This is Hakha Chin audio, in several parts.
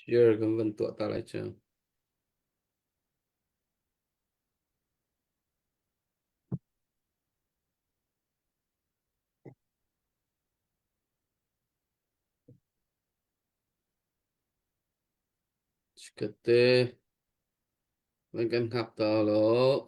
Share kan van tuah ta lai cu. Chikkhatte van kan hngak ta law.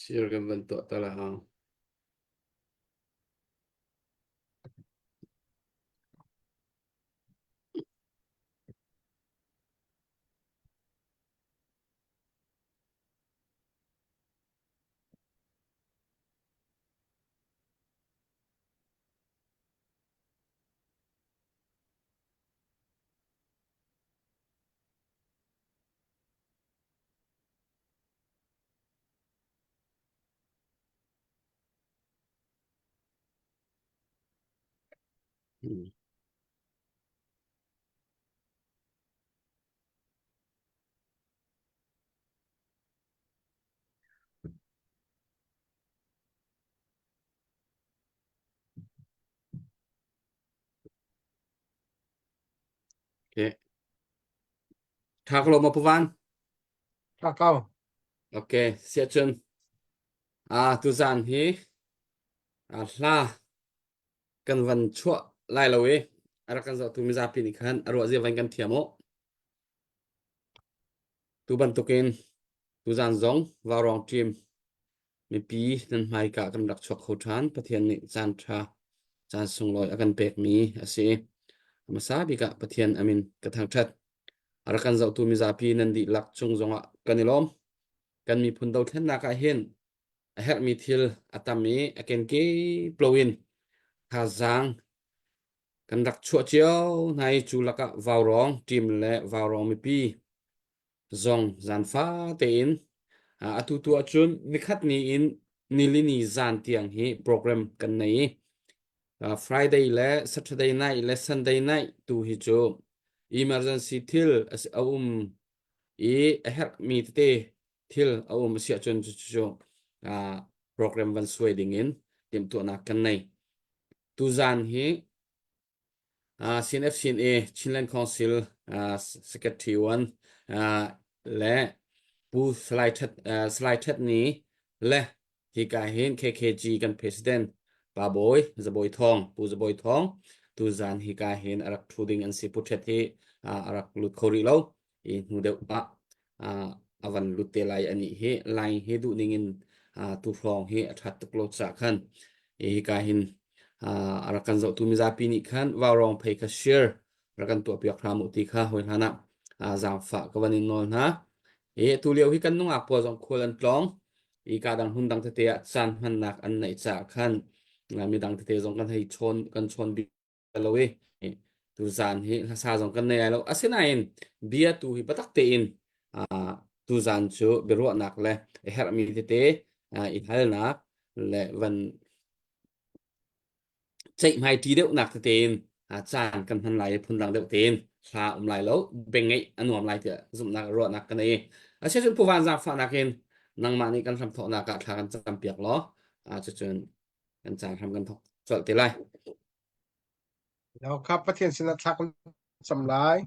Share kan van tuah ta la hang. Hmm. Okay. Tha ko lo ma puvan? Tha ko. Okay, siah cun. Ah, tuzan hi ah, hla kan van chuah lai lo i a rak kan zohtu mizapi nih khan a ruah zia van kan thiam u. Tu bantukin tuzan zong vaurawng team mipi nan hmaika kan rak chuak kho ṭhan. Pathian nih caan ṭha, caan sunglawi a kan pekmi a si. Hmasa bik ah Pathian amin ka thangṭhat. A rak kan zohtu mizapi nan dihlak cung zongah kan i lawm. Kan miphun dothlennak ah hin a herhmi thil a tam i a kenkip loin thazaang kan rak chuah cio hna i cu lakah vaurawng team le vaurawng mipi zong zanfa tein atu tu ahcun nikhat ni in nilini zan tiang hi program kan nei i Friday le Saturday night le Sunday night tu hi cu emergency thil a um i a herhmi tete thil a um a si ahcun cucu program van suai ding in timhtuahnak kan nei. Tuzan hi CNFCNA Chinland Council Secretary one le Pu Salai That Salai That Ni le hika hin KKG kan president Pa Bawi Zabawi Thawng Pu Zabawi Thawng tuzan hika hin a rak thu ding an si Pu Thet hi a rak lut kho rih lo i hnu deuh ah a van lut te lai ani hi line hi duh ning in tu hrawng hi a that tuk lo ca khan hika hin a rak kan zohtu mizapi nih khan vaurawng phei kha share rak kan tuah piak hram u ti kha hoi hlan ah zaangfah ka van in nawl hna i tu lio hi kan nungak pawl zong khual an tlawng i ka dang hmun dang tete ah caan hmannak an neih caah khan midang tete zong kan hei chawn kan chawn bik. Lo i tuzaan hi hlasa zong kan nei lai lo. Asinain bia tu hi biatak tein tuzaan cu biaruahnak le a herhmi tete i halnak le van ceihmai ṭi deuhnak tete in caan kan hman lai i phundang deuh tein hla um lai lo bengeih a nuam lai tiah zumhnak ruahnak ka nei. Asiahcun Pu Van zaangfahnak in nangmah nih kan hramthawknak ah thla kan campiak law cucun kan caan hram kan thawk colh te lai. Lo kha Pathian sinah thla kan cam lai.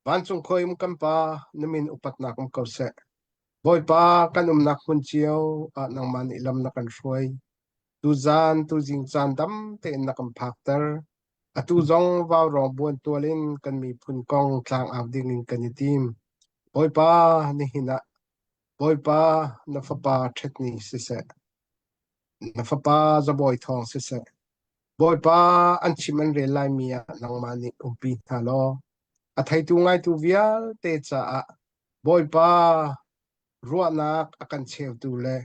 Vancung khua um kan Pa, na min upatnak um ko seh. Bawipa, kan umnak hmun cio ah nangmah nih lam na kan hruai. Tuzan, tuzing caan dam tein na kan phakter. Atu zong vaurawng buantual in kan miphun kong tlangau ding in kan i tim. Bawipa, nihin ah Bawipa, na fapa ṭhetni siseh. Na fapa Zabawi thawng siseh, Bawipa an chim an rel laimi ah nangmah nih umpi hna law a theitu ngaitu vialte caah Bawipa ruahnak a kan cheutu le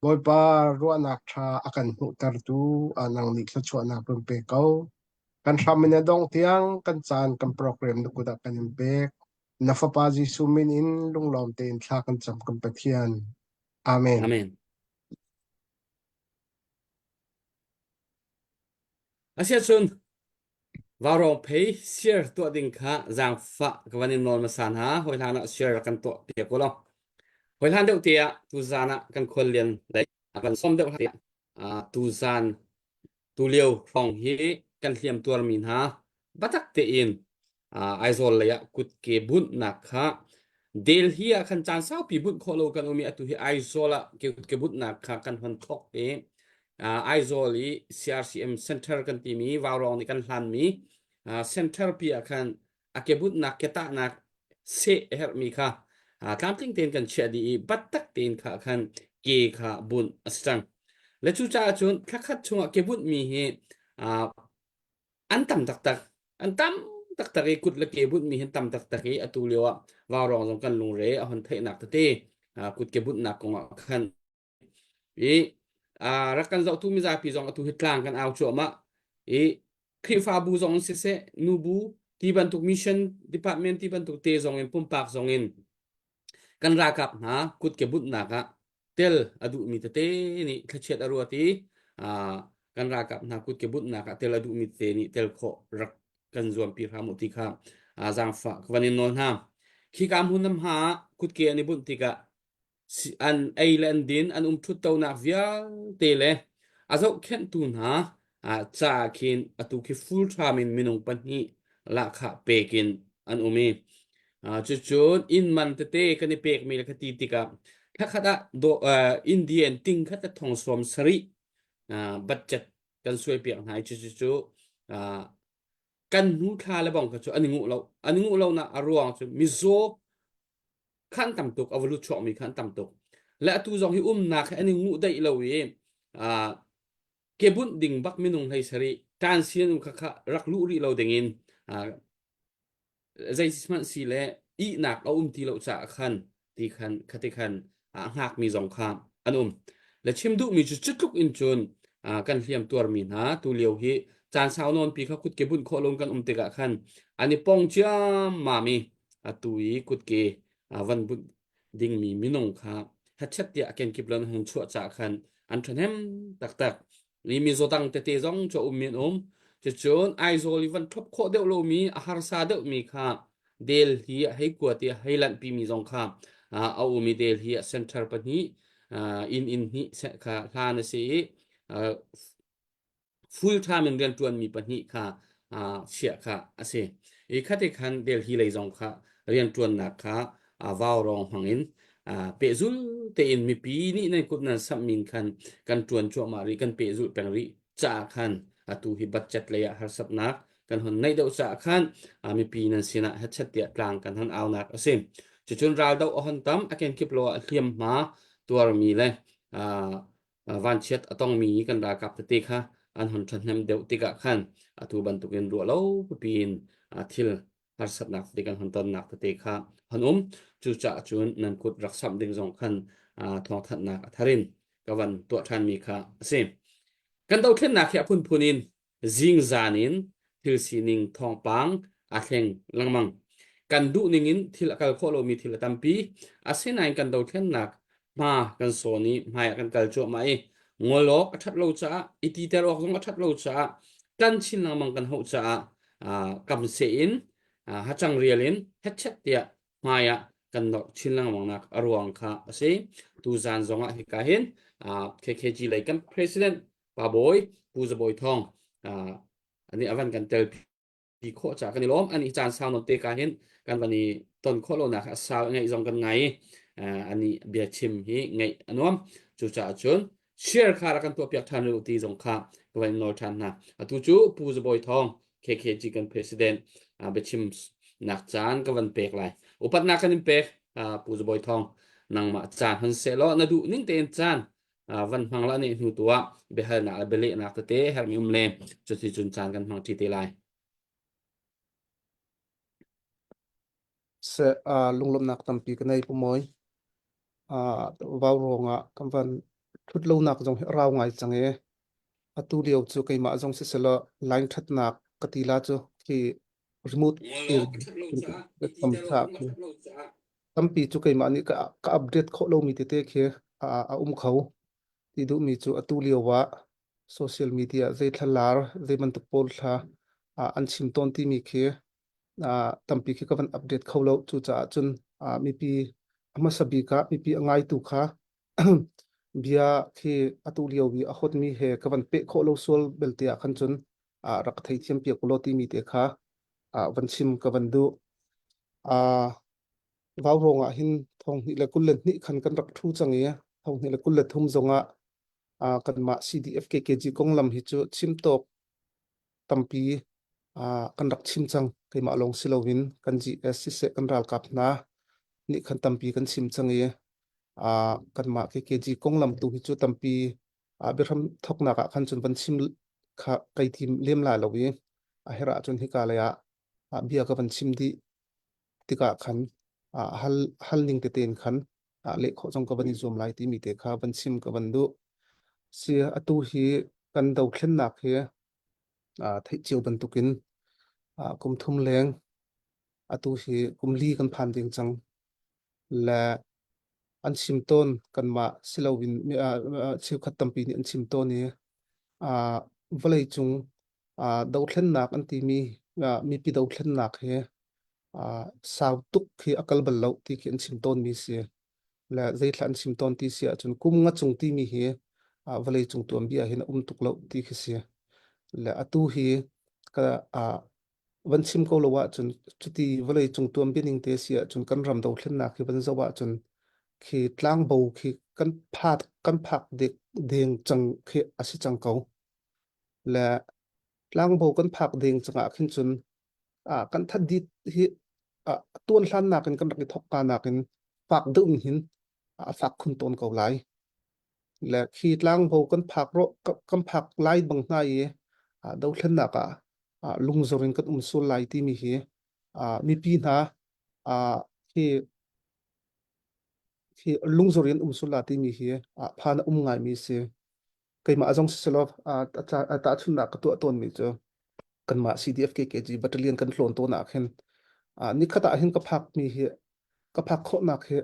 Bawipa ruahnak ṭha a kan hmuhtertu ah nang nih thluachuahnak run pe ko. Kan hram in a dongh tiang kan caan kan program na kut ah kan in pek. Na Fapa Jesuh min in lunglawm tein thla kan cam kan Pathian. Amen. Amen. Asiahcun vaurawng phei share tuah ding kha zaangfah ka van in nawl hmasa hna. Hawi hlan ah share kan tuah piak u law. Hawi hlan deuh te ah tuzaan ah kan khuallian lei a kan sawm deuh hlan ah tuzaan Tulio hrawng hi kan hliam tuarmi hna biatak tein Aizawl lei ah kutke bunhnak kha Delhi ah khan caan saupi bunh khawh lo kan um i atu hi Aizawl ah kutke bunhnak kha kan hon thawk i Aizawl i CRCM Center kan timi Vaurawng nih kan hlanmi center pi ah khan a ke bunhnak ketahnak seh a herhmi kha tlamtling tein kan chiah dih i battak tein kha khan ke kha bunh a si cang. Le cucaah cun thlakhat chungah ke bunhmi hi an tam taktak. An tam taktak i kut le ke bunhmi hi tam taktak i atu lio ah vaurawng zong kan lungre a hon theihnak tete kut ke bunhnak kongah khan I rak kan zohtu mizapi zong atu hi tlang kan au cuahmah. I Khrihfabu zong in siseh, nubu ti bantuk mission department ti bantuk te zong in pumpak zong in kan ralkap hna kutke bunhnak ah tel a duhmi tete nih thlachiat a ruat i kan ralkap hna kutke bunhnak ah tel a duhmi tete nih tel khawh rak kan zuampi hram u ti kha zaangfah ka van in nawl hna. Khika hmun nam ha kutke an i bunh tikah an ei le an din an um ṭhuttonak vialte le a zohkhenhtu hna caah khin atu khi full time in minung pahnih lahkhah pek in an um i cucun inn man tete kan i pekmi le kha ti tikah thlakhat ah Indian ting khat le thong sawm sarih budget kan suaipiak hna i cucu cu kan hnu thla le bang kha cu an i nguh lo an i nguh lonak a ruang cu mizaw khan tam tuk a va lut chuakmi khan tam tuk le atu zong hi umnak hi an i nguh daih lo i ke bunh ding bak minung hlei sari tan sian um kha kha rak luh rih lo ding in zei hmanh si le ihnak a um ti lo caah khan ti khan khati khan a hngakmi zong kha an um le chim duhmi cu cutluk in cun kan hliam tuarmi hna tu lio hi caan sau nawn pi kha kutke bunh khawh lo kan um tikah khan an i pong ciammam i atu i kutke van bunh dingmi minung kha hachet tiah kenkip lan hung chuah caah khan an ṭhahnem taktak. Mi mizaw dang tete zong cu a um men um. Cucun Aizawl i van ṭhop khawh deuh lomi a harsa deuhmi kha Delhi ah hei kua ti hei lanhpimi zong kha a um i Delhi ah center pahnih inn inn hnih kha hlan a si i full time in rianṭuanmi pahnih kha chiah kha a si. I khati khan Delhi lei zong kha rianṭuannak kha vaurawng hmang in pehzul tein mipi nih nan kut nan samh min khan kan ṭuan cuahmah rih kan pehzulh peng rih caah khan atu hi budget lei ah harsatnak kan hon neih deuh caah khan mipi nan sinah hechet tiah tlang kan hon aunak a si. Cucun raldoh a hon tam a kenkip lo ah hliamhma tuarmi le vanchiat a tongmi kan ralkap tete kha an hon ṭhahnem deuh tikah khan atu bantukin ruah lo piin thil harsatnak tete kan hon tonnak tete kha han um. Cucaah cun nan kut rak samh ding zong khan thawngthanhnak a thar in ka van tuah ṭhanmi kha a si. Kan dothlennak hi a phunphun in zingzan in Thil sining thawngpang aa thleng lengmang. Kan duh ning in thil a kal khawh lomi thil a tampi. Asinain kan dothlennak hma kan sawn i hmai ah kan kal cuahmah i ngol awk a ṭhat lo caah i titer awk zong a ṭhat lo caah kan chin lengmang kan hauh caah kam seh in hacang rial in hetchet tiah hmai ah kan norh chin lengmang nak a ruang kha a si. Tuzan zong ah hika hin KKG lei kan president Pa Bawi Pu Za Bawi Thawng ani avan kan tel pi khawh ca kan i lawm. Ani caan sau non te ka hin kan van i ton khawh lonak a sau ngaih zong kan ngai ani bia chim hi ngaih a nuam. Cucaah cun share kha rak kan tuah piak ṭhan u ti zong kha ka van nawl ṭhan hna. Atu cu Pu Za Bawi Thawng KKG kan president biachim nak caan ka van pek lai. Upatnak kan in pek Pu Za Bawi Thawng nangmah caan hon seh law na duh ning tein caan van hmang la ne hnu tu ah biahalnak le bialehnak tete hermi um le cuti cun caan kan hmang ṭi te lai. Se lunglawmhnak tampi ka nei pumawi. Vau ruangah kan van thut lonak zong hi a rau ngai cang e. Atu lio cu keimah zong siselaw line thatnak ka ti la cu khi remote area tam tha khi tampi cu keimah nih ka, ka update khawh lomi tete khi a, a um kho. Ti duhmi cu atu lio ah social media zei thlalar zei bantuk pawl thla an chim tawn timi khi tampi khi ka van update kho lo. Cucaah cun mipi a hmasa bik ah mipi a ngaitu kha bia khi atu lio i a hotmi he ka van peh khawh lo sual belte ah khan cun rak theithiam piak ulaw timi te kha van chim ka van duh. Vaurawng ah hin 2022 khan kan rak ṭhu cang i 2023 zongah kanmah CDF KKG konglam hi cu chim tawk tampi kan rak chim cang. Keimah lawng si loin kan GS siseh kan ralkap hna nih khan tampi kan chim cang i kanmah KKG konglam tu hi cu tampi biahram thawknak ah khan cun van chim kha kai tim lem lai lo i a herh ahcun hika lei ah bia ka van chim dih tikah khan hal hal ning tete in khan leh khawh zong ka van i zuam lai timi te kha van chim ka van duh. Si atu hi kan dothlennak hi theih cio bantukin kum thum leng atu hi kum li kan phan ding cang le an chim tawn kanmah siloin cheukhat tampi nih an chim tawn i vawlei cung dothlennak an timi mipi dothlennak hi sau tuk khi a kal bal lo ti khi an chim tawnmi si. Le zeithla an chim tawn ti si ahcun kum nga cung timi hi vawlei cung tuanbia hin a um tuk lo ti khi si. Le atu hi ka van chim ko lo ahcun cuti vawlei cung tuanbia ning te si ahcun kan ram dothlennak hi van zoh ahcun khi tlangbo khi kan phak kan phak dek deng cang khi a si cang ko. Le tlangbo kan phak deng cangah khin cun kan thadit hi tuan hlan nakin kan rak i thawk ka nakin fak deuh in hin a fak khun tawn ko lai. Le khi tlangbo kan phak ro kan phak lai bang hna i dothlennak ah lungzor in kan um sual lai timi hi mipi hna hi hi lungzor in um sual la timi hi phan a um ngaimi si. Keimah zong siselaw tahchunhnak ka tuah tawnmi cu kanmah CDF KKG battalion kan tlawn tawn ah khin nikhat ah hin ka phakmi hi ka phak khawhnak hi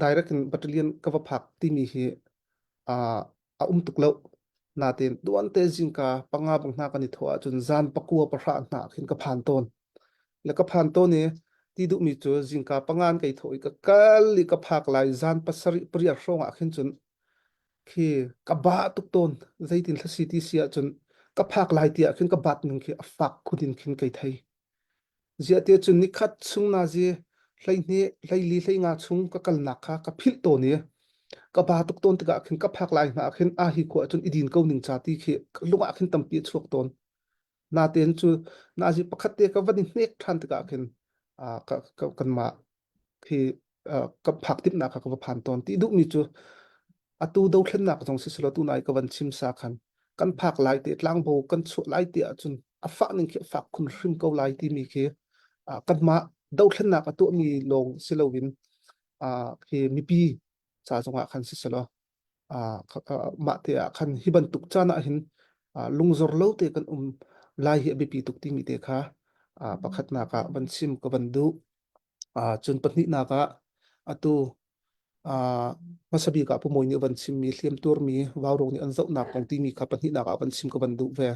direct in battalion ka va phak timi hi a um tuk lo. Natin tuante zingka panga bang hna kan i thawh ahcun zan pakua pahra hna khin ka phan tawn. Le ka phan tawn i ti duhmi cu zingka pangan kai thawh i ka kal i ka phak lai zan pasarih pariat hrawng ah khin cun khi ka ba tuk tawn. Zeitin thlasi ti si ahcun ka phak lai ti ah khin ka bat ning khi a fak khun in khin kai thei. Ziah tiah cun nikhat chung nazi 12 hleili 15 chung ka kalnak kha ka philh tawn i ka ba tuk tawn tikah khin ka phak lai hna ah khin a hi khua ahcun i din ko ning ca ti khi lung ah khin tampi a chuak tawn. Natein cu nazi pakhat te ka van i hnek ṭhan tikah khin ka, ka, kanmah khi ka phak timhnak kha ka va phan tawn. Ti duhmi cu atu dothlennak zong si selaw tunai ka van chim sa khan kan phak lai te tlangbo kan chuah lai te ahcun a fah ning khi a fak khun hrim ko lai timi khi kanmah dothlennak a tuahmi lawng si loin khi mipi ca zongah khan si selaw mah te ah khan hi bantuk caan ah hin lungzor lo te kan um. Lai hi a biapi tuk timi te kha pakhatnak ah van chim ka van duh. Cun pahnihnak ah atu hmasa bik ah Pu Mawi nih a van chimmi hliamtuarmi vaurawng nih an zohnak kong timi kha pahnihnak ah van chim ka van duh ve.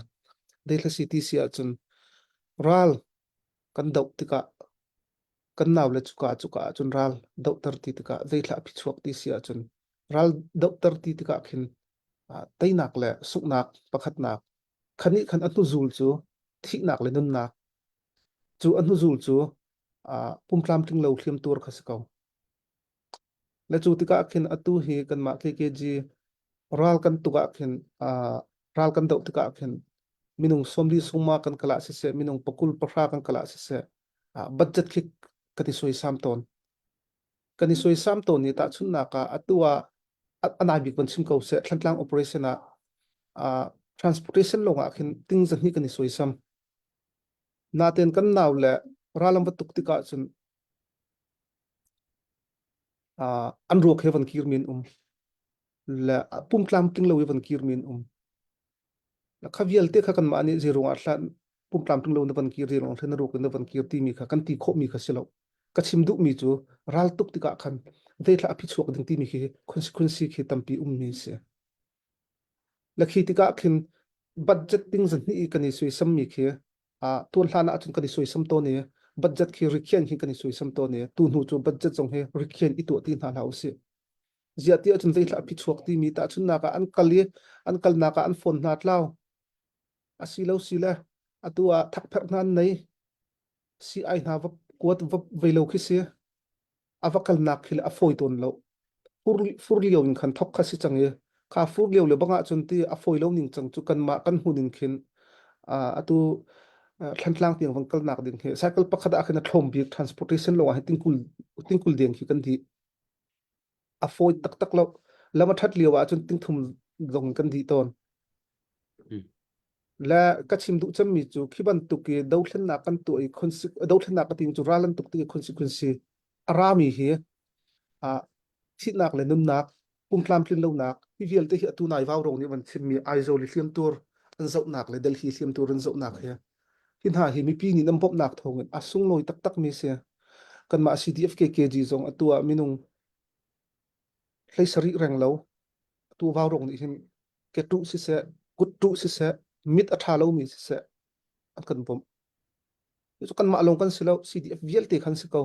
Dehlasi ti si ahcun ral kan doh tikah kan naule cuka cuka ahcun ral dohter ti tikah zeithla a phichuak ti si ahcun ral dohter ti tikah khin teinak le sunghnak pakhatnak khanih khan a hnuzul cu thihnak le nunnak cu a hnuzul cu pumtlamtling lo hliamtuar kha si ko. Le cu tikah khin atu hi kanmah KKG ral kan tuk ah khin ral kan doh tikah khin minung sawmli sungma kan kal ah siseh minung pakul pahra kan kal ah siseh budget khi kan i suaisam tawn. Kan i suaisam tawn i tahchunhnak ah atu ah a nai bik van chim ko seh Thlantlang operation ah transportation lawng ah khin ting zahnih kan i suaisam. Natein kan nau le ral an va tuk tikah cun an ruak he van kir mi an um le pum tlamtling lo i van kir mi an um. Kha vialte kha kanmah nih zei ruangah hlah pum tlamtling lo na van kir zei ruangah na ruak in na van kir timi kha kan ti khawhmi kha si lo. Ka chim duhmi cu ral tuk tikah khan zeithla a phichuak ding timi khi consequence khi tampi ummi si. Le khi tikah khin budget ding zahnih i kan i suaisammi khi tuan hlan ahcun kan i suaisam tawn i budget khi rikhian hi kan i suaisam tawn i tu hnu cu budget zong hi rikhian i tuah ti hna hlah usih. Ziah ti ahcun zeithla a phichuak timi tahchunhnak ah an kal i an kalnak ah an phone hna tlau. Asi lo si le atu ah thakpherh hna an nei. Si ai hna va kuat va vei lo khi si. A va kalnak khi le a fawi tawn lo. Fur, fur lio in khan thok kha si cang i kha fur lio le bang ahcun ti a fawi lo ning cang cu kanmah kan hmun in khin atu Thlantlang tiang van kalnak ding hi cycle pakhat ah khin a thlawm bik transportation lawng ah hin tingkul tingkul deng khi kan dih. A fawi taktak lo. Lam a ṭhat lio ahcun tingthum zong kan dih tawn. Le ka chim duh cemmi cu khi bantuk i dothlennak kan tuah i dothlennak ka timi cu ral an tuk ti i consequence a rami hi thihnak le nunnak pumtlamtlin lonak hi vialte hi atu nai vaurawng nih van chimmi Aizawl i hliamtur an zohnak le Delhi hliamtur an zohnak hi hi hna hi mipi nih nan bawmhnak thawngin a sunglawi taktakmi si. Kanmah CDF KKG zong atu ah minung 17 reng lo atu vaurawng nih hin ketuh siseh kuttuh siseh mit a ṭha lomi siseh an kan bawmh. Cu kanmah lawng kan si lo CDF vialte khan si ko.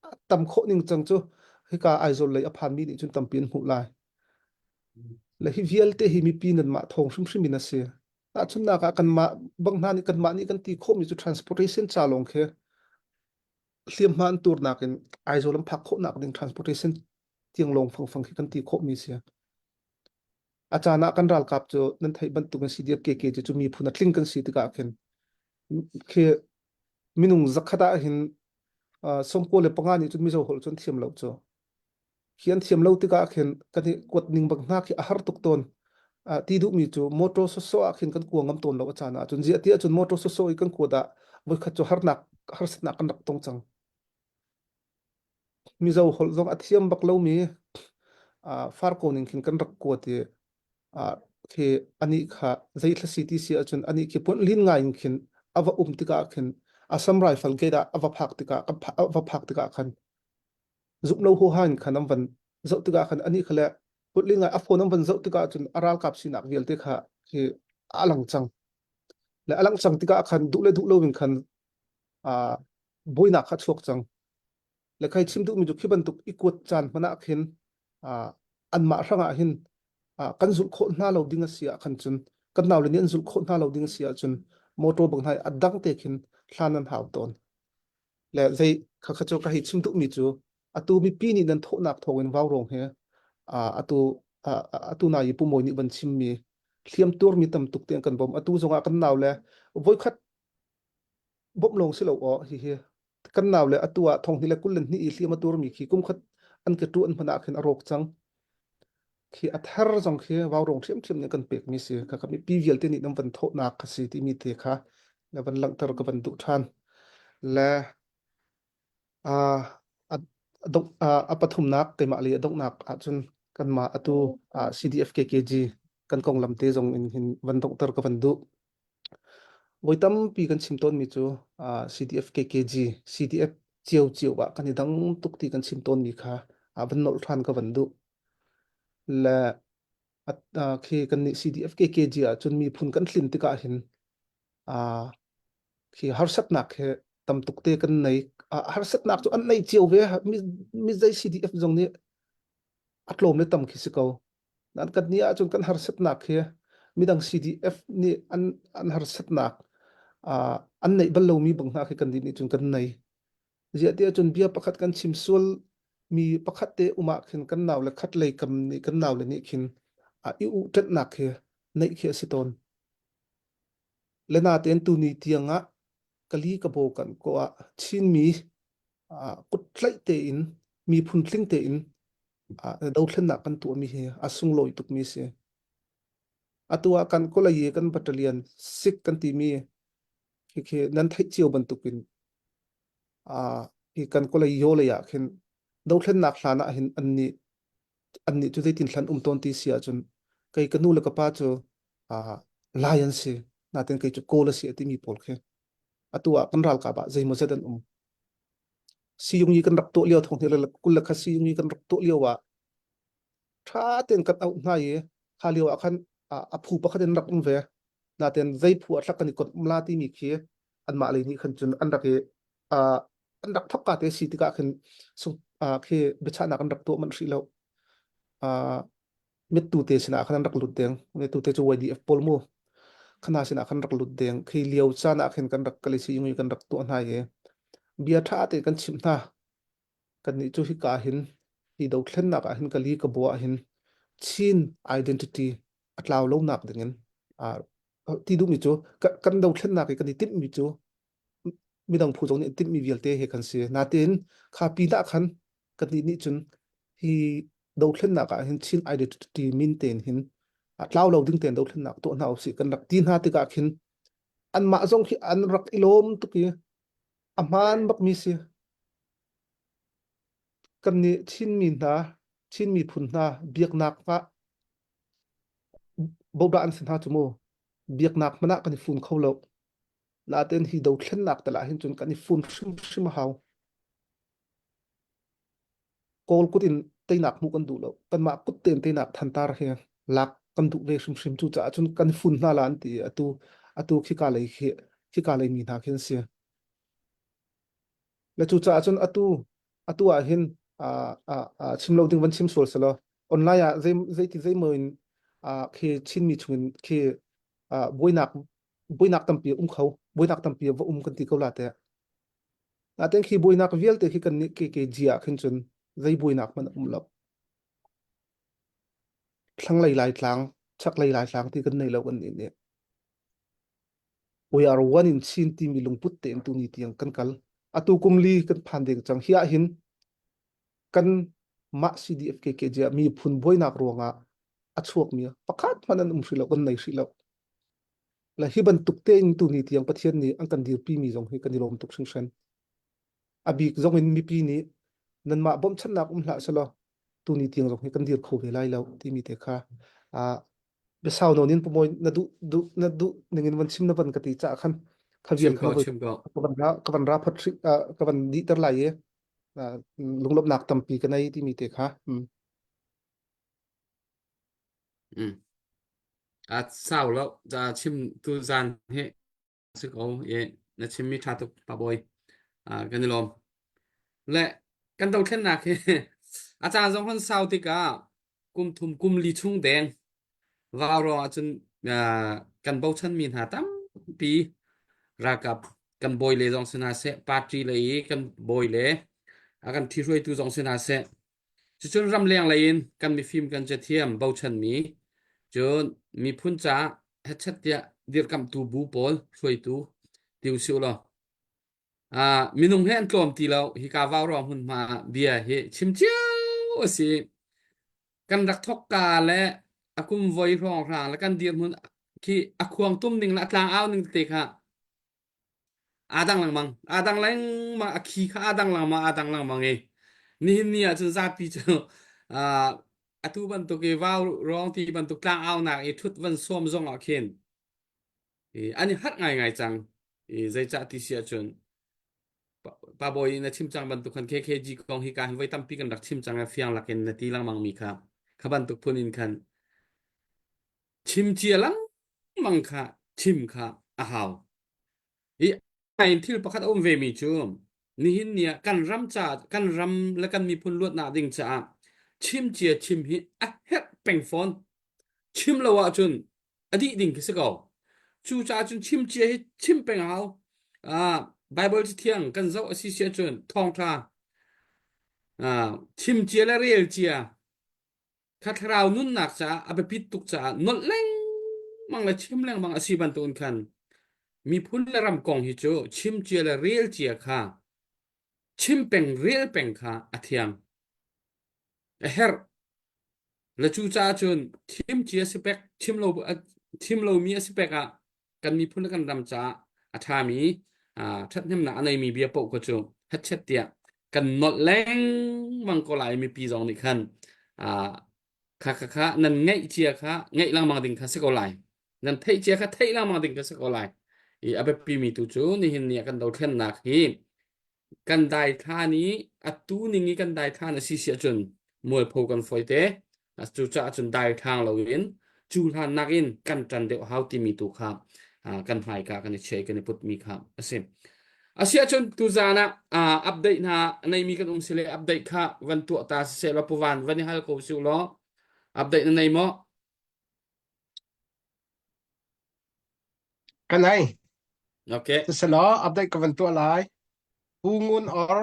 A tam khawh ning cang cu hika Aizawl lei a phanmi nih cun tampi an hmuh lai. Le hi vialte hi mipi nanmah thawng hrimhrim in a si. Tahchunhnak ah kanmah bang hna nih kanmah nih kan ti khawhmi cu transportation ca lawng khi hliamhma an turnak in Aizawl an phak khawhnak ding transportation tiang lawng fangfang khi kan ti khawhmi si. A caan ah kan ralkap cu nan theih bantukin CDF KK cu miphun a tling kan si tikah khin khi minung zakhat ah hin 95 nih cun Mizo holh cu an thiam lo cu. Khi an thiam lo tikah khin kan i kuat ning bak hna khi a har tuk tawn. Ti duhmi cu motor sawsawh ah khin kan kua ngam tawn lo a caan ah cun ziah ti ahcun motor sawsawh i kan kuat ah voikhat cu harnak harsatnak kan rak tong cang. Mizo holh zong a thiam bak lomi farko ning khin kan rak kuat i khi anih kha zeithla si ti si ahcun anih khi puan lin ngai in khin a va um tikah khin Assam Rifle gate ah a va phak tikah a va phak tikah khan zumh lo huaha in khan an van zoh tikah khan anih kha le puan lin ngai a phone an van zoh tikah cun a ralkap sinak vialte kha khi a lang cang le a lang cang tikah khan duh le duh lo in khan buainak kha chuak cang le khai chim duhmi cu khi bantuk i kuat caan hmanh ah khin anmah hrangah hin kan zulh khawh hna lo ding a si ah khan cun kan naule nih an zulh khawh hna lo ding a si ahcun motor bang hna a dang te khin hlan an hau tawn le zei kha kha cu ka hei chim duhmi cu atu mipi nih nan thawhnak thawngin vaurawng he atu atu na i pumawi nih van chimmi hliam tuarmi tam tuk te an kan bawm atu zongah kan nau le voikhat bawmh lawng si lo aw hihi kan nau le atu ah thong hnih le 22 i hliam a turmi khi kum khat an ke tu an hman ah khin a rawk cang khi a thar zong khi vaurawng ṭhiamṭhiam nih kan pekmi si kha kha mipi vialte nih nan van thawhnak kha si timi te kha na van langhter ka van duh ṭhan le a pathumnak keimah lei a donghnak ahcun kanmah atu CDF KKG kan konglam te zong in hin van donghter ka van duh. Voi tampi kan chim tawnmi cu CDF KKG, CDF cio cio ah kan i dang tuk ti kan chim tawnmi kha van nolh ṭhan ka van duh. Le khi kan nih CDF KKG ahcun miphun kan tlin tikah hin khi harsatnak he tam tuk te kan nei. Harsatnak cu an nei cio ve. Mi zei CDF zong nih a tlawm le tam khi si ko. Nan kan nih ahcun kan harsatnak hi midang CDF nih an an harsatnak uh, an neih bal lomi bang hna khi kan nih cun kan nei. Ziah ti ahcun bia pakhat kan chim sual mi pakhat te um ah khin kan nau le khat lei kam nih kan nau le nih khin uh, i uh ṭanhnak khi neih khi a si tawn. Le natein tuni tiang ah kali ka bo kan ko ah Chinmi uh, kut tlaih tein miphun tling tein dothlennak kan tuahmi hi a sunglawi tukmi si. Atu ah kan kawlei kan battalion sik kan timi khi nan theih cio bantukin hi kan kawlei yo lei ah khin dothlennak hlan ah hin annih annih cu zeitin hlan um tawn ti si ahcun kei ka nu le ka pa cu lai an si natin kei cu kawl a si a timi pawl khi atu ah kan ralkap ah zeimawzat an um Siyung i kan rak tuah lio thong le kul le kha siyung i kan rak tuah lio ah ṭha tein kan auh hna i kha lio ah khan a phu pakhat in rak um ve. Natein zei phu ah thlak kan i konh um la timi khi anmah lei nih khan cun an rak i an rak thok ka te si tikah khin khi biachahnak an rak tuah manh hrih lo. Mittu te sinah khan an rak lut deng. Mittu te cu YDF pawl mu. Khana sinah khan rak lut deng. Khi lio caan ah khin kan rak kal i siyung i kan rak tuah hna i bia ṭha te kan chimh hna. Kannih cu hika hin hi dothlennak ah hin kali ka bua ah hin Chin identity a tlau lonak ding in ti duhmi cu kan dothlennak i kan i timhmi cu midang phu zong nih an timhmi vialte he kan si. Natein kha pinah khan kannih nih cun hi dothlennak ah hin Chin identity min tein hin tlau lo ding tein dothlennak tuah hna usih kan rak ti hna tikah khin anmah zong khi an rak i lawm tuk i a hmaan bakmi si. Kannih Chinmi hna, Chin miphun hna biaknak ah bodah an si hna cu mu. Biaknak hmanh ah kan i fun kho lo. Natein hi dothlennak tal ah hin cun kan i fun hrimhrim a hau. Kawl kut in teinak hmuh kan duh lo. Kanmah kut tein teinak thantar hi lak kan duh ve hrimhrim. Cucaah cun kan fun hna la an ti i atu atu khika lei khi khika lei mi hna khi an si. Le cucaah cun atu atu ah hin chim lo ding van chim sual selaw online ah zei zeiti zeimaw in khi Chinmi chungin khi buainak buainak tampi a um kho buainak tampi a va um kan ti ko la teh natein khi buainak vialte khi kan nih KKG ah khin cun zei buainak hmanh a um lo thlanglei laitlang chaklei laitlang ti kan nei lo kan nih nih we are one in Chin timi lungput tein tu ni tiang kan kal atu kum li kan phan ding cang hi ah hin kan mah CDF KKG ah miphun buainak ruangah a chuakmi pakhat hmanh an um hrih lo kan nei hrih lo Le hi bantuk tein tuni tiang Pathian nih an kan dirpi mi zong hi kan i lawm tuk hringhran. A bik zong in mipi nih nanmah bawmchannak um hlah selaw tuni tiang zong hi kan dir kho ve lai lo timi te kha ah biasau nawn in pumawi na duh duh na duh ning in van chim na van ka ti ca khan kha vial Chim kha ko, voi chim ko. ka van ra ka van ra phat hri ka van dihter lai i lunglawmhnak tampi ka nei timi te kha mm. Mm. A sau lo ca chim tu zan hi si ko i na chimmi ṭha tuk pa bawi ah kan i lawm le kan dothlennak hi a caan zong hon sau tikah kum thum kum li chung deng vau ruang ahcun kan bochanmi hna tampi ralkap kan bawi le zong si hna seh party lei i kan bawi le a kan ṭhihruaitu zong si hna seh Cucun ramleng lei in kan mifim kan cathiam bochanmi cun miphun caah hetchet tiah dirhkamhtu bu pawl hruaitu ti usih ulaw uh, minung he an tlawm ti lo hika vaurawng hmunhma bia hi chim cio a si kan rak thok ka le a kum voi hrawng hrang le kan dirhmun khi a khuang tum ning le a tlang au ning te kha Aa dang lengmang. Aa dang lengmang. A khi kha aa dang lengmang. Aa dang lengmang i nihin ni ahcun zapi cu uh, atu bantuk i vau rawng ti bantuk tlang aunak i ṭhut van sawm zong ah khin I an i harh ngaingai cang. I zeicah ti si ahcun pa bawi na chim cang bantuk khan KKG kong hi ka hin voi tampi kan rak chim cang i fiang lakin na ti lengmang mi kha kha bantuk phun in khan chim cia lengmang kha chim kha a hau. I in thil pakhat a um ve mi cu nihin ni ah kan ram ca kan ram le kan miphun luatnak ding caah chim cia chim hi a herh peng fawn. Chim lo ahcun a dih ding khi si ko. Cucaah cun chim cia hi chim peng a hau. Ah, Bible Cathiang kan zoh a si si ahcun thawngṭha ah, chim cia le rel cia kha thlarau nunnak caah a biapit tuk caah nolh lengmang le chim lengmang a si bantukin khan miphun le ram kong hi cu chim cia le rel cia kha chim peng rel peng kha a thiang a herh Le cucaah cun thim cia si pek chim lo thim lomi a si pek ah kan miphun le kan ram caah a ṭhami ṭhathnemnak a neimi bia paoh kha cu hetchet tiah kan nolh lengmang ko lai mipi zong nih khan kha kha kha nan ngeih cia kha ngeih lengmang ding kha si ko lai nan theih cia kha theih lengmang ding kha si ko lai i a biapi mi tu cu nihin ni ah kan dothlennak hi kan daithlan i atu ning i kan daithlan a si si ahcun mualpho kan fawi te. Cucaah cun daithlang loin cu hlan nakin kan ṭan deuh hau timi tu kha kan hmaika kan i chiah i kan i putmi kha a si. Asiahcun tuzaan ah update hna neimi kan um sile update kha van tuah ta siseh law puvan van i hal ko su law update na nei maw? Ka nei. Okay. Siselaw update ka van tuah lai. Pu Ngun Or,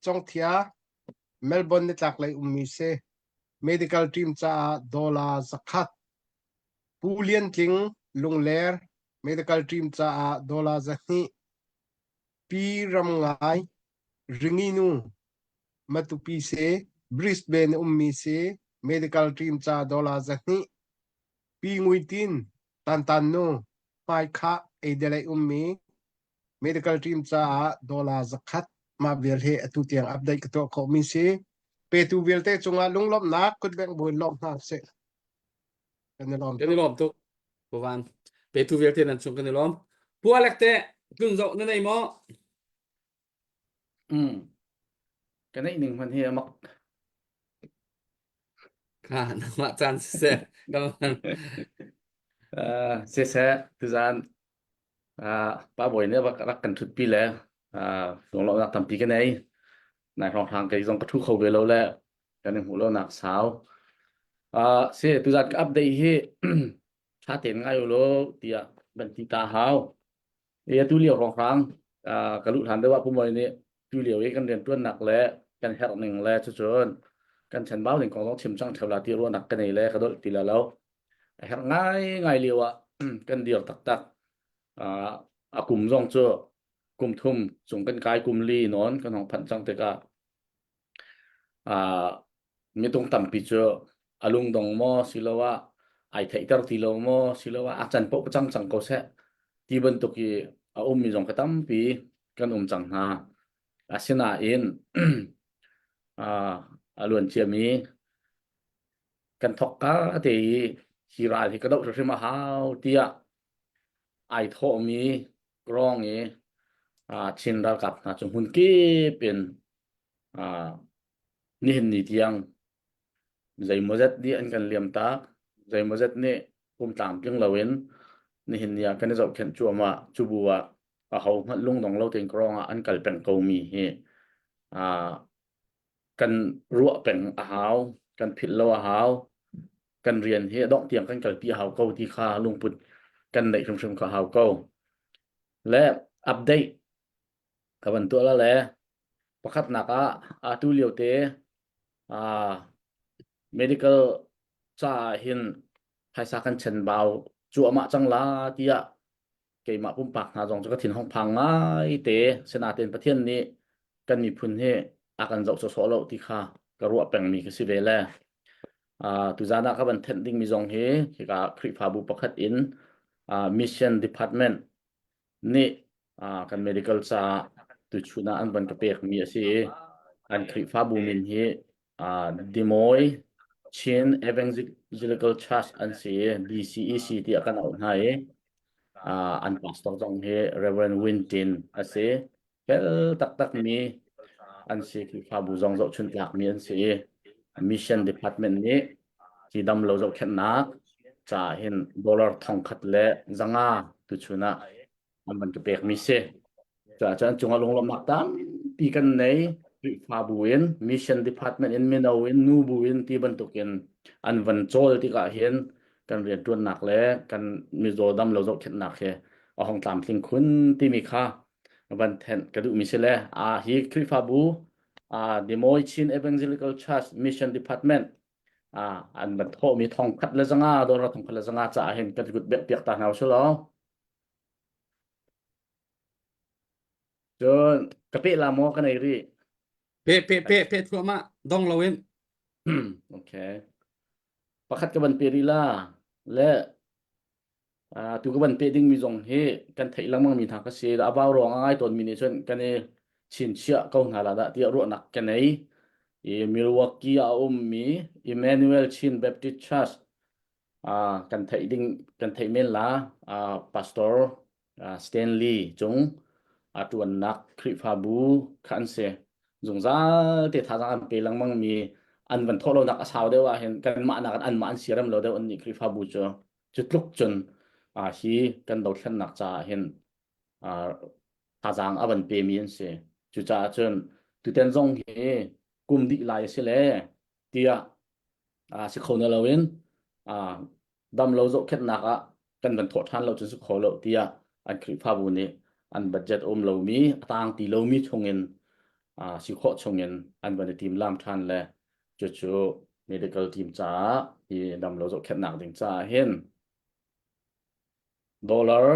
Congthia, Melbourne nitlak lei ummi si. Medical team caah dollar zakhat. Pu Lian Tling, Lungler, medical team caah dollar 200. Pi Ram Ngai, Ringi nu, Matupi si, Brisbane ummi si, medical team ca dollar 200. Pi Ngui Tin, Tantan nu, hmaikhah eidel ummi medical team caah dollar zakhat mah vial hi atu tiang update ka tuah khawhmi si. Petu vialte cungah lunglawmhnak kutbengh buin lawm hna usih. Kan i lawm Kan i lawm tuk. Puvan. Petu vialte nan cung kan i lawm. Pu Alek te tun zoh na nei maw? Mm. Ka neih ning hman hi a mak. Kha nangmah caan siseh. Come on. Uh, siseh, tuzaan uh, pa bawi nih rak rak kan ṭhutpi le uh, lunglawmhnak tampi ka nei. Nai hrawnghrang kei zong ka ṭhu kho ve lo le kan i hmuh lonak sau. Uh, si tuzaan ka update hi ṭha tein ngai u law tiah van ti ta hau. I atu lio hrawnghrang uh, ka luh hlan deuh ah Pu Mawi nih tu lio i kan rianṭuannak le kan herh ning le cucun kan chanbau ning kong zong chim cang ṭheo la ti ruahnak ka nei le ka dolh ti la lo. A herh ngaingai lio ah kan dir taktak. Uh, a kum zong cu kum thum cung kan kai kum li nawn kan hong phanh cang tikah uh, mitung tampi cu a lungdong maw siloah ai theihter ti lo maw siloah a can paoh cang cang ko seh ti bantuk i a ummi zong ka tampi kan um cang hna. Asinain uh, a luan ciami kan thok ka te i hi ral hi ka doh hrimhrim a hau tiah ai thawhmi rong i uh, Chin ralkap hna cu hmun kip in uh, nihin ni tiang zeimawzet nih an kan liamtak zeimawzet nih pum tlamtling loin nihin ni ah kan i zohkhenh cuahmah cu bu ah aho hmanh lungdong lo tein krawng ah an kal peng ko mi hi uh, kan ruah peng a hau kan philh lo a hau kan rian hi a dongh tiang kan kalpi a hau ko ti kha lungput kan neih hrimhrim kha hau ko le update ka van tuah la le Pakhatnak ah atu lio te uh, medical caah hin phaisa kan chenbau cuahmah cang la tiah keimah pumpak hna zong cu ka thin hong phang ngai te sinain Pathian nih kan miphun hi a kan zoh sawsawh lo ti kha ka ruah pengmi ka si ve le uh, tuzan ah ka van thenh dingmi zong hi hika Khrihfabu pakhat in uh, mission department nih uh, kan medical caah tuchun ah an van ka pekmi a si i an Khrihfabu min hi uh, Des Moines Chin Evangelical Church an si i DCEC tiah kan auh hna i Uh, an pastor zong hi Reverend Wintin a si. Fel taktak mi an si Khrihfabu zong zohchun tlak mi an si i Mission Department nih hi dam lo zohkhenhnak ca hin dollar thongkhat le zanga tuchun ah an van ka pekmi si. Cuah cun cungah lunglawmhnak tampi kan nei. Khrihfabu in, mission department in, mino in, nubu in ti bantukin an van cawl tikah hin kan rianṭuannak le kan mizaw dam lo zohkhenhnak hi a hong tlamtling khun timi kha van thenh ka duhmi si le a hi Khrihfabu uh, Des Moines Chin Evangelical Church Mission Department uh, an van thawhmi thong khat le zanga dollar thong khat le zanga caah hin kan kut bek piak ta hna usih law Cun ka peh la maw ka nei rih. Pe pe pe pe thluahmah dong loin. Okay. Pakhat ka van pe rih la. Le uh, tu ka van pe ding mi zong hi kan theih lengmang mi hna ka si. A vau ruang a ngai tawn mi nih cun kan i chinchiah ko hna la dah tiah ruahnak ka nei. I Milwaukee ah a ummi Emmanuel Chin Baptist Church uh, kan theih ding kan theih men la uh, pastor Stanley cung a ṭuannak Khrihfabu kha an si. Zungzal te thazaang an pe lengmang mi an van thawh lonak a sau deuh ahhin kanmah nakin anmah an siarem lo deuh an nih Khrihfabu cu. Cu tluk cun hi kan dothlennak caah hin thazaang a van pemi an si. Cucaah cun tutan zong hi kum dih lai a si le tiah si kho na loin dam lo zohkhenhnak ah kan van thawh ṭhan lo cun si kho lo tiah an Khrihfabu nih an budget um lomi a tang ti lomi chungin si khawh chungin an van i timlam ṭhan le cucu medical team caah hi dam lo zohkhenhnak ding caah hin dollar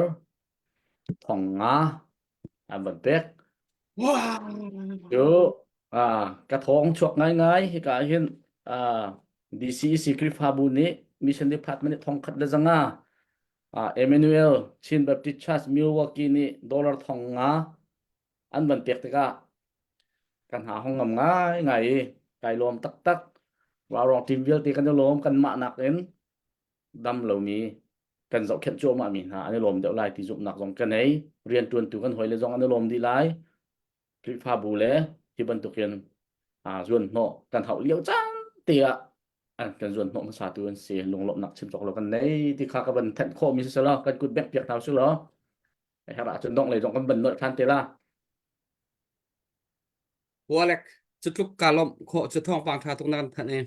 thong nga an van pek. Wow! Cu ka thawng chuak ngaingai hika ah hin DCEC Khrihfabu nih Mission Department nih thong khat le zanga Emmanuel Chin Baptist Church Milwaukee nih dollar thong nga an van pek tikah kan hna hong ngam ngai ngai i kai lawm taktak. Vaurawng team vialte kan i lawm kan mah nak in dam lomi kan zohkhenh cuahmah mi hna an i lawm deuh lai ti zumhnak zong ka nei rianṭuantu kan hawile zong an i lawm dih lai Khrihfabu le hi bantukin zuanhnawh kan hauh lio caan te ah an kan zuanhnawh hmasa tu an si lunglawmhnak chim cawk lo kan nei ti kha ka van thenh khawh mi si selaw kan kut bek piak hna usih law herh ahcun dongh lei zong kan van nolh ṭhan te la Walek cu tluk ka lawmh khawh cu thawngpang ṭha tuk na kan thanh i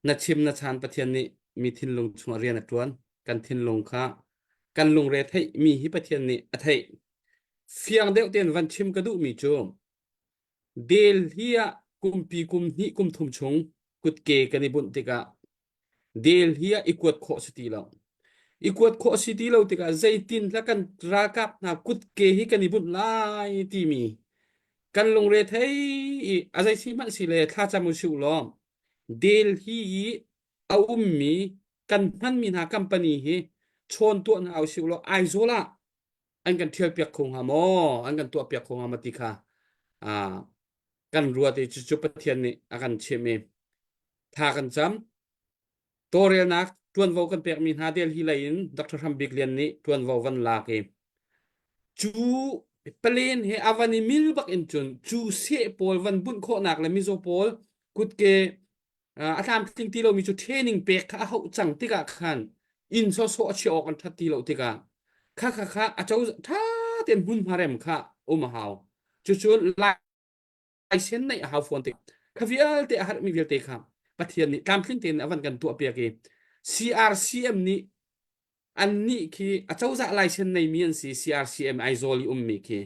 Na chim na chan Pathian nih mi thinlung chungah rian a ṭuan. Kan thinlung kha kan lungre theih mi hi Pathian nih a theih. Fiang deuh tein van chim ka duhmi cu Delhi ah kumpi kum hnih kum thum chung kutke kan i bunh tikah Delhi ah i kuat khawh si ti lo. I kuat khawh si ti lo tikah zeitin hla kan ralkap hna kutke hi kan i bunh lai timi kan lungre thei i a zei si hmanh si le thlacam u sih law Delhi i a ummi kan hmanmi hna company hi chawn tuah hna usih law Aizawl ah an kan ṭhialpiak kho hnga maw? An kan tuahpiak kho hnga maw ti kha ah kan ruat i cucu Pathian nih a kan chimh i tha kan cam. Tawlrelnak ṭuanvo kan pekmi hna Delhi lei in Dr. Hram Bik Lian nih ṭuanvo van lak i cu plane he a van i mil bak in cun cu seh pawl van bunh khawhnak le mizaw pawl kutke a tlamtling ti lomi cu training pek kha a hauh cang tikah khan inn sawsawh a chiah awk an ṭhat ti lo tikah kha kha kha a co ṭha tein hmunhma rem kha um a hau cucu laisen neih a hau fawn tik kha vialte a harmi vialte kha Pathian nih tlamtling tein a van kan tuahpiak i CRCM nih annih khi acozah laisen neimi an si CRCM Aizawl i ummi khi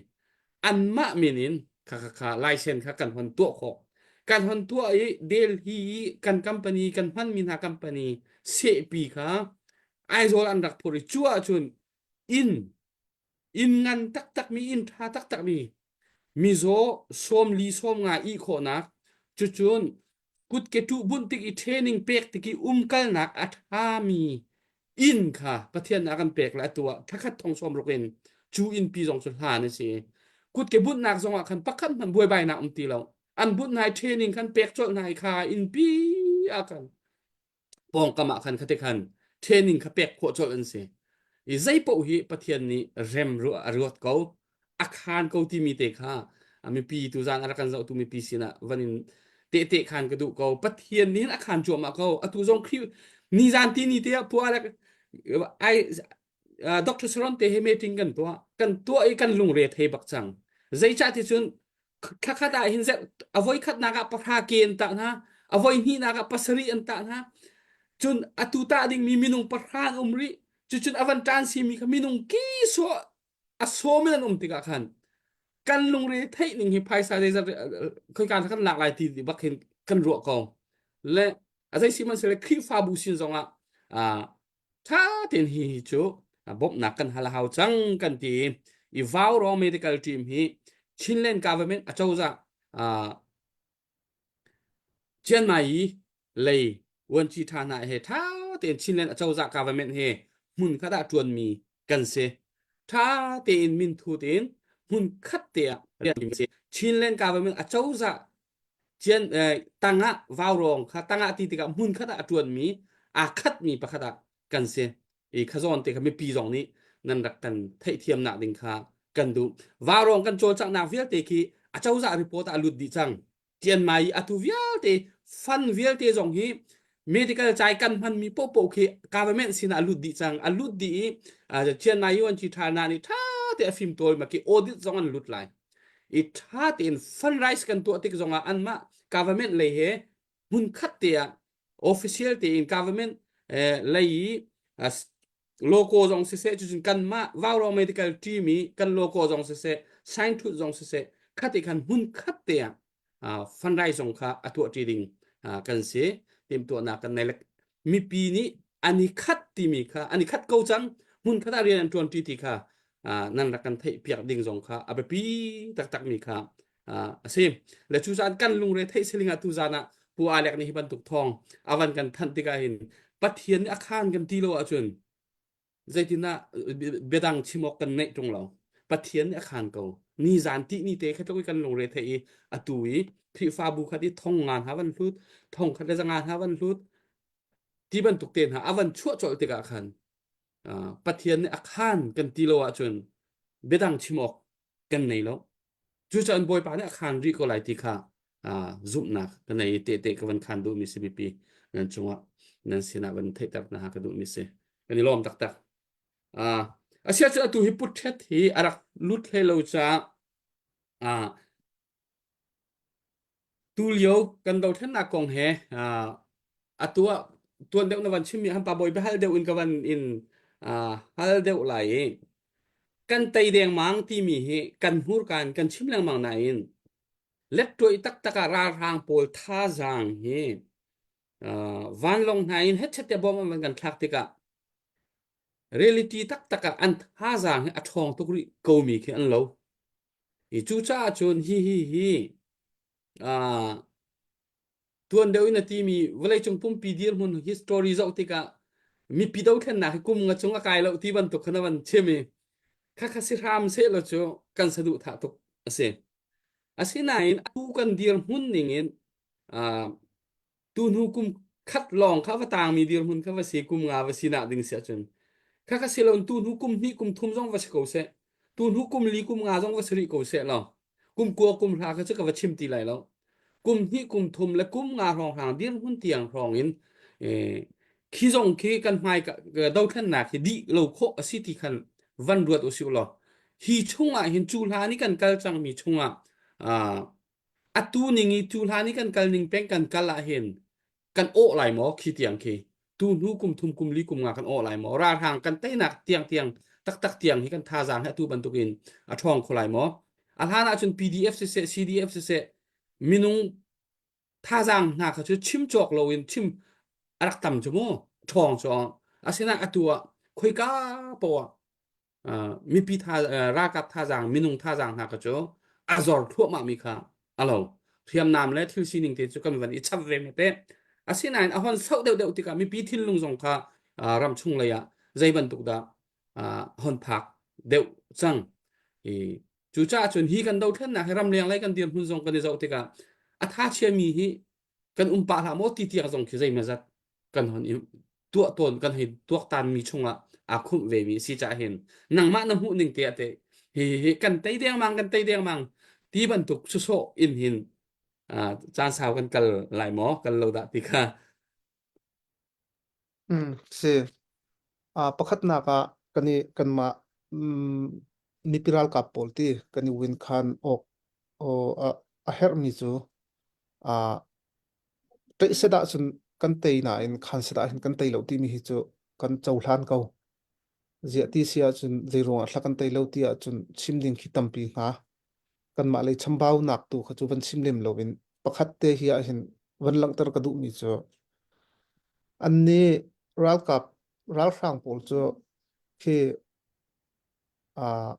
anmah min in kha kha kha laisen kha kan hon tuah khawh kan hon tuah i Delhi i kan company kan hmanmi hna company sehpi kha Aizawl an rak phur i cu ahcun inn inn ngan taktakmi inn ṭha taktakmi mizaw sawmli sawmnga ih khawhnak cucun kutke ṭuh bunh tik i training pek tik i umkalnak a ṭhami inn kha Pathian nih a kan pek le atu ah thlakhat thong sawm ruk in cu innpi zong cu hlan a si kutke bunhnak zong ah khan pakhat hmanh buaibainak um ti lo an bunh hna i training khan pek colh hna i kha innpi ah khan pawngkam ah khan khate khan training kha pek khawh colh an si. I zei paoh hi Pathian nih rem a ruat ko, a khaan ko timi te kha mipi tuzaan a rak kan zohtu mipi sinah van in tehte khaan ka duh ko. Pathian nih hin a khaan cuahmah ko. Atu zong Khrih nizan ti ni te ah pua le ai Dr. Sharon te he meeting kan tuah. Kan tuah i kan lungre thei bak cang. Zeicah ti cun thlakhat ah hin a voi khatnak ah pahra ke an tah hna a voi hnihnak ah pasarih an tah hna cun atu tah dingmi minung pahra an um rih cucun a van ṭan simi kha minung ki sawh a sawm in an um tikah khan kan lungre theih ning hi phaisa zeizat khoika kan lak lai ti bak hin kan ruah ko le a zei sihmanhsehlaw Khrihfabu sin zongah ṭha tein hi hi cu bawmhnak kan hal a hau cang kan ti i Vaurawng Medical Team hi Chinland government acozah Chiang Mai lei vuanci ṭha hna he ṭha tein Chinland acozah government he hmun khat ah ṭuanmi kan si. Ṭha tein minthut in hmun khat te ah rian si. Chinland government acozah Cian tangah vaurawng kha tangah ti tikah hmun khat ah a ṭuanmi aa khatmi pakhat ah kan si. I khazawn te kha mipi zong nih nan rak kan theihthiamnak ding kha kan duh. Vaurawng kan cawlcanghnak vialte khi acozah report ah a lut dih cang. Cianmai i atu vialte fund vialte zong hi medical cai kan hmanmi pohpoh khi government sinah a lut dih cang. A lut dih i Chiang Mai Yuan Chi Tha na nih ṭha te a fimtawl ma ki audit zong an lut lai. I ṭha tein fundraise kan tuah tik zongah anmah government lei he hmunkhat te ah official tein government lei i logo zong siseh cucun kanmah Vaurawng medical team i kan logo zong siseh sign thut zong siseh khati khan hmunkhat te ah fundraise zong kha a tuah ṭi ding kan si timhtuahnak kan nei mipi nih an i khat timi kha an i khat ko cang hmunkhat ah rian an ṭuan ṭi ti kha nan rak kan theih piak ding zong kha a biapi taktak mi kha a si le cu zan kan lungre theih siling ah tu zan ah pu Alek nih hi bantuk thawng a van kan thanh tikah hin Pathian nih a khan kan ti lo ahcun zeitinah biadang chim awk kan neih ṭung lo Pathian nih a khan ko ni zan ti ni te kha tluk i kan lungre theih i atu i Khrihfabu khat i thong nga hna van hlut thong khat le zanga hna van hlut ti bantuk te hna a van chuah colh tikah khan Pathian nih a khan kan ti lo ahcun biadang chim awk kan nei lo. Cucaah Bawipa nih a khan rih ko lai ti kha zumhnak ka nei i tehte ka van khan duhmi si mipi nan cungah nan sinah van theihter hna ka duhmi si. Kan i lawm taktak. Asiah cun atu hi putṭhet hi a rak lut hlei lo caah Tulio kan dothlennak kong he atu ah tuan deuh na van chimmi han pa bawi biahal deuh in ka van in hal deuh lai i kan tei dengmang timi hi kan hmurka in kan chim lengmang nain lettuai taktak ah ralhrang pawl thazaang hi vanlawng hna in hetchet te bom an van kan thlak tikah reality taktak ah an thazaang hi a ṭhawng tuk rih komi khi an lo. I cucaah cun hi hi hi uh, tuan deuh in a timi vawleicung pumpi dirhmun history zoh tikah mipi dothlennak hi kum nga chung a kai lo ti bantuk kha na van chim i khakha si hram seh law cu kan saduhthah tuk a si. Asinain atu kan dirhmun ning in uh, tuhnu kum khat lawng kha va tangmi dirhmun kha va si kum nga va si nak ding si ahcun kha kha si lo tuhnu kum hnih kum thum zong va si ko seh tuhnu kum li kum nga zong va si rih ko seh law kum kua kum hra kha cu ka va chim ti lai lo kum hnih kum thum le kum nga hrawng hrang dirhmun tiang hrawng in khi zong khi kan hmai dothlennak hi dih lo khawh a si ti khan van ruat usih law hi chungah hin cu hlan i kan kal cangmi chungah atu ning i cu hlan i kan kal ning peng kan kal ah hin kan awh lai maw khi tiang khi tu hnu kum thum kum li kum nga kan awh lai maw ralhrang kan teinak tiang tiang taktak tiang hi kan thazaang hi atu bantukin a ṭhawng kho lai maw a hlan ahcun PDF siseh CDF siseh minung thazaang hna kha cu chim cawk loin chim a rak tam cu mu ṭhawng cu asinain atu ah khoika poah mipi tha ralkap thazaang minung thazaang hna kha cu a zor thluahmah mi kha a lo hriamnam le thil sining te cu kan van i chap ve me te asinain a hon sauh deuh deuh tikah mipi thinlung zong kha ram chung lei ah zei bantuk dah hon phak deuh cang i cucaah cun hi kan dothlennak hi ramleng lei kan dirhmun zong kan i zoh tikah a tha chiami hi kan um pah hlah maw ti tiang zong khi zeimazat kan hon i tuah tawn kan hei tuaktan mi chungah aa khumh ve mi si cah hin nangmah na hmuh ning te ah teh hi hi kan tei dengmang kan tei dengmang ti bantuk sawsawh in hin caan sau kan kal lai maw kal lo dah ti kha Mm, si. Uh, pakhatnak ah kan i kanmah mm, mipi ralkap pawl ti kan i win khan awk o a, a herhmi cu uh, tlaih set ahcun kan tei nain khan set ah hin kan tei lo timi hi cu kan cohlan ko. Ziah ti si ahcun zei ruangah thla kan tei lo ti ahcun chim ding khi tampi hnga. Kanmah lei chambaunak tu kha cu van chim lem loin pakhat te hi ahhin van langhter ka duhmi cu annih ralkap ralhrang pawl cu khi uh,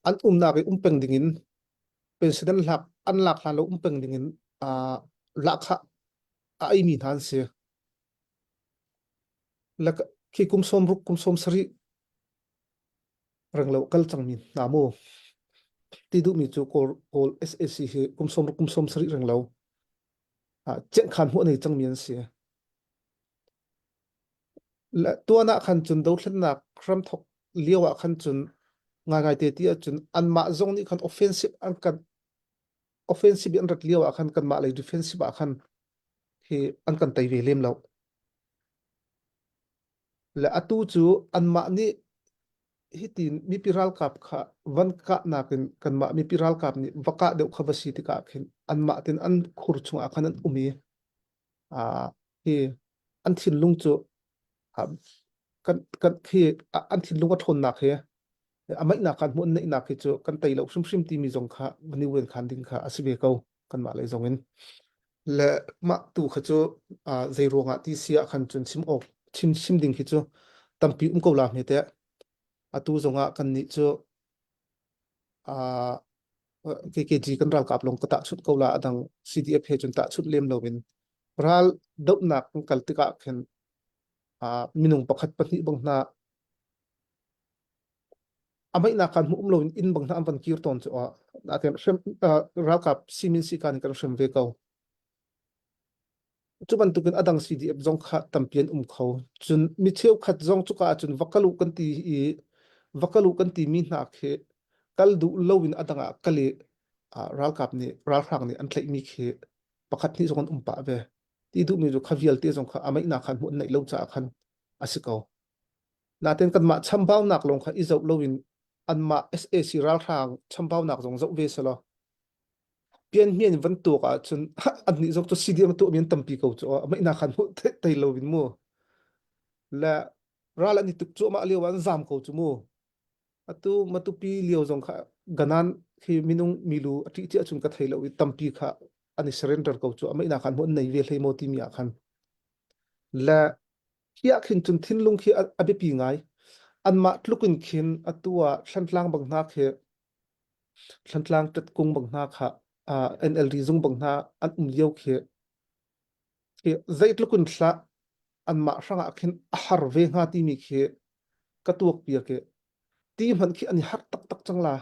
an umnak i um peng dingin president lak an lak hlan lo um peng dingin uh, lahkhah a eimi hna an si. Lak khi kum sawm ruk kum sawm sarih renglo kal cangmi hna mu ti duhmi cu Kawl Kawl SAC hi kum sawm ruk kum sawm sarih renglo ah cenkhan hmuh nei cangmi an si. Le tuan ah khan cun dothlennak hramthok lio ah khan cun ngaingai te ti ahcun anmah zong nih khan offensive an kan offensive an rat lio ah khan kanmah lei defensive ah khan hi an kan tei ve lem lo. Le atu cu anmah nih hitin mipi ralkap kha van kahnak in kanmah mipi ralkap nih va kah deuh kha va si tikah khin anmah tin an khur chungah khan an um i ah hi an thinlung cu ah, kan kan khi an thinlung a ṭhawnnak hi a maihnak khan hmuh an neihnak hi cu kan tei lo hrimhrim timi zong kha van i wen khan ding kha a si ve ko kanmah lei zong in le mah tu kha cu ah, zei ruangah ti si ah khan cun chim awk chim chim ding khi cu tampi um ko la hme teh atu zongah kan nih cu ah KKG kan ralkap lawng ka tahchunh ko la adang CDF he cun tahchunh lem loin ral dohnak kan kal tikah khin ah minung pakhat pahnih bang hna amaihnak kan hmu um loin inn bang hna an van kir tawn cu ah natin hrem ralkap simin si kan kan hrem ve ko Cu bantukin a dang CDF zong kha tampi an um kho. Cun mi cheukhat zong cuka ahcun va kal u kan ti i va kal u kan timi hna khi kal duh loin a dang ah kal i ah, ralkap nih ralhrang nih an tlaihmi khi pakhat hnih zong an um pah ve. Ti duhmi cu kha vialte zong kha a meihnak khan hmuh an neih lo caah khan a si ko. Natin kanmah chambaunak lawng kha i zoh loin anmah SAC ralhrang chambaunak zong zoh ve selaw pianhmian in van tuak ahcun annih zong cu CDM tuahmi an tampi ko cu mah khan hmuh thei lo in mu le ral an i tuk cuahmah lio ah an zam ko cu mu atu matupi lio zong kha ganan khi minung milu a ṭih cia cun ka thei lo i tampi kha an i surrender ko cu amah khan hmuh an nei ve hlei maw timi ah khan le hi ah khin cun thinlung khi a biapi ngai anmah tluk in khin atu ah Thlantlang bang hna khi Thlantlang ṭatkung bang hna kha uh, NLD zung bang hna an um lio khi khi zeitluk in hlah anmah hrangah khin a har ve hnga timi khi ka tuak piak i ti hmanh khi an i har taktak cang la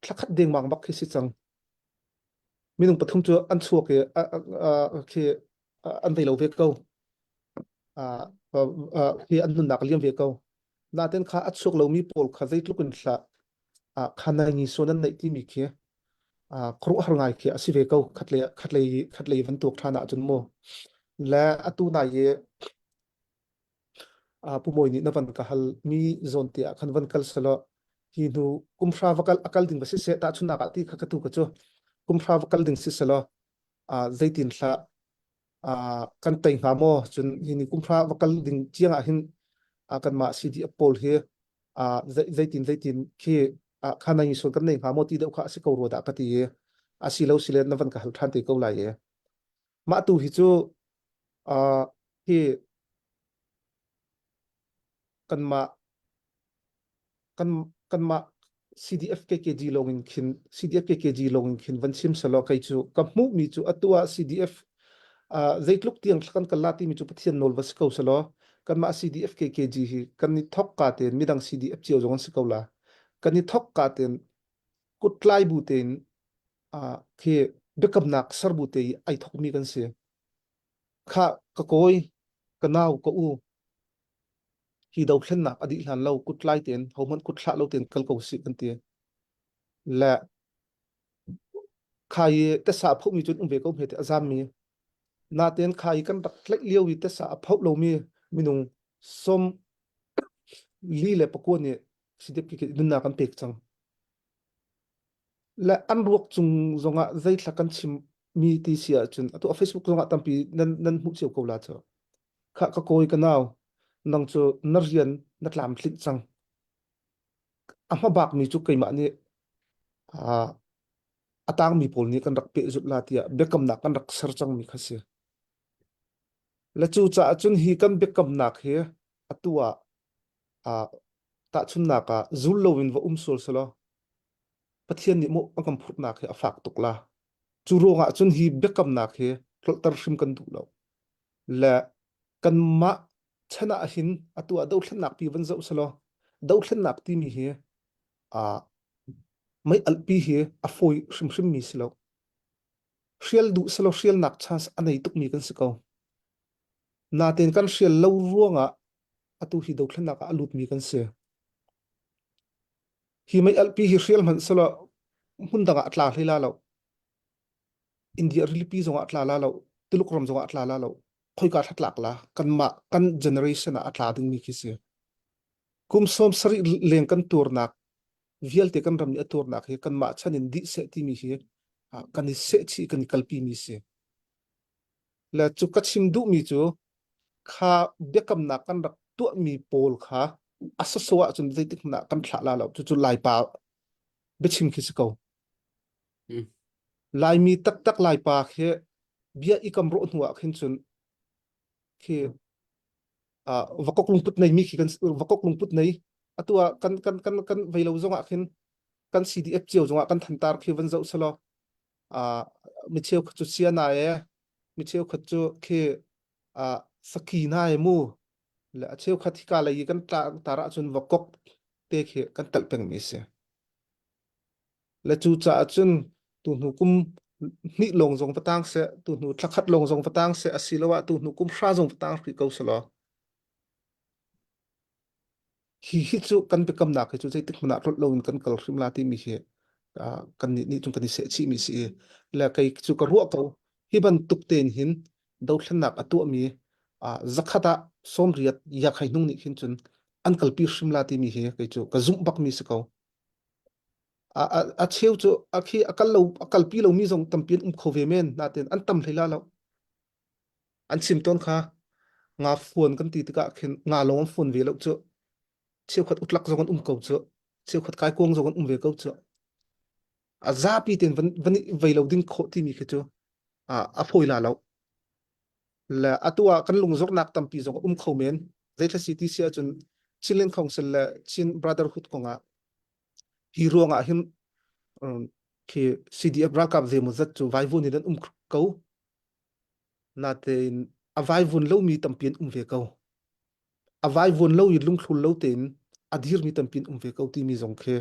thlakhat dengmang bak khi si cang minung pathum cu an chuak i khi an vei lo ve ko khi an nunnak liam ve ko naten kha a chuak lomi pawl kha zeitluk in hlah kha nai ni suan an neih timi khi khuaruahhar ngai khi a si ve ko khatlei khatlei khatlei van tuak ṭhan ahcun mu le atu nai i Pu Mawi nih na van ka hal mi zawn te ah khan van kal selaw hi hnu kumhra va kal a kal ding va si seh tahchunhnak ah ti kha ka tu ka cu kumhra va kal ding si selaw zeitin hlah kan tei hnga maw cun hi ni kumhra va kal ding tiang ah hin kanmah CDF pawl hi zeitin zeitin khi kha nai sual kan nei hnga maw ti deuh kha a si ko rua dah ka ti i a si lo si le na van ka hal ṭhan te ko lai i mah tu hi cu hi kanmah kan kanmah CDF KKG lawng in khin CDF KKG lawng in khin van chim selaw kei cu ka hmuhmi cu atu ah CDF uh, zeitluk tiang kan kal la timi cu Pathian nawl va si ko selaw kanmah CDF KKG hi kan i thok ka tein midang CDF cio zong an si ko la kan i thok ka tein kuttlai bu tein uh, khi biakamnak ser bu te i ai thokmi kan si kha ka kawi ka nau ka u. Hi dothlennak a dih hlan lo kut tlai tein hohmanh kut thlah lo tein kal ko sih kan ti. Le kha i tasa a phomi cun um ve ko hme ti a zammi. Natein kha i kan rak tlaih lio i tasa a phoh lomi minung som li le pakua nih sidep ki nunnak an pek cang. Le an ruak cung zongah zeithla kan chim mi ti si ahcun atu a Facebook zongah tampi nan nan hmuh cio ko la cu. Khah ka kawi ka nau nang cu na rian na tlamtlinh cang. A hmabak mi cu keimah nih uh, a tangmi pawl nih kan rak pehzulh la tiah biakamnak kan rak ser cangmi kha si. Le cu caah cun hi kan biakamnak hi atu ah uh, tahchunnak ah zul loin va um sual selaw Pathian nih mawh a kan phurhnak hi a fak tuk la. Cu ruangah cun hi biakamnak hi tlolhter hrim kan duh lo. Le kanmah chan ah hin atu ah dothlennak pi van zoh selaw dothlennak timi hi uh, mei alhpi hi a fawi hrimhrim mi si lo. Hrial duh selaw hrialnak chance a nei tukmi kan si ko. Natein kan hrial lo ruangah atu hi dothlennak ah a lutmi kan si. Hi mei alhpi hi hrial hmanh selaw hmun dang ah a tla hlei la lo. India rilipi zongah a tla la lo. Tuluk ram zongah a tla la lo. Khoika thla tlak la kanmah kan generation ah a tla dingmi khi si. Kum sawm sarih leng kan turnak vialte kan ram nih a turnak hi kanmah chan in dih seh timi hi kan i sehchih kan i kalpi mi si. Le cu ka chim duhmi cu kha biakamnak kan rak tuahmi pawl kha a sawsawh ahcun zeitik hmanh ah kan thlah la lo. Cucu Laipa biachim khi si ko. Mm. Laimi taktak Laipa khi bia i kam rawh hnu ah khin cun khi uh, vakok lungput nei mi khi kan vakok lungput nei atu ah kan kan kan kan vei lo zong ah khin kan CDF cio zong ah kan thantar khi van zoh selaw uh, mi cheu khat cu sia na e mi cheu khat cu khi uh, saki na e mu le a cheu khat hika lei i kan tla tar ahcun vakok te khi kan telh peng mi si le cu caah cun tu hnu kum hnih lawng zong va tang seh tu hnu thla khat lawng zong va tang seh asiloah tu hnu kum hra zong va tang rih ko selaw hi hi cu kan biakamnak hi cu zeitik hmanh ah tlolh loin kan kal hrim la timi hi kan nih nih cun kan i sehchih mi si i le kei cu ka ruah ko hi bantuk tein hin dothlennak a tuahmi zakhat ah sawmriat yakhai hnung nih khin cun an kalpi hrim la timi hi kei cu ka zumh bakmi si ko a, a, a cheu cu a khi a kal lo a kalpi lomi zong tampi an um kho ve men natin an tam hlei la lo an chim tawn kha nga fuan kan ti tikah khin nga lawng an fuan ve lo cu cheukhat utlak zong an um ko cu cheukhat kaikuang zong an um ve ko cu a zapi ten van van vei lo ding khawh timi khi cu a a fawi la lo le atu ah kan lungzornak tampi zong a um kho men zeithla si ti si ahcun Chinland Council le Chin Brotherhood kongah hi ruangah hin khi CDF ralkap zeimawzat cu vaivun in an um ko natein a vaivun lomi tampi an um ve ko a vaivuan lo i lungthlul lo tein a dirmi tampi an um ve ko timi zong khi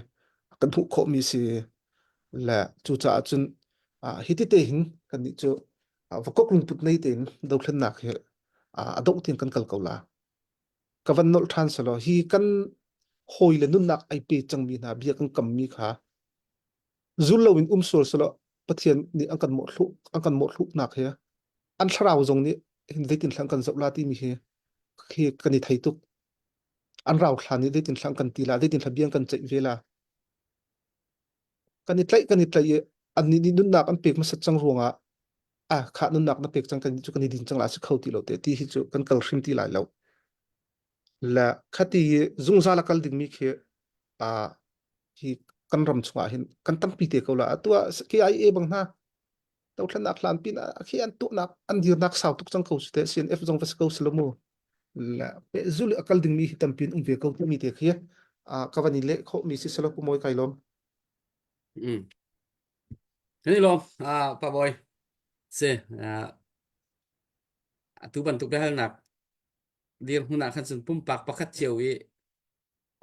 kan hmuh khawhmi si le cucaah cun hi ti te hin kannih cu vakok lungput nei tein dothlennak hi a dongh tiang kan kal ko la ka van nolh ṭhan selaw hi kan hawi le nunnak ai pe cangmi hna bia kan kammi kha zul loin um sual selaw Pathian nih an kan mawhthluh an kan mawhthluhnak hi an thlarau zong nih hin zeitin hlang kan zoh la timi hi khi kan i thei tuk an rau thla nih zeitin hlang kan ti la zeitin hla biang kan ceih ve la kan i tlaih kan i tlaih i annih nih nunnak an pek hmasat cang ruangah ah kha nunnak na pek cang kan cu kan i din cang la si kho ti lo te ti hi cu kan kal hrim ti lai lo le khati zungzal a kal dingmi khi a hi kan ram chungah hin kan tampi te ko la atu ah KIA bang hna dothlennak hlan pin ah khi an tuahnak an dirnak sau tuk cang ko su te CNF zong va si ko silo mu la pe zul a kal dingmi hi tampi an um ve ko timi te khi a ka van i leh khawh mi si selo ku moi kai lom Mm. Kan i lawm ah pa boy si atu bantuk biahalnak dirhmun ah khan cun pumpak pakhat cio i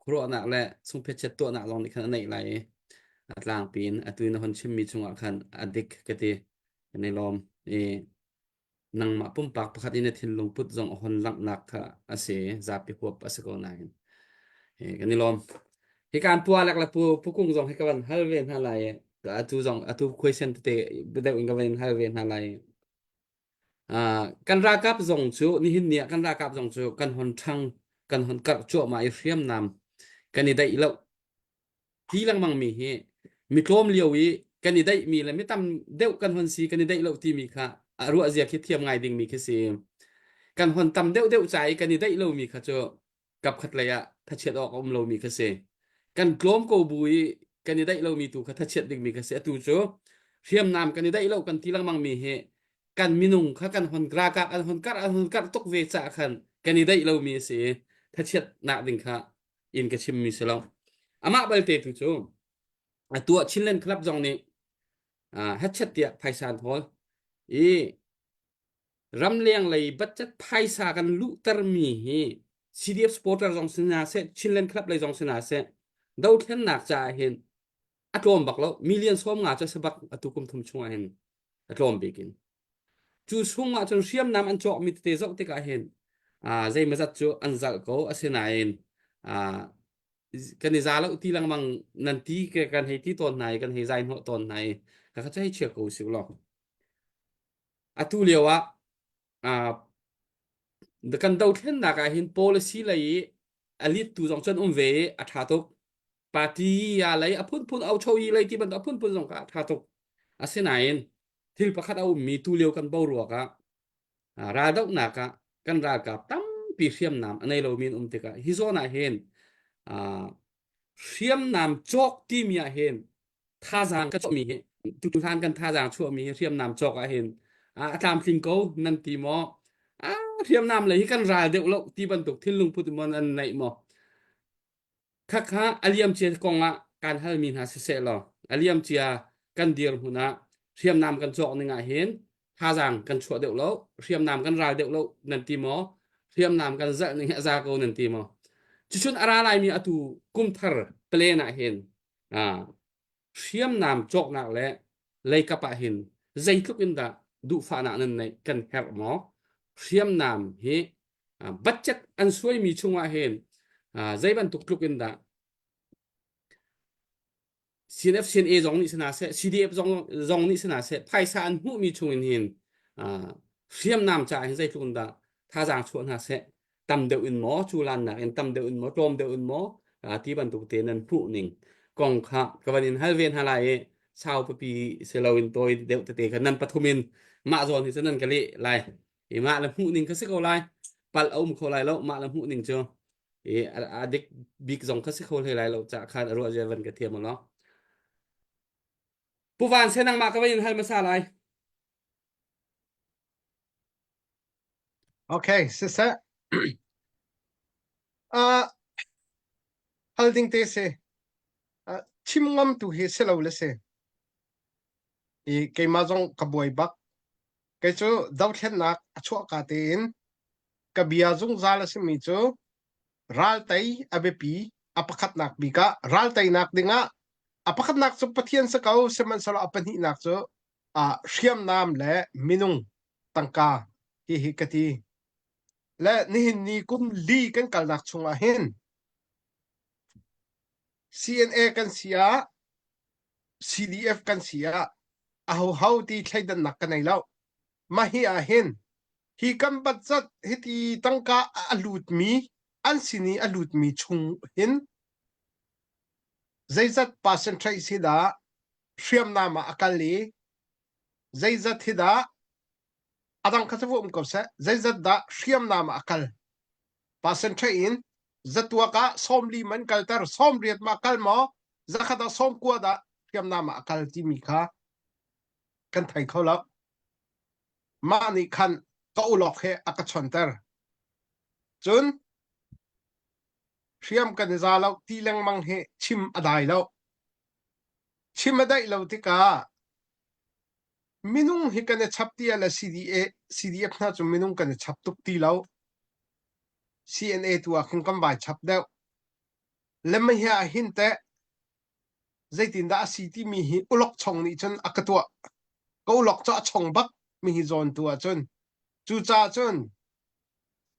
khuaruahnak le sungphetchet tuahnak lawng nih khan a neih lai i a tlangpi in atu in na hon chimmi chungah khan a dik ka ti kan i lawm i. Nangmah pumpak pakhat in na thinlung put zong a hon langhnak kha a si zapi huap a si ko nain. Kan i lawm. Hi kan pua lek le pu pukung zong hi ka van hal ve hna lai. Atu zong atu question tete deuh in ka van hal ve hna lai. Kan ralkap zong cu nihin ni ah kan ralkap zong cu kan hon ṭhang kan hon karh cuahmah i hriamnam kan i daih lo ti lengmang mi hi mi tlawm lio i kan i daih mi le mi tam deuh kan hon si kan i daih lo timi kha a ruah zia khi thiam ngai ding mi khi si. Kan hon tam deuh deuh ca i kan i daih lomi kha cu kapkhat lei ah thachiat awk a um lomi kha si. Kan tlawm ko bu i kan i daih lomi tu kha thachiat dingmi kha si. Atu cu hriamnam kan i daih lo kan ti lengmang mi hi kan minung kha kan hon ralkap an hon karh an hon karh tuk ve caah khan kan i daih lomi a si i thachiatnak ding kha in ka chimmi si lo. Amah balte tu cu atu ah Chinland Club zong nih hetchet tiah phaisa an hawl i ramleng lei budget phaisa kan luhtermi hi CDF supporter zong si hna seh Chinland Club lei zong si hna seh dothlennak caah hin a tlawm bak lo million 50 cu a si bak atu kum thum chungah hin a tlawm bik in cu chungah cun hriamnam an cawkmi tete zoh tikah hin zeimazat cu an zalh ko asinain kan i za lo ti lengmang nan ti kan hei ti tawn hna i kan hei zai hnawh tawn hna i ka kha hei chia ko si law Atu lio ah uh, kan dothlennak ah hin policy lei i a lead tu zong cun um ve i a ṭha tuk. Party ya lei a phunphun aucho yi lei ti bantuk a phunphun zong kha a ṭha tuk. Asinain thil pakhat a ummi tu lio kan boruak ah raldohnak ah kan ralkap tampi hriamnam a nei lomi an um tikah hi zawn ah hin hriamnam cawk timi ah hin thazaang ka chuahmi hi tutuhlan kan thazaang chuahmi hi hriamnam cawk ah hin a tlamtling ko nan ti maw? Hriamnam lei hi kan ral deuh lo ti bantuk thinlung put maw nan neih maw? Khakha a liamcia kong ah kan halmi hna siseh law a liamcia kan dirhmun ah hriamnam kan cawk ning ah hin thazaang kan chuah deuh lo hriamnam kan ral deuh lo nan ti maw? Hriamnam kan zalh ning hi a za ko nan ti maw? Cucun a ra laimi atu kumthar plan ah hin hriamnam cawknak le leikap ah hin zeitluk in dah duhfahnak nan neih kan herh maw? Hriamnam hi budget an suaimi chungah hin zei bantuk tluk in dah CNF CNA zong nih sina seh CDF zong zong nih sina seh phaisa an hmuhmi chungin hin hriamnam caah hin zeitluk in dah thazaang chuah hna seh tam deuh in maw cu lannak in tam deuh in maw tlawm deuh in maw ti bantuk te nan hmuh ning kong kha ka van in hal ve hna lai i sau pipi si loin tawi deuh tete kha nan pathum in mah zawn hi cu nan ka leh lai i mah le hmuh ning kha si ko lai palh a um kho lai lo mah le hmuh ning cu i a dik bik zong kha si kho hlei lai lo ca khan a ruah zia van ka thiam lo Pu Van se nangmah ka van in hal hmasa lai Okay, siseh. Uh, hal ding te si. Uh, chim ngam tu hi si lo le si. I keimah zong ka buai bak. Kei cu dothlennak a chuah ka tein ka bia zungzal a simi cu raltei a biapi a pakhatnak bik ah ralteinak dingah a pakhatnak cu Pathian si ko sihmanhsehlaw a pahnihnak cu uh, hriamnam le minung tangka hihi ka ti. Le nihin ni kum li kan kalnak chungah hin CNA kan si ah CDF kan si ah ahoho ti thleidannak ka nei lo. Mah hi ah hin hi kan budget hiti tangka a lutmi an sin i a lutmi chung hin zeizat percentage hi dah hriamnam ah a kal i zeizat hi dah a dang kha cu um ko seh zeizat dah hriamnam ah a kal percentage in zatuak ah 40 man kalter 80 ma kal maw zakhat ah 90 dah hriamnam ah a kal timi kha kan thei kho lo mah nih khan ka ulok he a ka chonter cun hriam kan i za lo ti lengmang hi chim a dai lo Chim a daih lo tikah minung hi kan i chap ti le CDA, CDF hna cu minung kan i chap tuk ti lo. CNA tu ah khin kan vai chap deuh. Le hi ah hin teh zeitindah a si timi hi ulok chong nih cun a ka tuah. Ka ulok cu a chong bak mi hi zawn tu ah cun. Cucaah cun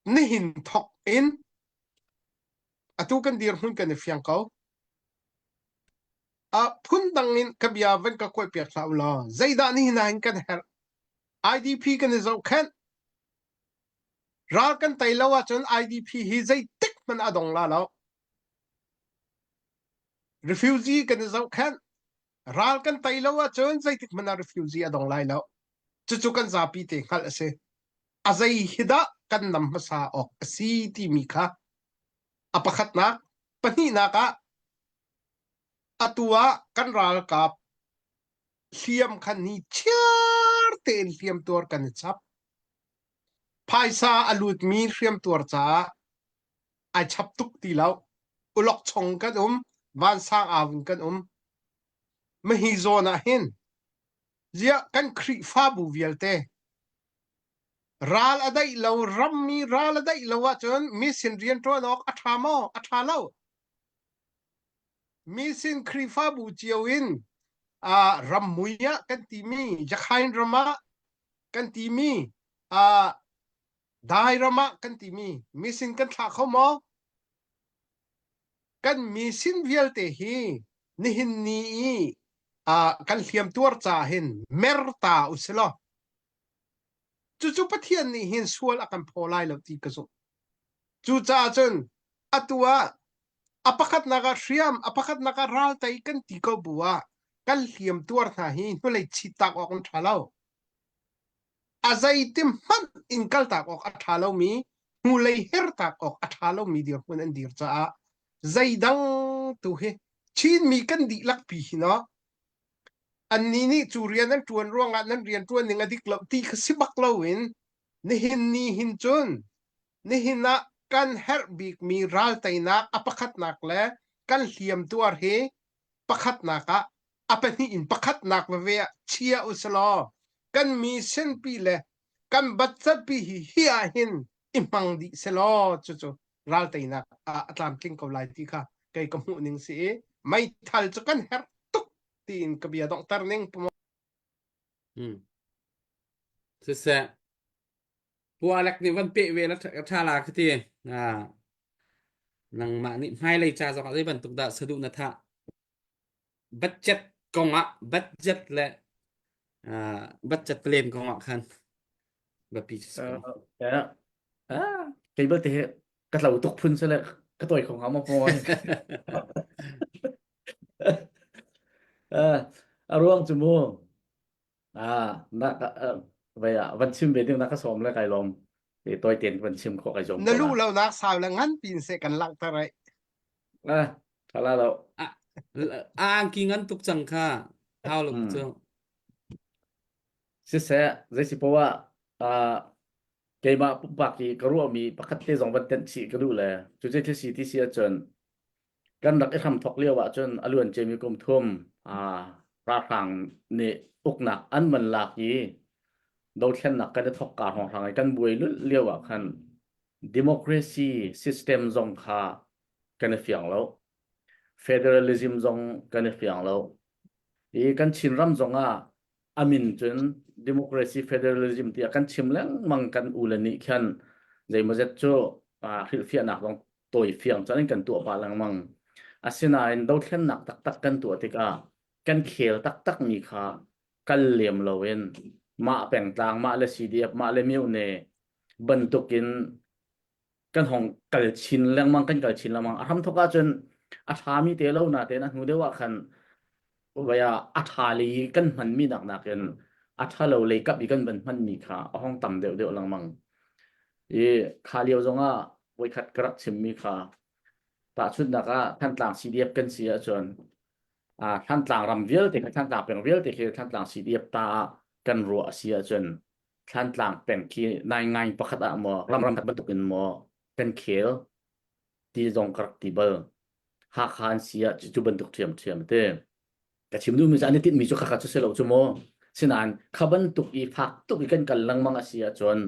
nihin thawk in atu kan dirhmun kan i fiang ko. Uh, phundang in ka bia van ka kuai piak hlah u law zeidah nihin ah hin kan herh IDP kan i zohkhenh ral kan tei lo ahcun IDP hi zeitik hmanh a dong la lo refugee kan i zohkhenh Ral kan tei lo ahcun zeitik hmanh ah refugee a dong lai lo. Cucu kan zapi te hngalh a si. A zei hi dah kan nam hmasa awk a si timi kha a pakhatnak, pahnihnak ah atu ah kan ralkap hliam kha ni chiar tein hliam tuar kan i chap. Phaisa a lutmi hriam tuar caah ai chap tuk ti lo. Ulok chong kan um, vansang au in kan um. Mahi zawn ah hin ziah kan Khrihfabu vialte ral a daih lo rammi ral a daih lo ahcun mi sin rianṭuan awk a ṭha maw? A ṭha lo. Mi sin Khrihfabu cio in uh, rammui ah kan timi Yakhain ram ah kan timi uh, Dai ram ah kan timi misin kan thlah kho maw? Kan misin vialte hi nihin ni i uh, kan hliam tuar ca hin mer ta usilaw cucu Pathian nih hin sual a kan phaw lai lo ti ka zumh. Cucaah cun atu ah a pakhatnak ah hriam, a pakhatnak ah ral tei kan ti ko bu ah kan hliam tuar hna hi hnulei chit tak awk an ṭha lo. A zeiti hmanh in kaltak awk a ṭha lomi, hnulei hertak awk a ṭha lomi dirhmun an dir caah zeidang tu hi Chinmi kan dihlak pi hi no annih nih cu rian an ṭuan ruangah nan rian ṭuan ning a dik lo ti kha si bak loin nihin ni hin cun nihin ah kan herh bikmi ral teinak a pakhatnak le kan hliam tuar hi pakhatnak ah a pahnih in pakhatnak veve ah chia usalaw kan mi senpi le kan batcatpi hi hi ah hin i hmang dih selaw cucu ral teinak ah a tlamtling ko lai ti kha kei ka hmuh ning si i meithal cu kan herh tuk tiin ka bia donghter ning Hmm. Siseh Pu Alek nih van peh ve la ṭha la ka ti. Ah, nangmah nih hmailei ca zong ah zei bantuk dah saduh na thah? Budget kong ah budget le ah, budget plan kong ah khan biapi si ko. Uh, ah, kei belte he ka tlo tuk phun sele ka toi kho hnga ma pawi. Uh, a ruang cu mu Ah, na uh, vai ah van chim ve ding na ka sawm le kai lawm. Te toi ten van chim khawh kai zom Na ko lu la. lo nak sau le ngan pin se kan langhter ai. Ah, thala lo. A a angki ngan tuk cang kha. Hau lo Hmm. cu. Siseh, zei si poah ah keimah pumpak i ka ruahmi pakhat te zong van tenh chih ka duh le cu cu thil si ti si ahcun kan rak i hramthok lio ahcun a luan ciami kum thum ralhrang nih uknak an van lak i dothlennak kan i thok ka hrawnghrang i kan buai lulh lio ah khan democracy system zong kha kan i fiang lo federalism zong kan i fiang lo i kan Chinram zong ah a min cun democracy federalism tiah kan chim lengmang kan u le nih khan zeimawzet cu hrilhfiahnak zong tawi fiang cun in kan tuah pah lengmang. Asinain dothlennak taktak kan tuah tikah kan khel taktak mi kha kal lem loin mah pengtlang, mah le CDF, mah le myone bantukin kan hong kal chin lengmang kan kal chin lengmang a hramthok ahcun a ṭhami te lo na tein a hnu deuh ah khan vaya a ṭha lei kan hmanmi nak nakin a ṭha lo lei kap i kan van hmanmi kha a hong tam deuh deuh lengmang i kha lio zongah voikhat ka rak chimmi kha tahchunhnak ah Thantlang CDF kan si ahcun ah Thantlang ram vialte kha Thantlang peng vialte khi Thantlang CDF ta ah kan ruah a si ahcun Thantlang peng khi nai ngai pakhat ah maw ram ram bantuk in maw kan khel ti zong ka rak ti bal Hakha an si ah cu bantuk ṭhiamṭhiam te ka chim duhmi cu an i tinhmi cu khakha cu si lo cu mu sinain kha bantuk i fak tuk i kan kal lengmang a si ahcun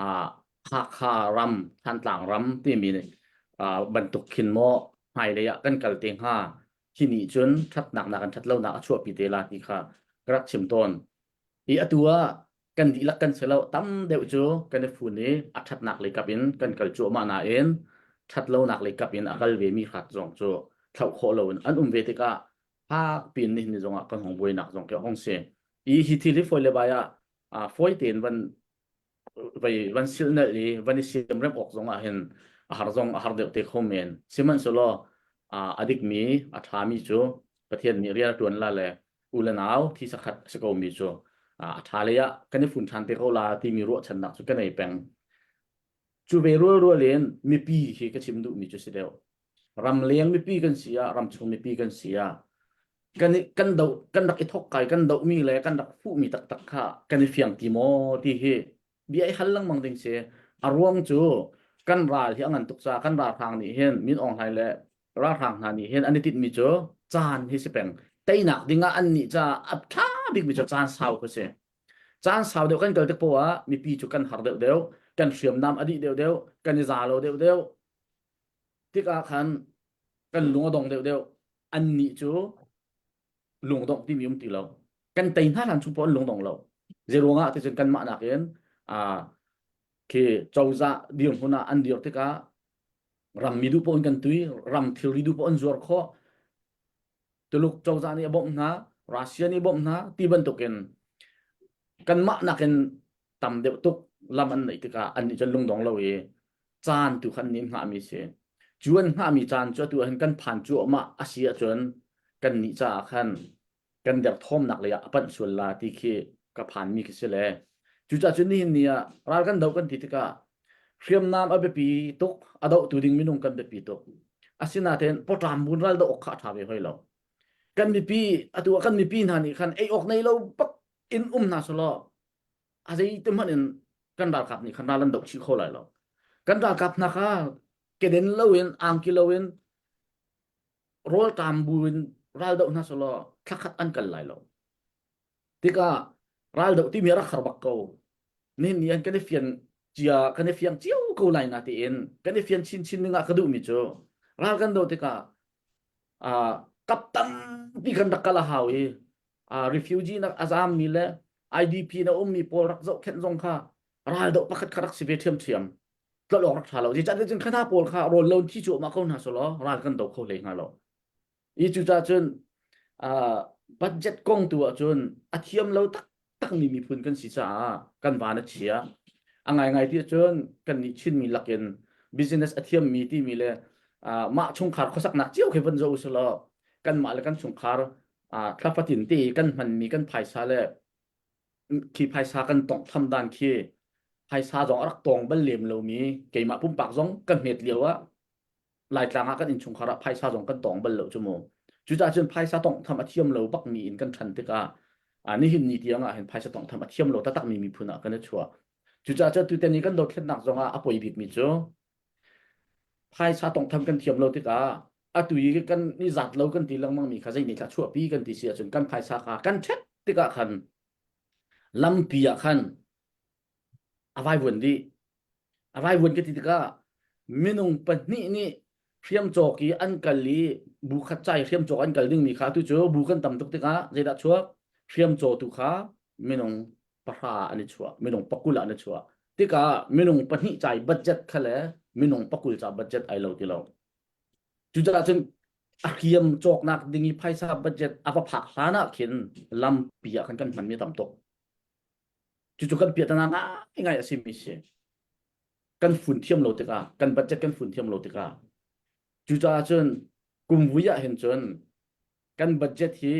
ah Hakha ram Thantlang ram timi ah bantuk khin maw hmailei ah kan kal te hnga hi nih cun ṭhatnak nakin ṭhatlonak a chuahpi te la ti kha ka rak chim tawn i atu ah. Kan dihlak kan si lo, tam deuh cu kan i fun i a ṭhatnak lei kap in kan kal cuahmah nain ṭhat lonak lei kap in a kal vemi hrat zong cu thlauh khawh loin an um ve tikah fak piin nihin ni zongah kan hong buainak zong khi a hong si. I hi thil hi fawi le bai ah fawi tein van vai van silhnalh i van i siamremh awk zong ah hin a har zong a har deuh te kho men. Sihmanhsehlaw a dikmi a ṭhami cu Pathian nih rian a ṭuan la le u le nau thi sakhat a si komi cu a ṭha lei ah kan i fun ṭhan te ko la timi ruahchannak cu ka nei peng. Cu ve rualrual in mipi hi ka chim duhmi cu si deuh. Ramleng mipi kan si ah, ramchung mipi kan si ah, kan i, kan do kan rak i thok kai kan dohmi le kan rak fuhmi taktak kha kan i fiang ti maw ti hi bia i hal lengmang ding si. A ruang cu kan ral hi a ngan tuk caah kan ralhrang nih hin Min Aung Hlaing le ralhrang hna nih hin an i tinhmi cu caan hi si peng. Teinak ding ah an nih caah a ṭha bikmi cu caan sau khi si. Caan sau deuh kan kal tik poah ah mipi cu kan har deuh deuh, kan hriamnam a dih deuh deuh, kan i za lo deuh deuh. Tikah khan kan lung a dong deuh deuh. An nih cu lungdongh timi um ti lo. Kan tei hna hlan chung poah an lungdong lo. Zeiruangah ticun kanmah nakin aa khi cozah dirhmun ah an dir tikah rammi duh paoh in kan tui, ram thilri duh paoh an zuar khawh. Tuluk cozah nih a bawmh hna, Russia nih a bawmh hna ti bantukin kanmah nakin tam deuh tuk lam an neih tikah annih cu an lungdong lo i caan tu kha an nih hngahmi si. Cu an hngahmi caan cu atu ahhin kan phan cuahmah a si ahcun kannih caah khan kan derthawmnak lei ah a panh sual la ti khi ka phanmi khi si le cucaah cun nihin ni ah ral kan doh kan ti tikah hriamnam a biapi tuk a dohtu ding minung kan biapi tuk asinain pawṭam bun ral doh awk kha a ṭha ve hoi lo kan mipi atu ah kan mipi hna nih khan ei awk nei lo bak in um hna selaw a zei te hmanh in kan ralkap nih khan ral an doh chih kho lai lo kan ralkap hna kha keden loin angki loin rawlṭam bu in raldoh hna selaw thlakhat an kal lai lo. Tikah raldoh timi a rak har bak ko. Nihin ni an kan i fian cia kan i fiang cio ko lai na tiin kan i fian chinchin ding ah ka duhmi cu ral kan doh tikah uh, kap tampi kan rak kal a hau i uh, refugee nak a zaammi le IDP na ummi pawl rak zohkhenh zong kha raldoh pakhat kha rak si ve ṭhiamṭhiam. Tlolh awk rak ṭha lo. Zeicahtiah cun kha pawl kha rawl lo in thi cuahmah ko hna selaw ral kan do kho hlei hnga lo. I cucaah cun uh, budget kong tu ahcun a thiam lo taktakmi miphun kan si caah kan van a chia. A ngaingai ti ahcun kan nih Chinmi lakin business a thiammi timi le uh, mah chungkhar khuasaknak cio khi van zoh usih kanmah le kan chungkhar uh, thla fatin te kan hmanmi kan phaisa le khi phaisa kan tonghtham dan khi phaisa zong a rak tawng bal lem lomi keimah pumpak zong ka hmet lio ah Laitlang ah kan innchungkhar ah phaisa zong kan tawng bal lo cu mu. Cucaah cun phaisa tonghtham a thiam lo bakmi in kan ṭhan tikah nihin ni tiang ah hin phaisa tonghtham a thiam lo taktakmi miphun ah kan i chuah. Cucaah cun tutan i kan dothlennak zong ah a poi bikmi cu phaisa tonghtham kan thiam lo tikah atu i kan i zat lo kan ti lengmang mi kha zei nih thla chuahpi kan ti si ahcun kan phaisa kha kan ṭhet tikah khan lampi ah khan a vaivuan dih. A vaivuan ka ti tikah minung pahnih nih hriam cawk i an kal i bu khat ca i hriam cawk an kal dingmi kha atu cu bu kan tam tuk tikah zeidah chuak hriam cawtu kha minung pahra an i chuah minung pakul ah an i chuah tikah minung pahnih ca i budget kha le minung pakul ca budget ai lo ti lo cucaah cun a hriam cawknak ding i phaisa budget a va phak hlan ah khin lampi ah khan kan hmanmi tam tuk cucu kan piahtana ngaingai a simi si kan fun thiam lo tikah kan budget kan fun thiam lo tikah cucaah cun kum vui ah hin cun kan budget hi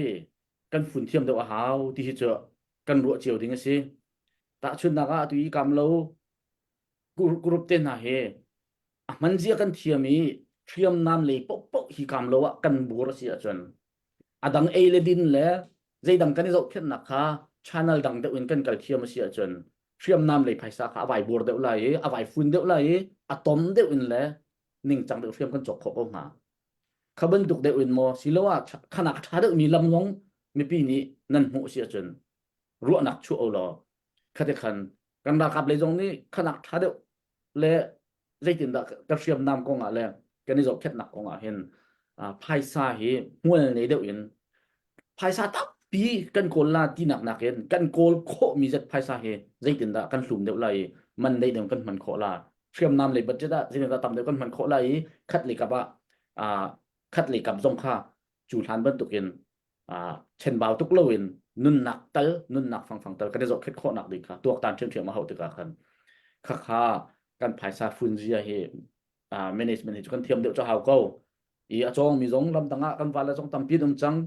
kan fun thiam deuh a hau ti hi cu kan ruah cio ding a si tahchunhnak ah atu i kam lo group te hna hi a hman zia kan thiam i hriamnam lei paohpaoh hi kam lo ah kan bur a si ahcun a dang ei le din le zeidang kan i zohkhenhnak kha channel dang deuh in kan kal thiam a si ahcun hriamnam lei phaisa kha a vai bur deuh lai i a vai fun deuh lai i a tom deuh in le ningcang deuh hriam kan cawk khawh ko hnga kha bantuk deuh in maw siloah khanak ṭha deuhmi lam zong mipi nih nan hmuh si ahcun ruahnak chuah o law khate khan kan ralkap lei zong nih khanak ṭha deuh le zeitindah ka hriamnam kong ah le kan i zohkhenhnak kong ah hin phaisa hi hmual nei deuh in phaisa tampi. tampi kan kawl la tinak nakin kan kawl khawhmi zat phaisa hi zeitindah kan hlum deuh lai i man dei deuh kan hman khawh la hriamnam lei budget ah zeitindah tam deuh kan hman khawh lai i khat lei kap ah khat lei kap zong kha cu hlan bantukin chenbau tuk loin nunnak tal nunnak fangfang tal kan i zohkhenh khawhnak ding kha tuaktan ṭhiamṭhiam a hauh tikah khan khakha kan phaisa funzia hi management hi cu kan thiam deuh cu hau ko i a cawngmi zong ramdang ah kan vale zong tampi an um cang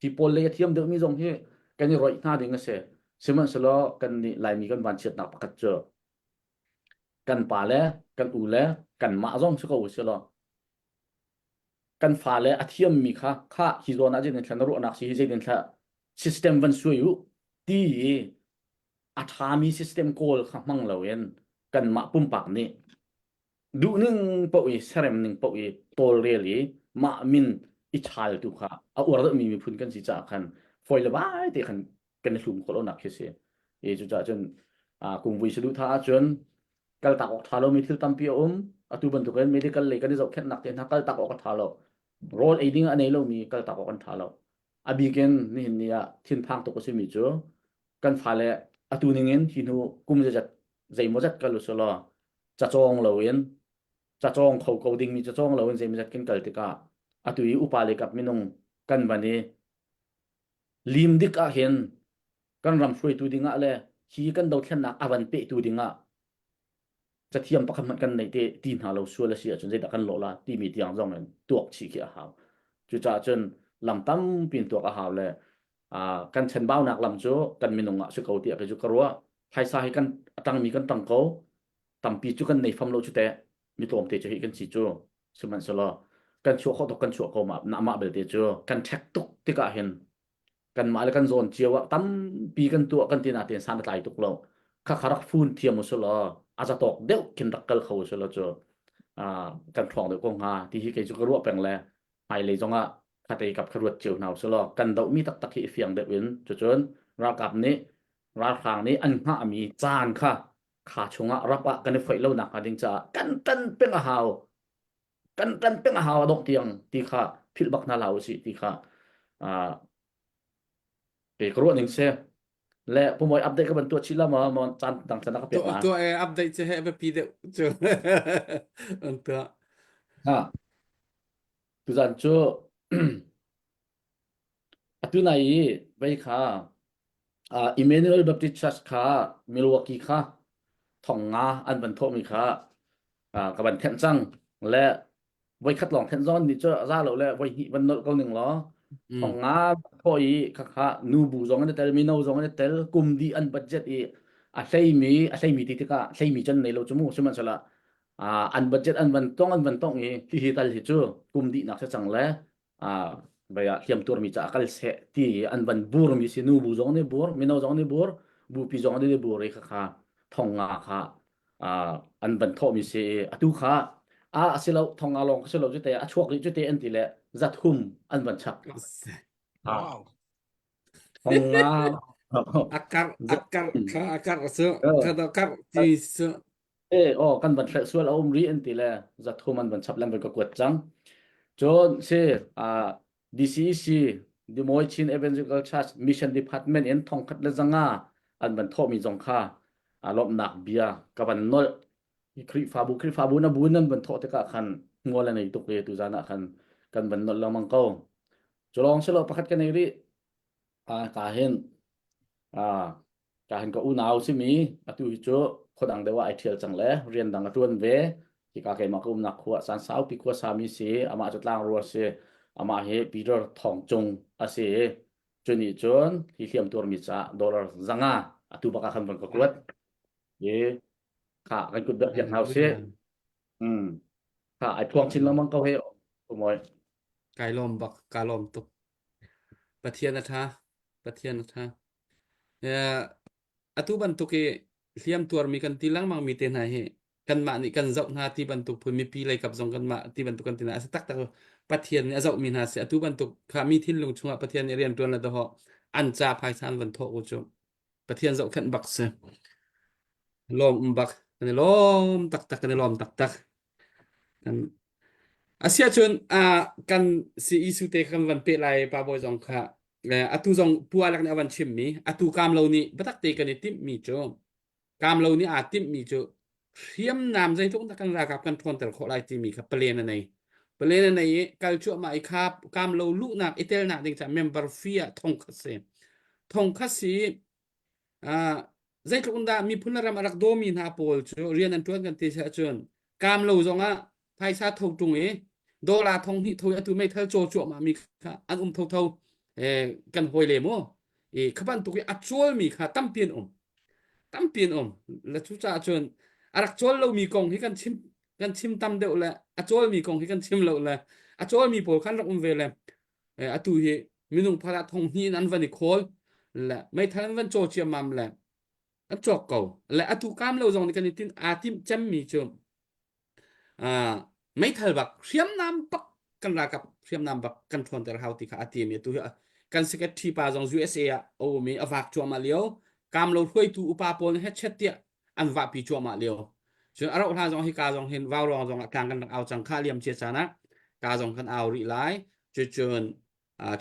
hi pawl lei a thiam deuhmi zong hi kan i roih hna ding a si sihmanhsehlaw kan nih Laimi kan vanchiatnak pakhat cu kan pa le kan u le kanmah zong si ko usilaw kan fale a thiammi kha kha hi zawn ah zeitin thla na ruahnak si hi zeitin thla system van suai u ti i a ṭhami system kawl kha hmang loin kanmah pumpak nih duhning paoh i serem ning paoh i tawlrel i mah min i chaal tu kha a uar deuhmi miphun kan si caah khan fawi le vai te khan kan i hlum khawh lonak khi si. I cucaah cun kungvui saduhthah ahcun kaltak awk ṭha lomi thil tampi a um. Atu bantukin medical lei kan i zohkhenhnak te hna kaltak awk a ṭha lo. Rawl ei ding a nei lomi kaltak awk an ṭha lo. A bikin nihin ni ah thinphang tuk a simi cu kan fale atu ningin hi hnu kum zeizat zeimawzat kal usulaw cacawng loin cacawng kho ko dingmi cacawng loin zeimawzat kan kal tikah atu i upa le kap minung kan van i lim dik ah hin kan ram hruaitu dingah le hi kan dothlennak a van pehtu dingah cathiam pakhat hmanh kan neih te ti hna lo sual a si ahcun zeidah kan lawh la timi tiang zong in tuak chih khi a hau. Cucaah cun lam tampi in tuak a hau le kan chanbaunak lam cu kan minung ah si ko tiah kei cu ka ruah. Phaisa hi kan a tangmi kan tang ko. Tampi cu kan nei fam lo cu teh. Mi tlawmte cu hi kan si cu. Sihmanhsehlaw kan chuah khawh tuk kan chuah ko ma mah belte cu kan ṭhek tuk tikah hin kanmah le kan zawn cio ah tampi kan tuah kan ti natein san a tlai tuk lo. Khakha rak fun thiam usulaw a zatawk deuh khin rak kal kho usulaw cu kan ṭhawng deuh ko hnga ti hi kei cu ka ruah peng le hmailei zongah khatei kap kha ruat cio hna usulaw kan dohmi taktak hi i fiang deuh in cucun ralkap nih ralhrang nih an hngahmi caan kha kha chungah rap ah kan i foih lo nak hnga ding caah kan tan peng a hau kan tan peng a hau a dongh tiang ti kha philh bak hna hlah usih ti kha pe ka ruah ning si le pumoi update ka ban tuah chih la ma mon caan dang chan ka pek la tuah e update che he biapi deuh cu an tuah ha tuzan cu atu nai i vei kha Emmanuel Baptist Church kha Milwaukee kha thong nga an van thawhmi kha ka van thenh cang le voikhat lawng thenh zawn nih cu za lo le voi hnih van nolh ko ning law thong nga thawh i khakha nu bu zong an i tel mino zong an i tel kum dih an budget i a hleimi a hleimi ti tikah hleimi cun nei lo cu mu sihmanhsehlaw an budget an van tong an van tong i hihi tal hi cu kum dihnak si cang le bai ah hliamtuarmi caah kal seh ti i an van burmi si nu bu zong nih bur mino zong nih bur bupi zong nih bur i khakha thong nga kha an van thawhmi si i atu kha a a si lo thong nga lawng si lo cu te a chuak rih cu te an ti le zathum an van chap Wow. thong nga akar akar kha akar su kha akar ti su E aw kan van hrelh sual a um rih an ti le zathum an van chap lengmang ka kuat cang. Cun si uh, DCEC Des Moines Chin Evangelical Church Mission Department in thongkhat le zanga an van thawhmi zong kha uh, lawmhnak bia ka van nolh. Khrihfabu Khrihfabu na bu nan van thawh tikah khan ngol a nei tuk e tuzan ah khan kan van nolh lengmang ko. Cu lawng silo pakhat ka nei rih. Ah ka hin ah Ka hin ka unau simi atu hi cu khuadang deuh ah ai ṭhial cang le rian dang a ṭuan ve. Hika keimah ka umnak khua caan saupi khua sami si. Amah cu tlangrual si. Amah hi Peter Thawng Cung a si. Cu nih cun hi hliam tuarmi caah dollar zanga atu bak ah khan von ka kuat. I kha kan kut bek piak hna usih. Hmm. Kha ai phuang chin lengmang ko he. Umoi. Kai lawm bak, ka lawm tuk. Pathian a ṭha. Pathian a ṭha. Atu bantuk i hliam tuarmi kan ti lengmangmi te hna hi kanmah nih kan zoh hna ti bantuk phun mipi lei kap zong kanmah ti bantuk kan ti hna a si taktak Pathian nih a zohmi hna si atu bantuk kha mi thinlung chungah Pathian nih rian ṭuan le dawh an ca phaisa an van thawh u cu Pathian zohkhenh bak si lawm um bak kan i lawm taktak kan i lawm taktak kan asiahcun kan CEC te kan van peh lai pa bawi zong kha. Atu zong Pu Alak nih a van chimmi atu kaam lo nih biatak te kan i timhmi cu kaam lo nih aa timhmi cu hriamnam zeitluk dah kan ralkap kan ṭhawnter khawh lai timi kha plan a nei. Plan a nei i kal cuahmah i kha kaam lo luhnak i telnak ding caah member fee ah thong khat si. Thong khat si zeitluk in dah miphun le ram a rak dawmi hna pawl cu rian an ṭuan kan ti si ahcun kaam lo zongah phaisa tho ṭung i dollar thong hnih tho i atu meithal caw cuahmah mi kha an um thotho kan hawi le mu i kha bantuk i a cawlmi kha tampi an um tampi an um le cucaah cun a rak cawl lomi kong hi kan chim kan chim tam deuh le a cawlmi kong hi kan chim lo le a cawlmi pawl khan rak um ve le atu hi minung phalah thong hnih in an van i khawl le meithal an van caw ciammam le an cawk ko le atu kam lo zong nih kan i tin aa timh cemmi cu meithal bak hriamnam bak kan ralkap hriamnam bak kan ṭhawnter hau ti kha a ti mi atu hi kan secretary pa zong USA ah a um i a vak cuahmah lio kam lo hruaitu upa pawl nih hechet tiah an vahpi cuahmah lio cun a rauh hlan zong hi ka zong hin vau rong zong ah tlang kan rak au cang kha liam cia caan ah ka zong kan au rih lai cucun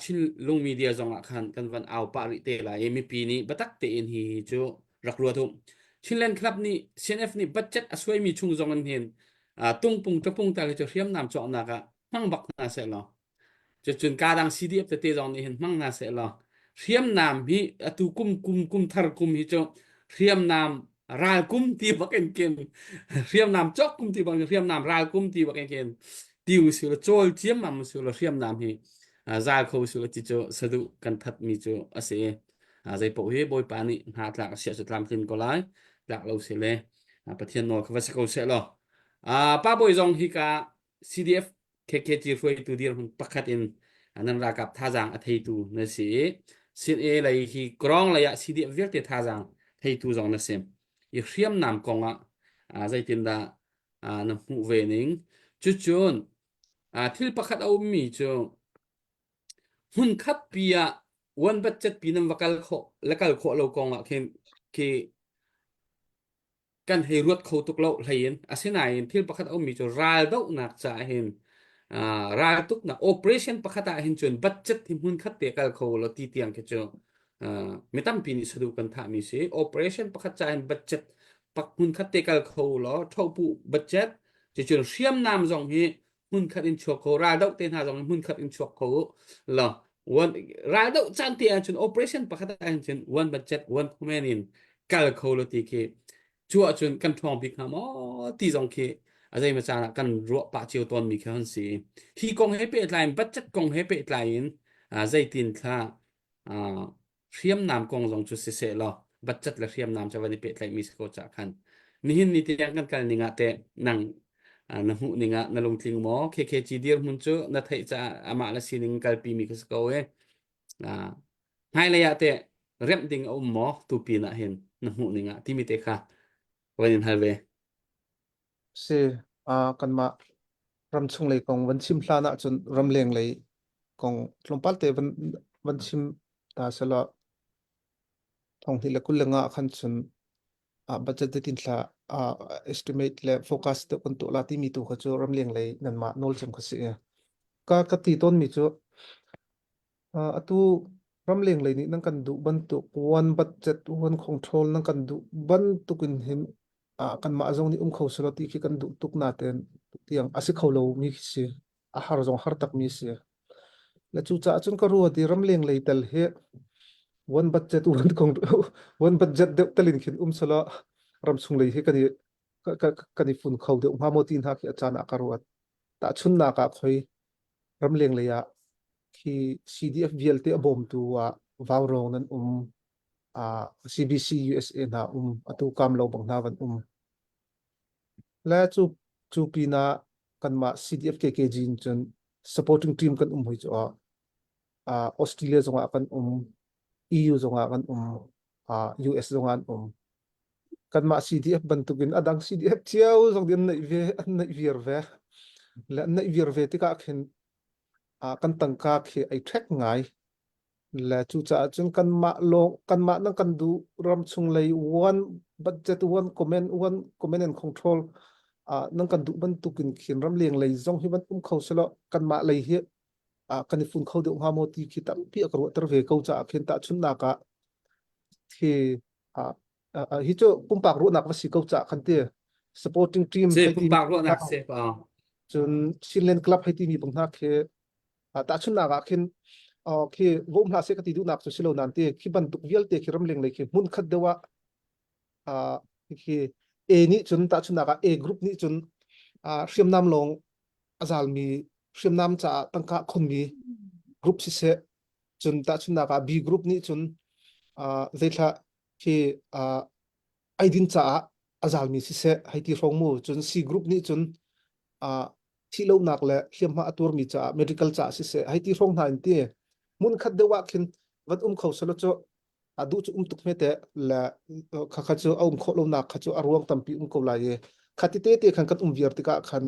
Chinlung media zong ah khan kan van au pah rih te lai i mipi nih biatak tein hi hi cu rak ruat u. Chinland Club nih CNF nih budget a suaimi chung zong in hin tungpung tlapung tal hi cu hriamnam cawknak ah hmang bak hna seh law cucun kadang CDF tete zong nih hin hmang hna seh law hriamnam hi atu kum kum kum thar kum hi cu hriamnam ral kum ti bak in kin hriamnam cawk kum ti bak in hriamnam ral kum ti bak in kin tiu si la cawl ciammam si la hriamnam hi zal kho si la ti cu saduh kan that mi cu a si zei paoh hi bawipa nih hna tlak a sia cu tlamtlin ko lai tlak lo si le pathian nawl kha va si ko seh law pa bawi zong hi ka CDF KKG hruaitu dirhmun pakhat in nan ralkap thazaang a theitu na si i CNA lei hi Krong lei ah CDF vialte thazaang theitu zong na si. I hriamnam kong ah zeitindah na hmuh ve ning? Cucun thil pakhat a ummi cu hmunkhat pi ah one budget pi nan va kal khawh le kal khawh lo kong ah khin khi kan hei ruat kho tuk lo hlei in asinain thil pakhat a ummi cu raldohnak caah hin raltuknak operation pakhat ah hin cun budget hi hmun khat te kal kho lo ti tiang khi cu mi tampi nih saduh kan thahmi si operation pakhat caah hin budget pak hmun khat te kal kho lo thopu budget cucun hriamnam zong hi hmun khat in chuak kho raldoh te hna zong hmun khat in chuak kho lo one raldoh caan te ahcun operation pakhat ah cun one budget one command in kal kho lo ti khi cu ahcun kan ṭhawng bik hnga maw ti zong khi a zei caan ah kan ruah pah cio tawn mi khi han si hi kong he pehtlai in budget kong he pehtlai in zeitin thla hriamnam kong zong cu siseh law budget le hriamnam cu van i pehtlaihmi si ko cah khan nihin ni tiang kan kal ning ah teh nang na hmuh ning ah na lungtling maw KKG dirhmun cu na theih caah amah le sining kalpi mi ka si ko e hmailei ah teh remh ding a um maw tu pin ah hin na hmuh ning ah timi te kha van in hal ve Si kanmah ramchung lei kong van chim hlan ahcun ramleng lei kong tlawmpal te van van chim ta selaw thong hnih le 25 khan cun budget zeitin thla estimate le focus te kan tuah la timi tu kha cu ramleng lei nanmah nawl cem kha si ka ka ti tawn mi cu atu ramleng lei nih nan kan duh bantuk one budget one control nan kan duh bantuk in hin kanmah zong nih um kho selaw ti khi kan duh tuk nain tiang a si kho lo mi khi si a har zong har tak mi si le cucaah cun ka ruat i ramleng lei tel hi one budget one kong one budget deuh telin khin um selaw ramchung lei hi kan i kan i fun kho deuh hnga maw ti hna khi a caan ah ka ruat tahchunnak ah khoi ramleng lei ah khi CDF vialte a bawmtu ah vaurawng nan um CBC USA hna um atu kam lo bang hna van um le cu cu pinah kanmah CDF KKG in cun supporting team kan um hoi cu ah Australia zongah kan um EU zongah kan um US zongah an um kanmah CDF bantukin a dang CDF cio zong an neih ve an neih viar ve le an neih viar ve tikah khin kan tangka khi ai ṭhek ngai Le cucaah cun kanmah lawng kanmah nan kan duh ramchung lei one budget one comment one comment and control uh, nan kan duh bantukin khin ramleng lei zong hi van um kho selaw kanmah lei hi. kan i fun kho deuh hnga maw ti khi tampi a ka ruahter ve ko caah khin tahchunhnak ah khi hi cu pumpak ruahnak va si ko caah khan ti supporting team Si pumpak ruahnak si pa. Cun Chinland Club hei timi bang hna khi tahchunhnak ah khin khi va um hlah seh ka ti duhnak cu si lo nain ti khi bantuk vialte khi ramleng lei khi hmun khat deuh ah khi A nih cun tahchunhnak ah A group nih cun hriamnam lawng a zalmi hriamnam caah tangka khonmi group siseh cun tahchunhnak ah B group nih cun zeithla khi eidin caah a zalmi siseh hei ti hrawng mu cun C group nih cun thihlonak le hliamhma a tuarmi caah medical caah siseh hei ti hrawng hna in ti hmun khat deuh ah khin van um kho selaw cu a duh cu um tuk hme te le kha kha cu a um khawh lonak kha cu a ruang tampi um ko lai i khati te te khan kan um viar tikah khan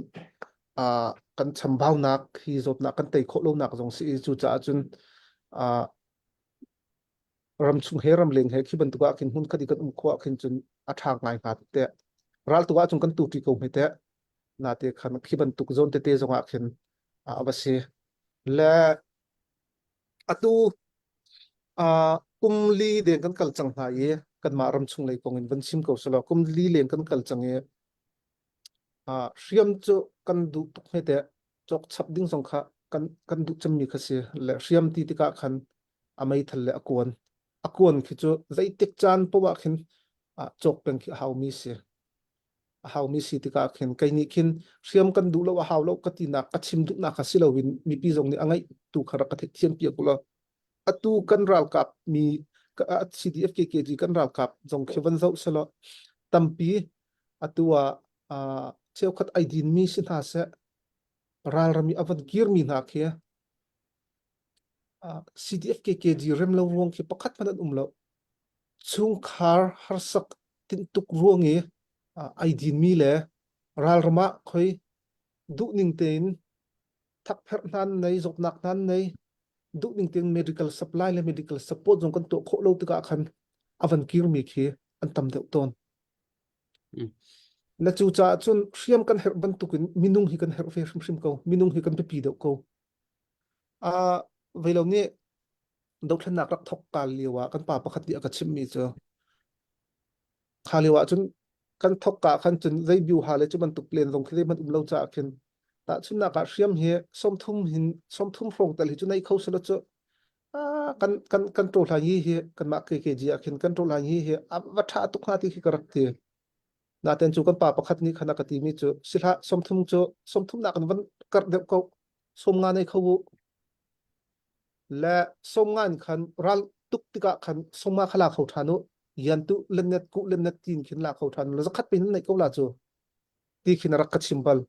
uh, kan chambaunak hi zawtnak kan tei khawh lonak zong si i cucaah cun uh, ramchung he ramleng he khi bantuk ah khin hmun khat i kan um khawh ah khin cun a ṭha ngai hnga te ral tu ah cun kan tu ṭi ko hme te na te khan khi bantuk zawn tete zong ah khin a va si le atu uh, kum li deng kan kal cang hna i kanmah ramchung lei kong in van chim ko selaw kum li leng kan kal cang i uh, hriam cu kan duh tuk hme te cawk chap ding zong kha kan kan duh cemmi kha si le hriam ti tikah khan a meithal le a kuan a kuan khi cu zeitik caan poah ah khin uh, cawk peng khi a haumi si a haumi si tikah khin kei nih khin hriam kan duh lo a hau lo ka tinak ka chim duhnak kha si loin mipi zong nih a ngaih tu kha rak ka theihthiam piak ulaw atu kan ralkap mi CDF KKG kan ralkap zong khi van zoh selaw tampi atu ah cheukhat ai din mi si hna seh ralram i a van kir mi hna khi CDF KKG rem lo ruang khi pakhat hmanh an um lo chungkhar harsak tintuk ruang i ai din mi le ralram ah khoi duhning tein thakpherh hna an nei zawtnak hna an nei duhning tein medical supply le medical support zong kan tuah khawh lo tikah khan a van kirmi khi an tam deuh tawn. Na cu caah cun hriam kan herh bantukin minung hi kan herh ve hrimhrim ko. Minung hi kan biapi deuh ko. Uh, veilo nih dothlennak rak thok kal lio ah kan pa pakhat nih a ka chimmi cu kha lio ah cun kan thok ka khan cun zei biu ha le cu bantuk len zong khi zeihmanh um lo caah khin tahchunhnak ah hriam hi 30 hin 30 hrawng tal hi cu nei kho selaw cu kan kan kan ṭo hlan hi hi kanmah KKG ah khin kan ṭo hlan hi hi a va ṭha tuk hnga ti khi ka rak ti naten cu kan pa pakhat nih khan a ka timi cu sihlah 30 cu 30 nak in van karh deuh ko 50 nei kho u le 50 in khan ral tuk tikah khan 50 kha la kho ṭhan u yan tu lennet ku lennet tin khin la kho ṭhan la zakhat pin nei ko la cu ti khin a rak ka chim bal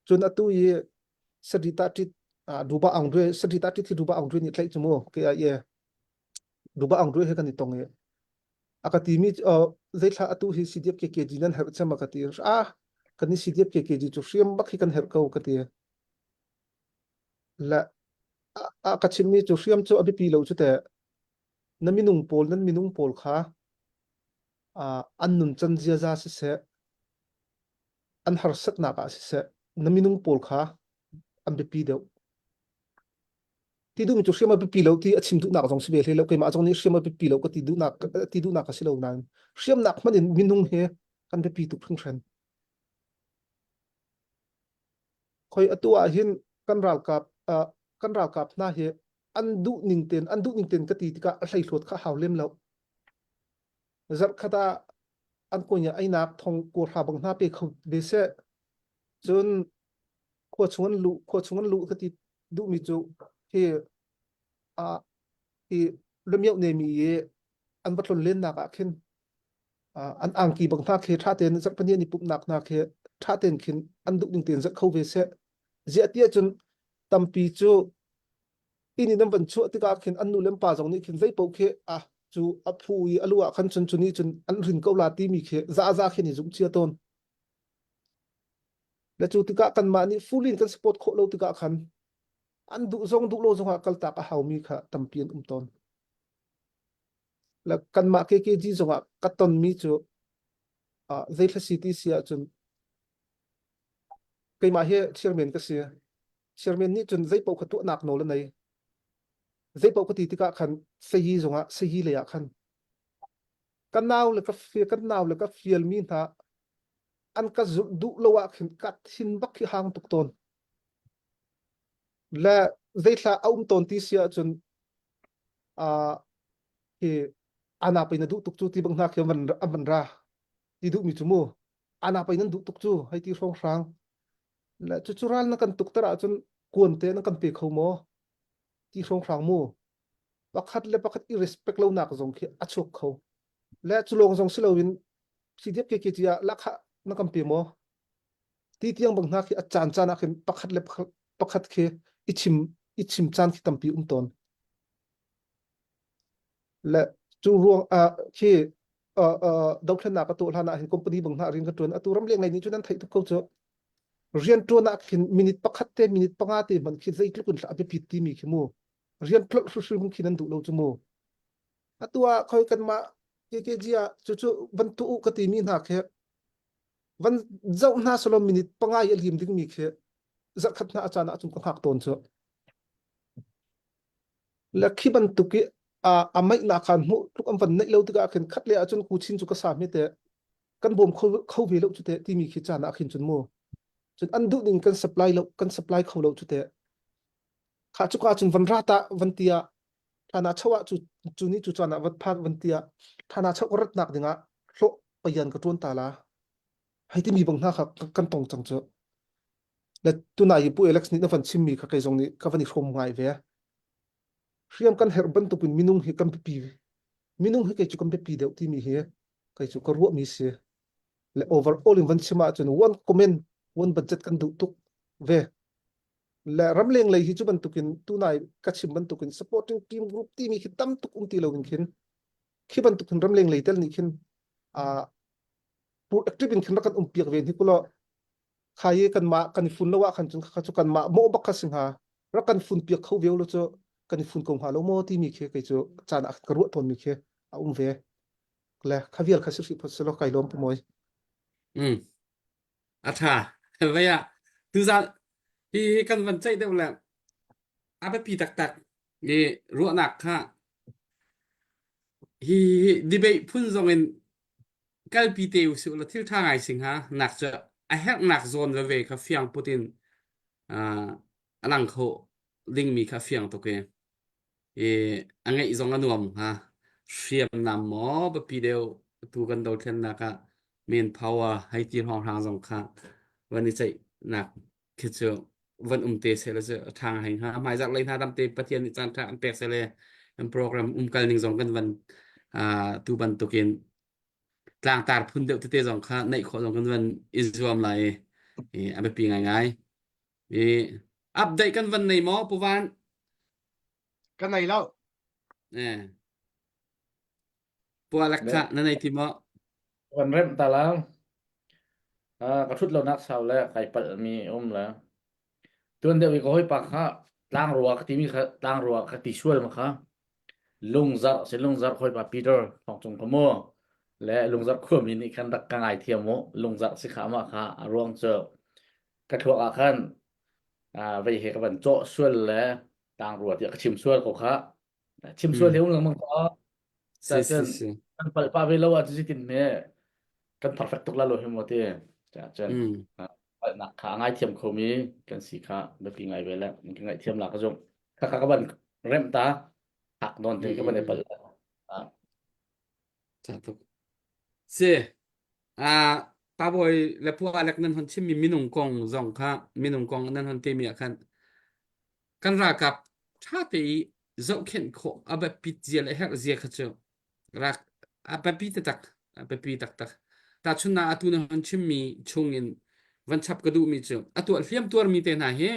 cun atu i sarita ṭit duba ang due sarita ṭit hi duba ang due nih tlaih cu mu ke a ye duba ang due he kan i tong i a ka timi zeithla atu hi CDF KKG nan herh cem a ka ti ah kan ni CDF KKG cu hriam bak hi kan herh ko ka ti la a ka chimmi cu hriam cu a biapi lo cu te na minung pawl nan minung pawl kha an nun can ziaza siseh an harsatnak ah siseh na minung pawl kha an biapi deuh ti duhmi cu hriam a biapi lo ti a chim duhnak zong si ve hlei lo keimah zong nih hriam a biapi lo ka ti duhnak ti duhnak a si lo nain hriamnak hmanh in minung hi kan biapi tuk hringhran khoi atu ah hin kan ralkap uh, kan ralkap hna hi an duh ning ten an duh ning ten ka ti tikah a hleihluat kha hau lem lo zarhkhat ah an konya ainak thong kawhra bang hna pe kho ve seh cun khua chung an luh khua chung an luh ka ti duhmi cu hi a hi lamiau ne mi i an va tlon lennak ah khin an angki bang hna khi tha tein zarhpani an i pumhnak hna khi tha tein khin an duh ning tein zarh kho ve seh ziah tiah cun tampi cu inn in an van chuah tikah khin an nu le an pa zong nih khin zei paoh khi ah cu a phu i a lu ah khan cun cu nih cun an rin ko la timi khi za za khin i zumh cia tawn le cu tikah kanmah nih full in kan support khawh lo tikah khan an duh zong duh lo zong ah kaltak a haumi kha tampi an um tawn le kanmah KKG zong ah ka tonmi cu uh, zeithla si ti si ahcun keimah hi chairman ka si. Chairman nih cun zei paoh kha tuahnak nawl a nei. Zei paoh ka ti tikah khan sayi zongah sayi lei ah khan ka nau le ka kan nau le ka fialmi hna an ka zulh duh lo ah khin ka thin bak khi hang tuk tawn. Le zeithla a um tawn ti si ahcun uh, hi ana pei na duh tuk cu ti bang hna khi an van ra ti duhmi cu mu ana pei nan duh tuk cu hei ti hrawng hrang le cu cu ral na kan tuk tar ahcun kuan te na kan pe kho maw ti hrawng hrang mu pakhat le pakhat i respect lo nak zong khi a chuak kho le cu lawng zong si loin CDF KKG ah lakha na kan pe maw ti tiang bang hna khi a caan caan ah khin pakhat le pakhat khi i chim i chim caan khi tampi um tawn le cu ruang ah khi dothlennak a tuah hlan ah hin company bang hna rian ka tuan atu ram leng lei nih cun an theih tuk ko cu rian tuan ah khin minute pakhat te minute panga te hmanh khi zeitluk in a biapit timi khi mu rian tlolh hrimhrim khi nan duh lo cu mu atu ah khoi kanmah KKG ah cu cu van tu u ka timi hna khi van zoh hna selaw minute panga i a lim dingmi khi zarhkhat hna a caan ah cun ka hngak tawn cu le khi bantuk i a a meihnak khan hmuh tluk an van neih lo tikah khin khat le ahcun ku chin cu ka sa hme te kan bawm kho kho ve lo cu te timi khi caan ah khin cun mu cun an duh ning kan supply lo kan supply kho lo cu te kha cu ka cun van ra ta van tia thana chawa cu cu ni cu caan ah van phan van tia thana chaw ka rat nak dingah hlawh payan ka tuan ta la hei timi bang hna kha kan tong cang cu le tunai hi pu Alex nih na van chimmi kha kei zong nih ka van i hrawm ngai ve hriam kan herh bantukin minung hi kan biapi minung hi kei cu kan biapi deuh timi hi kei cu ka ruahmi si le overall in van chim ahcun one comment one budget kan duh tuk ve le ramleng lei hi cu bantukin tunai ka chim bantukin supporting team group timi khi tam tuk um ti lo in khin khi bantukin ramleng lei tel nih khin uh, active in khin rak kan um piak ve ni kulo khai i kanmah kan i fun lo ah khan cun kha cu kanmah mawh bak kha si hnga rak kan fun piak kho veo lo cu kan i fun ko hnga lo maw timi khi kei cu caan ah ka ruah tawnmi khi a um ve le kha vial kha si hrih phot selaw kai lawm pu mawi Mm. A tha. Vei ah tuzan hi hi kan van ceih deuh le a biapi taktak i ruahnak kha hi hi debate phun zong in kalpi te usih law thil ṭha ngai sing ha nak cu a herhnak zawn veve kha fiang put in uh, a lang kho dingmi kha fiang tuk i i a ngeih zong a nuam hnga hriamnam maw biapi deuh tu kan dothlennak ah main power hei ti hrawnghrang zong kha van i ceihnak khi cu van um te seh la cu a ṭha ngai hnga hmaizarh lei hna damte Pathian nih caan ṭha an pek seh le kan program umkal ning zong kan van uh, tu bantukin tlangtar phun deuh tete zong kha neih khawh zong kan van i zuam lai i a biapi ngaingai. I update kan van nei maw Pu Van? Ka nei lo. Eh. Pu Alak kha na nei ti maw? Kan remh ta la. Ka thut lo nak sau le kai palh mi um le. Tuan deuh i ka hawipa kha tlangrua ka timi kha tlangrua ka ti sual ma kha. Lungzarh si lungzarh hawipa Peter thong cung kha mu. Le lungzarh khuami nih khan rak ka ngaithiam mu. Lungzarh si kha amah kha a ruang cu ka thluak ah khan vei he ka van cawh sual le tlangrua tiah ka chim sual ko kha. Chim sual he um lengmang ko. Si si si. Kan palh pa ve lo ah cu tin me kan perfect tuk la lo hi mu ti. Cun palhnak kha a ngaithiam khomi kan si kha biapi ngai ve le ka ngaihthiam la ka zumh kha kha ka van remh ta hak nawn te ka van i palh tuk si a pa bawi le pu alek nan hon chimmi minung kong zong kha minung kong nan hon timi ah khan kan ralkap ṭha te i zohkhenh khawh a biapit zia le herh zia kha cu rak a biapi taktak a biapi taktak tahchunhnak atu na hon chimmi chungin van chap ka duhmi cu atu hliam tuarmi te hna hi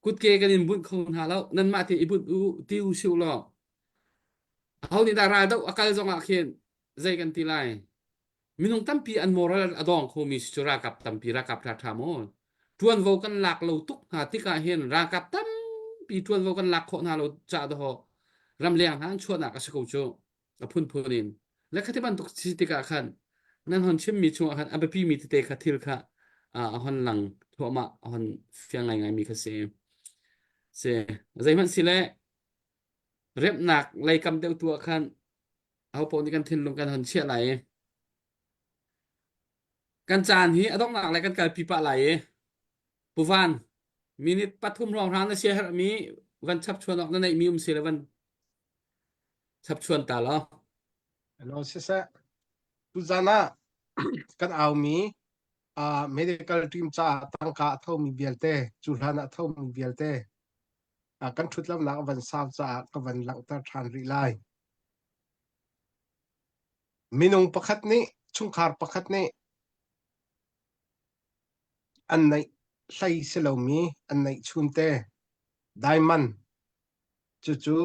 kutke kan in bunh kho hna lo nanmah te i bunh u ti u siu law aho nih dah ral doh a kal zong ah khin zei kan ti lai minung tampi an moral a dawng khomi cu ralkap tampi ralkap ṭha ṭha maw ṭuanvo kan lak lo tuk hna tikah hin ralkap tampi ṭuanvo kan lak khawh hna lo ca dawh ramleng hna an chuahnak a si ko cu a phunphun in le khati bantuk si tikah khan nan hon chimmi chungah khan a biapi mi tete kha thil kha a hon lang thluahmah a hon fiang ngaingai mi kha si. Si zeihmanh si le remnak lei kam deuh tu ah khan aho paoh nih kan thinlung kan hon chiah lai i kan caan hi a donghnak le kan kalpi pah lai i Pu Van minute pathum hrawnghrang na siaherhmi van chapchuan awk na neihmi um si le van chapchuan ta law. Hello siseh. Tuzan ah kan aumi uh, medical team caah tangka a thomi vialte cu hlan ah thomi vialte uh, kan ṭhut lonak van sau caah ka van langhter ṭhan rih lai. Minung pakhat nih chungkhar pakhat nih an neih hlei si lomi an neih chunte diamond cucu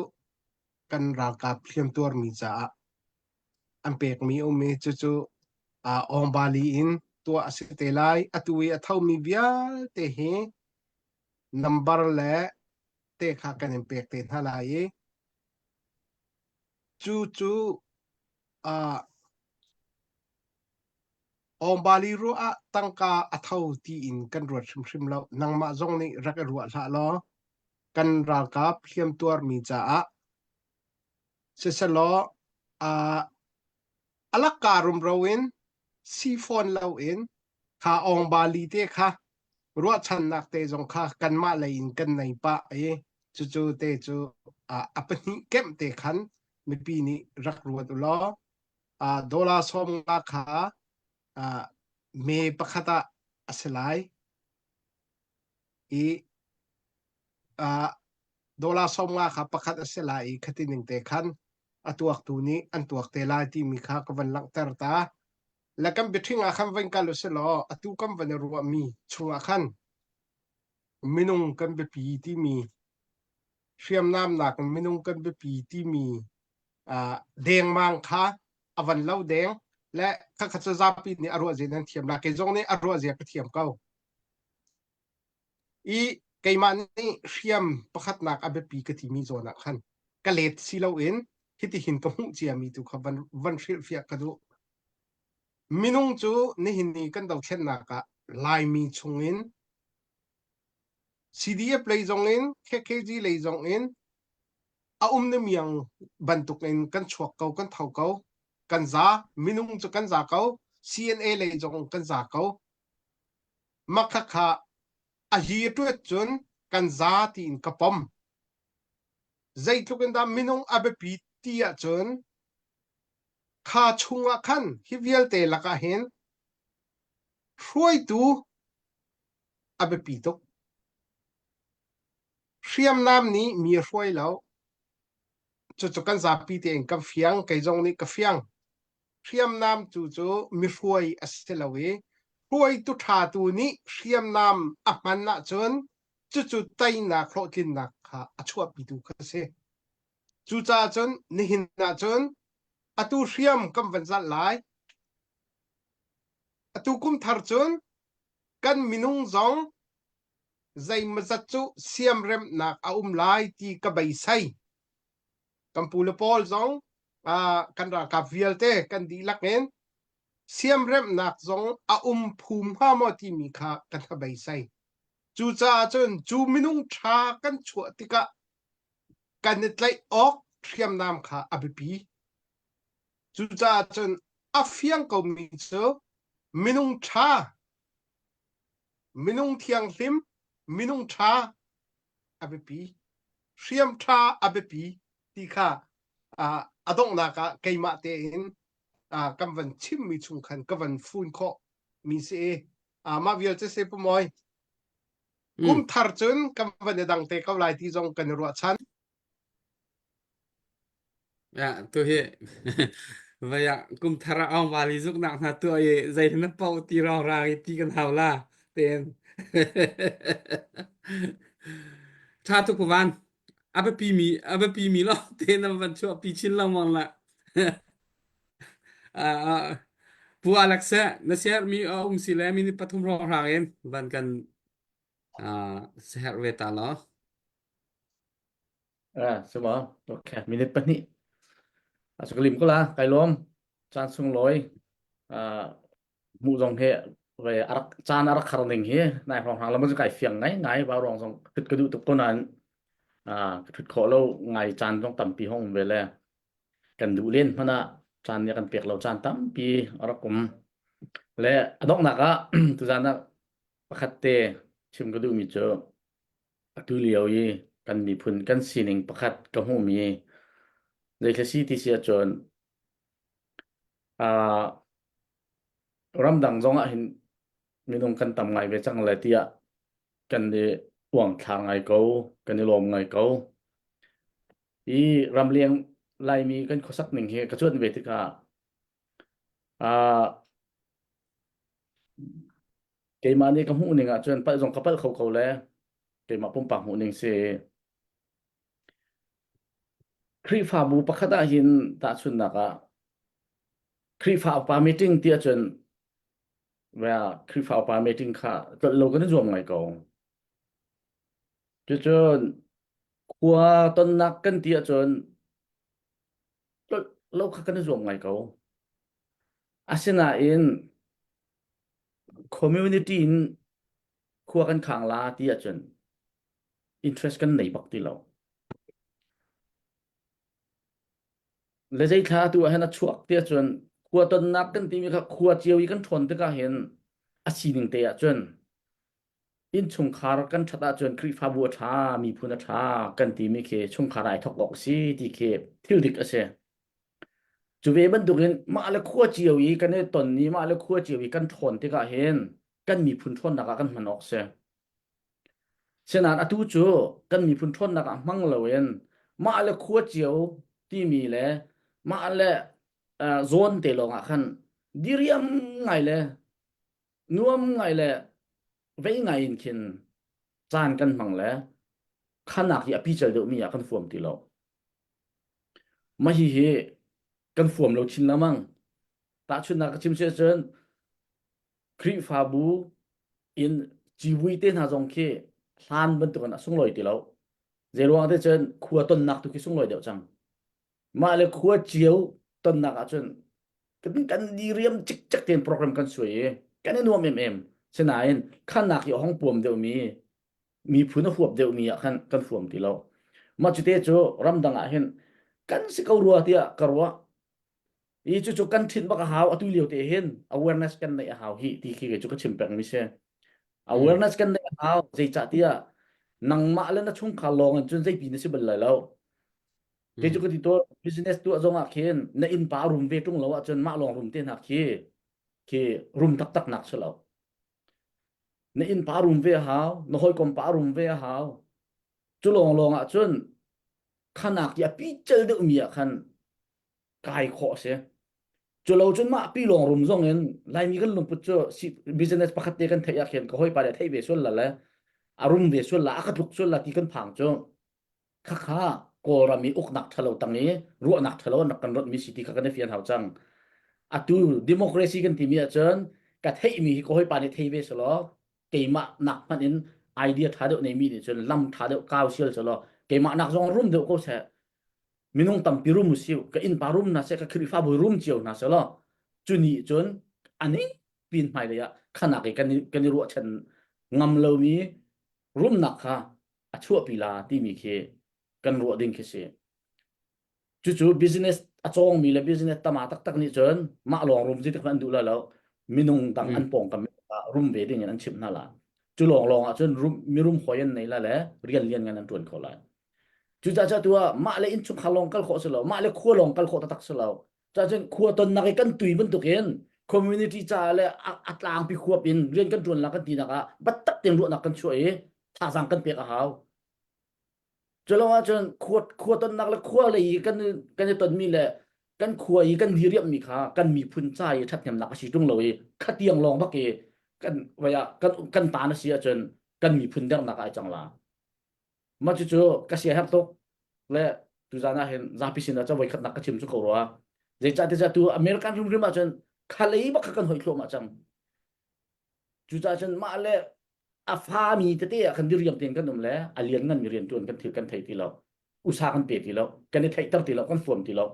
kan ralkap hliamtuarmi caah an pekmi a um i cucu uh, Awngbali in tuah a si te lai. Atu i a thomi vialte hi number le te kha kan in pek te hna lai i cu cu uh, Awngbali ruah ah tangka a tho tiin kan ruat hrimhrim lo. Nangmah zong nih rak i ruah hlah law kan ralkap hliamtuarmi caah Siselaw uh, a lakka rumro in si fawn loin kha awngbali te kha ruahchannak te zong kha kanmah lei in kan nei pah i cucu te cu uh, a pahnih kemh te khan mipi nih rak ruat u law uh, dollar 50 kha uh, me pakhat ah a si lai i uh, dollar 50 kha pakhat a si lai i khati ning te khan a tuaktu nih an tuak te lai timi kha ka van langhter ta. Le kan biaṭhing ah khan van kal u law atu kan van i ruahmi chungah khan minung kan biapi timi hriamnam nak minung kan biapi timi uh, dengmang kha a van lo deng le khakha cu zapi nih a ruah zia nan thiam la kei zong nih a ruah zia ka thiam ko. I keimah nih hriam pakhatnak a biapi ka timi zawn ah khan ka let si loin hitihin ka hmuh ciami tu kha van, van hrilhfiah ka duh. Minung cu nihin ni kan dothlennak ah Laimi chungin CDF lei zongin KKG lei zongin a um na miang bantukin kan chuak ko kan tho ko kan za minung cu kan za ko CNA lei zong kan za ko Makhakha a hi ṭuat cun kan za tiin ka pom. Zeitluk in dah minung a biapi ti ahcun kha chungah khan hi vialte lakah hin hruaitu a biapi tuk. Hriamnam nih mi a hruai lo. Cucu kan zapi tein kan fiang, kei zong nih ka fiang. Hriamnam tu cu mihruai a si lo i hruaitu ṭha tu nih hriamnam a hman ahcun cucu teinak hlawhtlinnak kha a chuahpitu kha a si. Cucaah cun nihin ahcun atu hriam kan van zalh lai. Atu kum thar cun kan minung zong zeimawzat cu siamremhnak a um lai ti ka beisei. Kan pu le pawl zong kan ralkap vialte kan dihlak in siamremhnak zong a um phum hnga maw timi kha kan hnabei Cucaah cun cu minung ṭha kan chuah tikah kan i tlaih awk hriamnam kha a biapi. Cucaah cun a fiang komi cu minung ṭha, minung thianghlim, minung ṭha a biapi. Hriam ṭha a biapi ti kha a donghnak ah keimah tein kan van chimmi chung khan ka van fun khawh mi si i mah vial cu si pumawi kum thar cun kan van i dang te ko lai ti zong kan i ruahchan Ya, tu hi vaya kum thar ah ong wali zuk nak hna tu i zei na pau ti rong rang i ti kan hau la ten tha tu kuvan a biapi mi a biapi mi lo te na van chuah pi chin lengmang la pu Alex na share mi a um si le minute pathum hrawng hrang in van kan share ve ta lo Ah, suma. Okay, minute pahnih. Asukalim ko la, kai lom. Caan sung loi. Ah, hmuh zong hi ve arak caan arak khar ning hi nai hrawng hrang lam cu kai fiang ngai ngai ba ruang zong kut ka duh tuk ko nain. Ka ṭhut khawh lo ngai caan zong tampi hong um ve le kan duh len hmanh ah caan nih a kan pek lo caan tampi a rak um. Le a donghnak ah tuzaan ah pakhat te chim ka duhmi cu atu lio i kan miphun kan sining pakhat ka hmuhmi zeithil si ti si ahcun uh, ramdang zong ah hin minung kan tam ngai ve cang le tiah kan i uangthlar ngai ko, kan i lawm ngai ko. I ramleng Laimi kan khuasak ning hi ka cuanh ve tikah uh, keimah nih ka hmuh ning ahcun palh zong ka palh kho ko le keimah pumpak hmuh ning si. Khrihfabu pakhat ah hin tahchunhnak ah Khrihfa upa meeting ti ahcun Khrihfa upa meeting kha tlolh lo kan i zuam ngai ko. Cucun khua tonnak kan ti ahcun tlolh lo kha kan i zuam ngai ko. Asinain community in khua kan khang la ti ahcun interest kan nei bak ti lo. Le zeithla tu ah hin a chuak ti ahcun khua tonnak kan timi kha khua cio i kan ṭhawn tikah hin a sining te ahcun innchungkhar kan ṭhat ahcun Khrihfabu a ṭha, miphun a ṭha kan timi khi chungkhar ai thawk awk a si ti khi thil dik a si. Cu ve bantukin mah le khua cio i kan i ton i mah le khua cio i kan ṭhawn tikah hin kan miphun ṭhawnnak ah kan hman awk a si. Sinain atu cu kan miphun ṭhawnnak ah hmang loin mah le khua cio timi le mah le uh, zawn te lawng ah khan diriam ngai le nuam ngai le vei ngai in khin caan kan hmang le khanak hi a pical deuhmi ah kan fuam ti lo. Mah hihi kan fuam lo chin lengmang. Tahchunhnak ka chim si ahcun Khrihfabu in civui te hna zong khi hlan bantukin a sunglawi ti lo. Zeiruang te cun khua tonnak tu khi sunglawi deuh cang. Mah le khua cio tonnak ahcun kan kan diriam cikcek tein program kan suai i kan i nuam emem. Sinain khanak i a hong puam deuhmi miphun a huap deuhmi ah khan kan fuam ti lo. Mah cute cu ramdang ah hin kan si ko rua tiah ka ruah. I cucu kan ṭhinh bak a hau atu lio te hin awareness kan neih a hau hi ti khi kei cu ka chim pengmi si. Awareness kan neih a hau zeicah tiah nangmah le na chungkhar lawng in cun zeipi na si bal lai lo. Kei cu ka ti tawn business tuah zong ah khin na innpa a rum ve ṭung lo ahcun mah lawng rum te hna khi khi rum taktak nak si lo. Na innpa rum ve a hau, na hawikom pa rum ve a hau. Cu lawng lawng ah cun khanak i a pical deuhmi ah khan kai khawh a si. Cu lo cun mah pi lawng rum zong in Laimi kan lungput cu business pakhat te kan theih ah khin ka hawipa le theih ve sual la le a rum ve sual la a ka tluk sual la ti kan phang cu khakha Kawlram i uknak ṭhalo tang i ruahnak ṭhalo an rak kan rawnh mi si ti kha kan i fian hau cang. Atu democracy kan timi ahcun ka theihmi hi ka hawipa nih thei ve selaw keimah nak hmanh in idea ṭha deuh neimi nih cun lam ṭha deuh kau sial selaw keimah nak zong rum deuh ko seh minung tampi rum usih ka innpa rum hna seh ka Khrihfabu rum cio hna seh law cu nih cun aning pin hmailei ah khanak i kan i kan i ruahchan ngam lomi rumnak kha a chuahpi la timi khi kan ruah ding khi si. Cucu business a cawngmi le business tama taktak nih cun mah lawng rum zeitik hmanh an duh lai lo. Minung dang an pawngkam rum ve ding in an chimh hna la. Cu lawng lawng ah cun rum, mirum hawi an nei la le rian lian ngan an ṭuan kho lai. Cucaah tu ah mah le innchungkhar lawng kal khawh si lo, mah le khua lawng kal khawh taktak si lo. Cacun khua tonnak i kan tui bantukin community caah le a tlangpi khuap in rian kan ṭuan la kan tinak ah biatak tein ruahnak kan chuah i thazaang kan pek a hau. Culo ahcun khua khua tonnak le khua lei i kan kan i tonmi le kan khua i kan diriamhmi kha kan miphun ca i ṭhathnemnak a si ṭung lo i khatiang lawng bak i kan vai ah kan kan tan a si ahcun kan miphun dernak ah ai cang la. Mah cucu ka siaherh tuk le tuzan ah hin zapi sin ah cun voikhatnak ka chim cu ko rua. Zeicah tiah tu American hrimhrim ahcun khalei bak kha kan hoih thluahmah cang. Cucaah cun mah le a fami tete ah khan diriam tein kan um le a lian nganmi rian ṭuan kan thil kan thei ti lo. Usa kan pe ti lo. Kan i theihter ti lo. Kan fuam ti lo.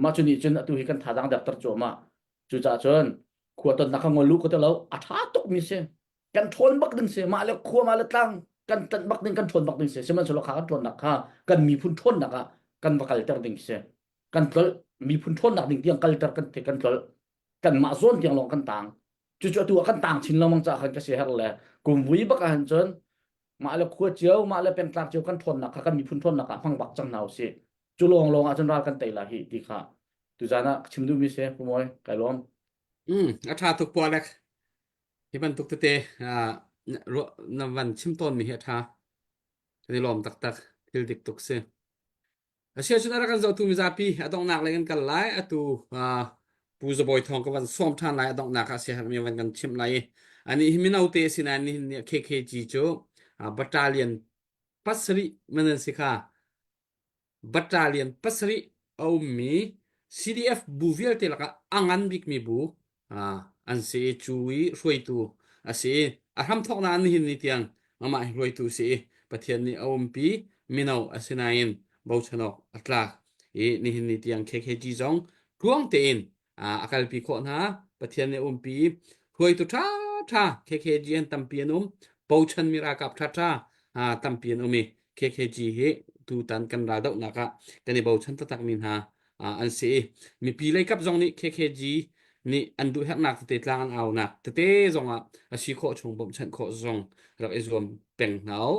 Mah cu nih cun atu hi kan thazaang derter cuahmah. Cucaah cun khua tonnak kha ngol lu ko te lo. A ṭha tukmi si. Kan ṭhawn bak ding si. Mah le khua mah le tlang. Kan ṭanh bak ding, kan ṭhawn bak ding si. Sihmanhsehlaw kha kan ṭhawnnak kha kan miphun ṭhawnnak ah kan va kalter ding si. Kan tlolh miphun ṭhawnnak ding tiang kalter kan kan tlolh. Kanmah zawn tiang lawng kan tang. Cucu atu ah kan tang chin lengmang caah khan ka siaherh le kum vui bak ah hin cun mah le khua cio, mah le pengtlang cio kan ṭhawnnak kha kan miphun ṭhawnnak ah hmang bak cang hna usih. Cu lawng lawng ah cun ral kan tei lai hi ti kha tuzan ah chim duhmi si Pu Mawi kai lawm. Mm, a ṭha tuk pualek. Hi bantuk tete na van chim tawnmi hi a ṭha. Kan i lawm taktak. Thil dik tuk si. Asiahcun a rak kan zohtu mizapi a donghnak lei kan kal lai. Atu Pu Zabawi Thawng ka van sawm ṭhan lai. A donghnak ah siaherhmi van kan chimh lai i anih hi mino te a si nain nihin ni ah KKG cu battalion pasarih man an si kha. Battalion pasarih a ummi CDF bu vialte lakah a ngan bikmi bu an si i cu i hruaitu a si i a hramthawknak nihin ni tiang amah hi hruaitu si i Pathian nih a umpi mino a si nain bochan awk a tlak i nihin ni tiang KKG zong tluang tein a kalpi khawh hna. Pathian nih a umpi hruaitu ṭhaṭha KKG an tampi an um bochanmi ralkap ṭhaṭha tampi an um i KKG hi tutan kan raldohnak ah kan i bochan taktakmi hna an si i mipi leikap zong nih KKG nih an duh herhnak tete tlang an aunak tete zong ah a si khawh chung bawmhchanh khawh zong rak i zuam peng hna u.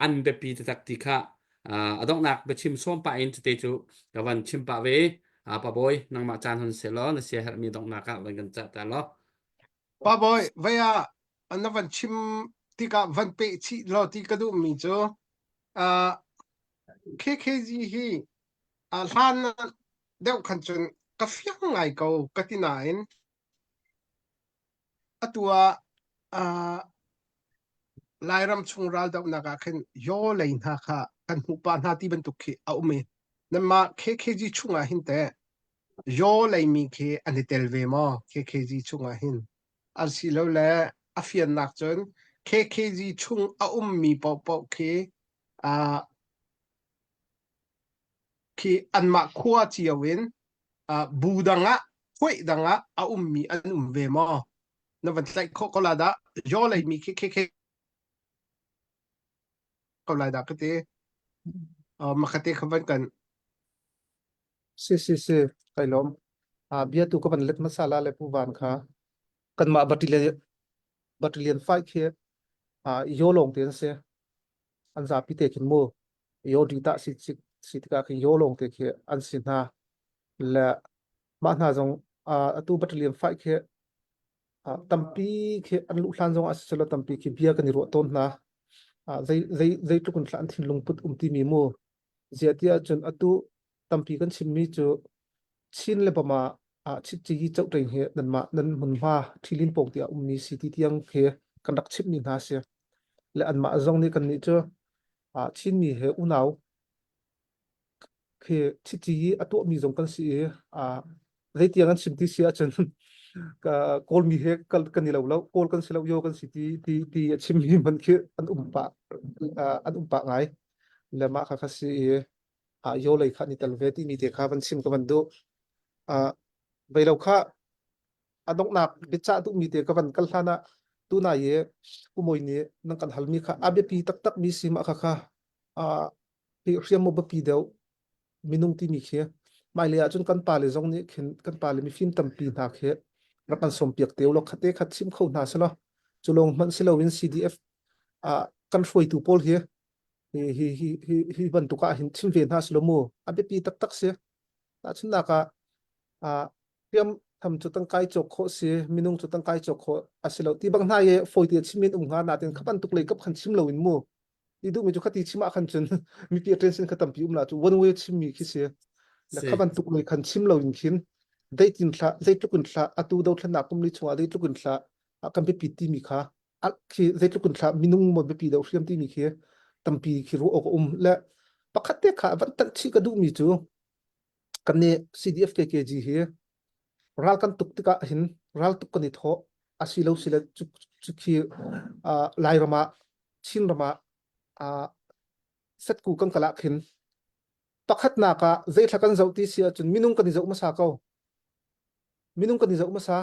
An biapi taktak ti kha a donghnak biachim sawm pah in tete cu ka van chim pah ve. Pa Bawi, nangmah caan hon seh law na sia herhmi donghnak ah van kan cah ta law. Pa Bawi, vei ah na van chim tikah van peh chih law ti ka duhmi cu uh, KKG hi uh, hlan deuh khan cun ka fiang ngai ko ka ti nain atu ah uh, Lairam chung raldohnak ah khin yaw lei hna kha kan hmuh pah hna ti bantuk khi a um i nanmah KKG chungah hin teh yaw leimi khi an i tel ve maw KKG chungah hin asilole a fiannak cun KKG chung a ummi paohpaoh khi uh, khi anmah khua cio in uh, bu dang ah khuai dang ah a ummi an um ve maw na van tlaih khawh ko la dah yaw leimi khi KK ko lai dah ka ti uh, makate kha van kan Si si si kai lawm. Ah bia tu ka van let hmasa la le pu van kha kanmah battalion battalion fight khi ah yo lawng te an si. An zapi te khin mu yo di ta si si si tikah khin yo lawng te khi an si hna. Le mah hna zong ah atu battalion fight khi ah tampi khi an luh hlan zong ah siselaw tampi khi bia kan i ruah tawn hna. Ah zei zei zeitluk in thla an thinlung put um timi mu Ziah ti ahcun atu tampi kan chimmi cu Chin le Bama ah Chitci cohṭeng hi nanmah nan hmunhma ṭhilin pawng ti ah ummi si ti tiang khi kan rak chimhmi hna a si. Le anmah zong nih kannih cu ah Chinmi he unau khi Chitci a tuahmi zong kan si i ah zeitiang an chim ti si ahcun ka Kawlmi he kal kan i lo lo Kawl kan si lo yo kan si ti ti ti a chimmi hmanh khi an um pah an um pah ngai. Le mah kha kha si i ah yo lei kha an i tel ve timi te kha van chim ka van duh. Ah vei lo kha a donghnak biacah duhmi te ka van kal hlan ah tunai i umoi nih nan kan halmi kha a biapi taktak mi si mah kha kha ah hi hriam maw biapi deuh minung timi khi hmailei ahcun kan pale zong nih khin kan pale mifim tampi hna khi rak kan sawmpiak te ulaw khate khat chim kho hna selaw cu lawng hmanh si loin CDF ah kan hruaitu pawl hi hi hi hi hi hi bantuk ah hin chim ve hna selaw mu a biapi taktak si tahchunhnak ah ah hriam tham cu tangkai cawk khawh si minung cu tangkai cawk khawh a si lo ti bang hna i fawi te chimin um hnga natin kha bantuk lei kap khan chim lo in mu ti duhmi cu khati chim ah khan cun mipi attention kha tampi um la cu one way chimmi khi si le Si. kha bantuk lei khan chim lo in khin zeitin thla zeitluk in thla atu dothlennak kum li chungah zeitluk in thla kan biapi timi kha khi zeitluk in thla minung maw biapi deuh hriam timi khi tampi khi ruah awk a um le pakhat te kha van tanh chih ka duhmi cu kan nih CDF KKG hi ral kan tuk tikah hin ral tuk kan i thawh asi lo sile cu cu khi Lairam ah Chinram ah setku kan kal ah khin pakhatnak ah zeithla kan zoh ti si ahcun minung kan i zoh hmasa ko. Minung kan i zoh hmasa.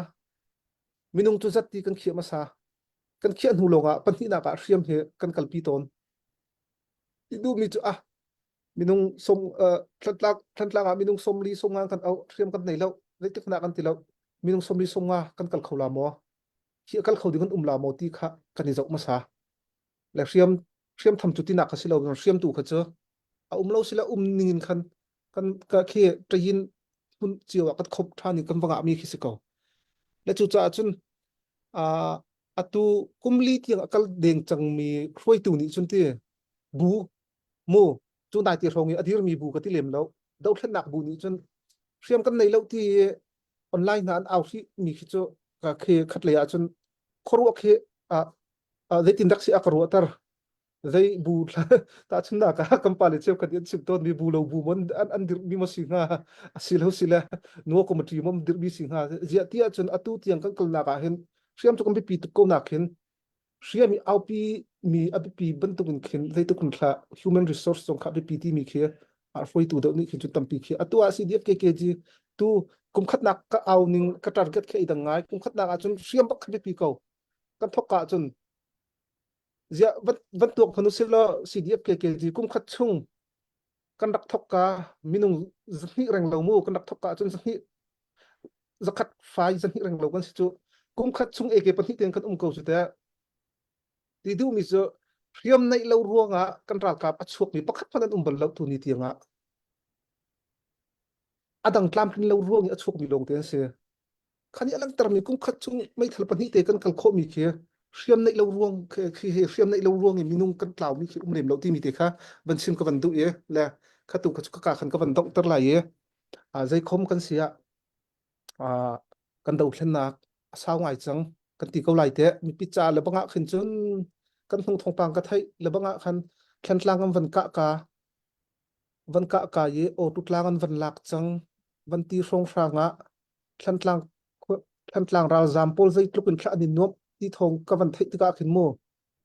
Minung cu zat ti kan khiah hmasa. Kan khiah hnu lawngah pahnihnak ah hriam hi kan kalpi tawn. Ti duhmi cu ah minung som Thantlang Thantlang ah minung 40 sawmnga kan au hriam kan nei lo zeitik hmanh ah kan ti lo minung 40 sawmnga kan kal kho la maw hi a kal kho ding kan um la maw ti kha kan i zoh hmasa le hriam hriam tham cu tinak kha si lo hriam tu kha cu a um lo sila um ning in khan kan ka khi ṭayin hmun cio ah kan khop ṭhan i kan va ngah mi khi si ko le cu caah cun atu kumli tiang a kal deng cangmi hruaitu nih cun ti bu mu cu nai ti hrawng i a dirmi bu ka ti lem lo dothlennak bu nih cun hriam kan nei lo ti online hna an au hrih mi khi cu ka khi khat lei ah cun khuaruah khi zeitin dak si a ka ruahter zei bu tahchunnak ah kan pale cheukhat an chim tawn mi bu lo bu mon an an dirh mi mo si hnga asi lo si le nuwa committee mom dirh mi si hnga ziah ti ahcun atu tiang kan kalnak ah hin hriam cu kan biapi tuk ko nak hin hriam i aupi mi a biapi bantuk in khin zeituk in thla human resource zong kha biapi ti mi khi a hruaitu deuh nih khin cun tampi khi atu ah CDF KKG tu kum khatnak ka au ning ka target khi ai dang ngai kum khatnak ahcun hriam bak kha biapi ko kan thok ka ahcun Ziah van, van tuak hmanh usih law CDF KKG kum khat chung kan rak thok ka minung zahnih reng lo mu kan rak thok ka ahcun zahnih zakhat fai zahnih reng lo kan si cu kum khat chung AK pahnih ten kan um ko cu teh ti duhmi cu hriam neih lo ruangah kan ralkap a chuakmi pakhat hmanh an um bal lo tu ni tiangah a dang tlamtlin lo ruang i a chuakmi lawng te an si Khan i a langhtermi kum khat chung meithal pahnih te kan kal khawhmi khi hriam neih lo ruang khi he hriam neih lo ruang i minung kan tlaumi khi um lem lo timi te kha van chim ka van duh i le khatu kha ka ka khan ka van donghter lai i zeikhom kan si ah kan dothlennak a sau ngai cang kan ti ko lai te mipi ca le bangah khin cun kan hnung thawngpang ka theih le bangah khan Thlantlang an van kah ka van kah ka i awtu tlang an van lak cang van ti hrawng hrang ah Thlantlang Thlantlang ralzaam pawl zeitluk in thlah an i nuamh ti thawng ka van theih tikah khin mu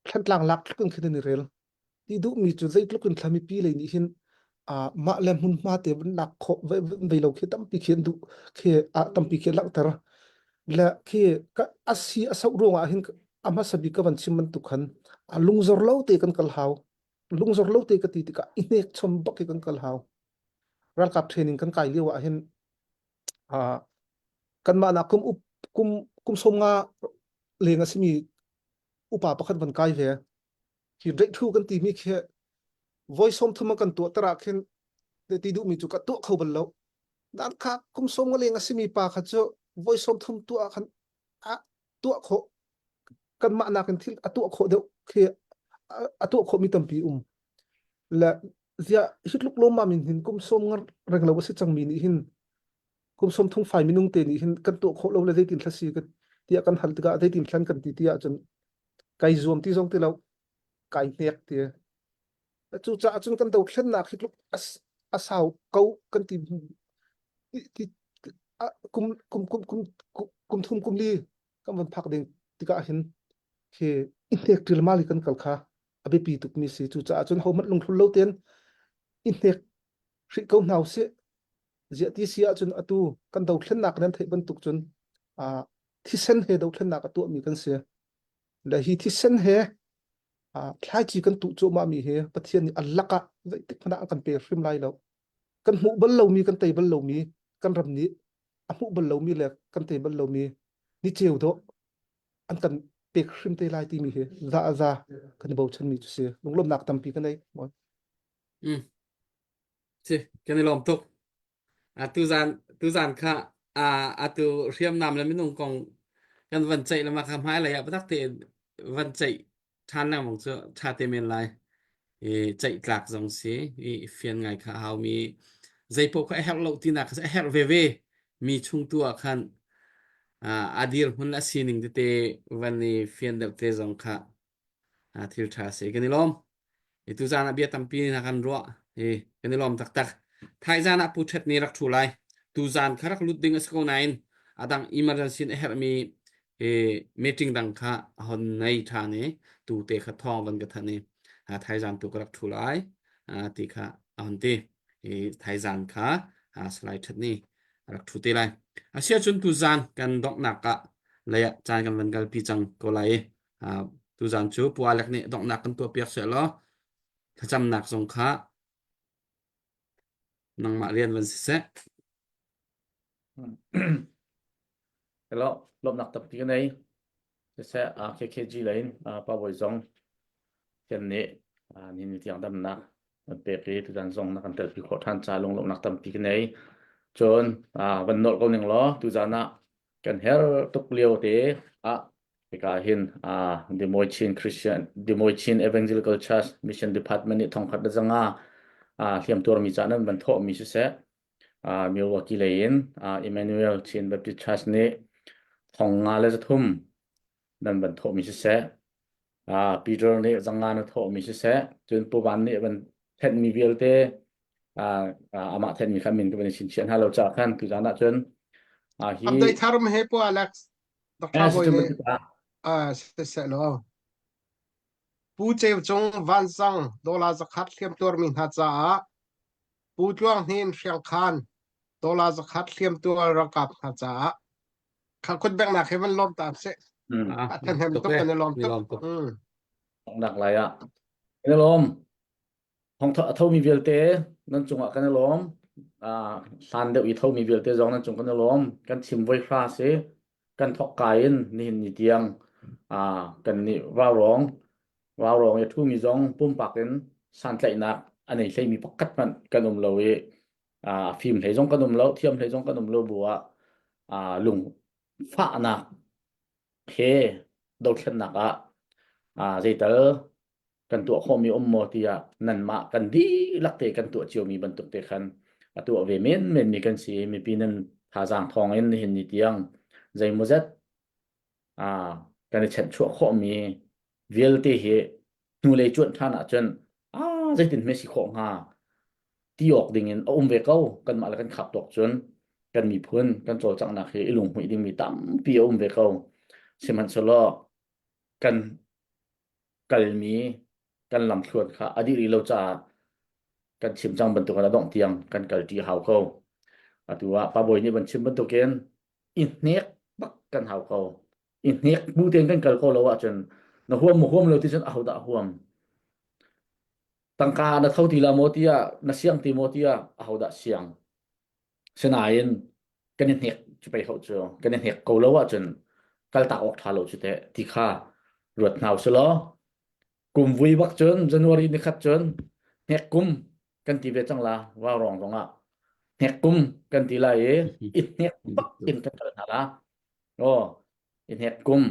Thlantlang lak tluk in khin an i rel. Ti duhmi cu zeitluk in thla mipi lei nih hin uh, mah le hmunhma te van lak khawh ve lo khi tampi khi an duh khi ah tampi khi langhter le khi ka asi a sauh ruangah hin a hmasa bik ka van chim bantuk khan a lungzor lo te kan kal hau lungzor lo te ka ti tikah i hnek chom bak hi kan kal hau ralkap training kan kai lio ah hin uh, kanmah nak kum up kum kum som nga leng a simi upa pakhat van kai ve hi breakthrough kan timi khi voi som thum kan tuah tara khin ti duhmi cu ka tuah kho bal lo dan kha kum som nga leng a simi pa kha cu voi som thum tuah khan a tuah khawh kanmah nakin thil a tuah khawh deuh khi a tuah khawh mi tampi um le ziah hi tluk lawmmam in hin kum som nga reng lo a si cangmi nih hin kum som thung fai minung te nih hin kan tuah khawh lo le zeitin thla si tiah kan hal tikah zeitin thlan kan ti tiah cun kai zuam ti zong ti lo kai hnek ti cucaah cun kan dothlennak hi tluk a sau ko kan ti ti kum kum kum kum kum thum kum li kan van phak ding tikah hin khi i hnek ṭilmal i kan kal kha a biapi tukmi si cucaah cun hohmanh lungthlul lo tein i hnek hrih ko hna usih ziah ti si ahcun atu kan dothlennak nan theih bantuk cun thisen he dothlennak a tuahmi kan si le hi thisen he thlaici kan tuh cuahmah mi hi Pathian nih a lakah zeitik hmanh ah an kan pe hrim lai lo kan hmuh bal lomi kan tei bal lomi kan ram nih a hmuh bal lomi le kan tei bal lomi ni ceu dawh an kan pek hrim te lai timi hi za a za kan i bochanmi cu si lunglawmhnak tampi ka nei Mm. Si, kan i lawm tuk. Atu zan tuzan kha atu hriamnam le minung kong kan van ceih le mah kha hmailei ah biatak tein van ceih ṭhan lengmang cu ṭha te men lai. I ceih tlak zong si i fian ngai kha a haumi zei paoh kha a herh lo tinak kha a herh veve mi chung tu ah khan a dirhmun le a sining tete van i fian deuh te zong kha thil ṭha si kan i lawm. I tuzaan ah bia tampi na kan ruah i kan i lawm taktak. Thaizaan ah Pu Ṭhet nih rak ṭhu lai. Tuzaan kha rak lut ding a si ko nain a dang emergency in a herhmi i meeting dang kha a hon nei ṭhan i tu te kha thawng van ka thanh i thaizaan tu ka rak ṭhu lai ti kha a hon ti. I thaizaan kha Salai Ṭhet nih a rak ṭhu te lai. Asiahcun tuzaan kan donghnak ah lei ah caan kan van kalpi cang ko lai i tuzaan cu Pu Alec nih donghnak kan tuahpiak seh law. Thlacamnak zong kha nangmah rian van siseh. Hello, lawmhnak tampi ka nei. Siseh, KKG lei in Pa Bawi zong Pathian nih nihin ni tiang damnak kan pek i tuzan zong na kan telpi khawh ṭhan ca lunglawmhnak tampi ka nei. Cun van nolh ko ning law tuzan ah kan her tuk lio te ah hika hin Des Moines Chin Christian Des Moines Chin Evangelical Church Mission Department nih thongkhat le zanga hliamtuarmi ca nan van thawhmi siseh Milwaukee lei in Emmanuel Chin Baptist Church nih thong nga le 300 nan van thawhmi siseh Peter nih zanga na thawhmi siseh cun Pu Van nih van thenhmi vialte amah thenhmi kha min ka van i chingchiah hna lo caah khan tuzan ah cun hi Update thar he pu Alex Dr. Boy nih siseh law Pu Ceu Cung Vansang dollar zakhat hliamtuarmi hna caah Pu Tluang Hnin Hriangkhan dollar zakhat hliamtuar ralkap hna caah kha kut bengnak he van lawm ta seh. A thahnem tuk kan i lawm tuk. Nak lai ah. Kan i lawm. Hong a thomi vialte nan cungah kan i lawm. Hlan deuh i thomi vialte zong nan cung kan i lawm. Kan chim voi hra si. Kan thok kai in nihin ni tiang kan nih vaurawng vaurawng i ṭhumi zong pumpak in santlaihnak a nei hleimi pakhat hmanh kan um lo i fim hlei zong kan um lo thiam hlei zong kan um lo bu ah lung fahnak he dothlennak ah zeital kan tuah khawhmi um maw tiah nanmah kan dihlak te kan tuah ciomi bantuk te khan a tuah ve men menmi kan si mipi nan thazaang thawng in nihin ni tiang zeimawzet kan i chanhchuah khawhmi vialte hi hnulei cuanh ṭhan ahcun ah zeitin hme si khawh hnga ti awk ding in a um ve ko kanmah le kan khap tawk cun kan miphun kan cawlcanghnak hi i lunghmuih dingmi tampi a um ve ko sihmanhsehlaw kan kalmi kan lamthluan kha a dih rih lo caah kan chim cang bantukin a dongh tiang kan kalṭi hau ko atu ah pa bawi nih van chim bantukin i hnek bak kan hau ko i hnek bu tein kan kal ko lo ahcun na huam maw huam lo ti cun ahodah a huam tangka na tho ti la maw tiah na siang ti maw tiah ahodah siang sinain kan i hnek cu pei ho cu kan i hnek ko lo ahcun kaltak awk ṭha lo cu teh ti kha ruat hna usih law kum vui bak cun January ni khat cun hnek kum kan ti ve cang la vaurawng zong ah hnek kum kan ti lai i i hnek bak in kan kal hna la aw i hnek kum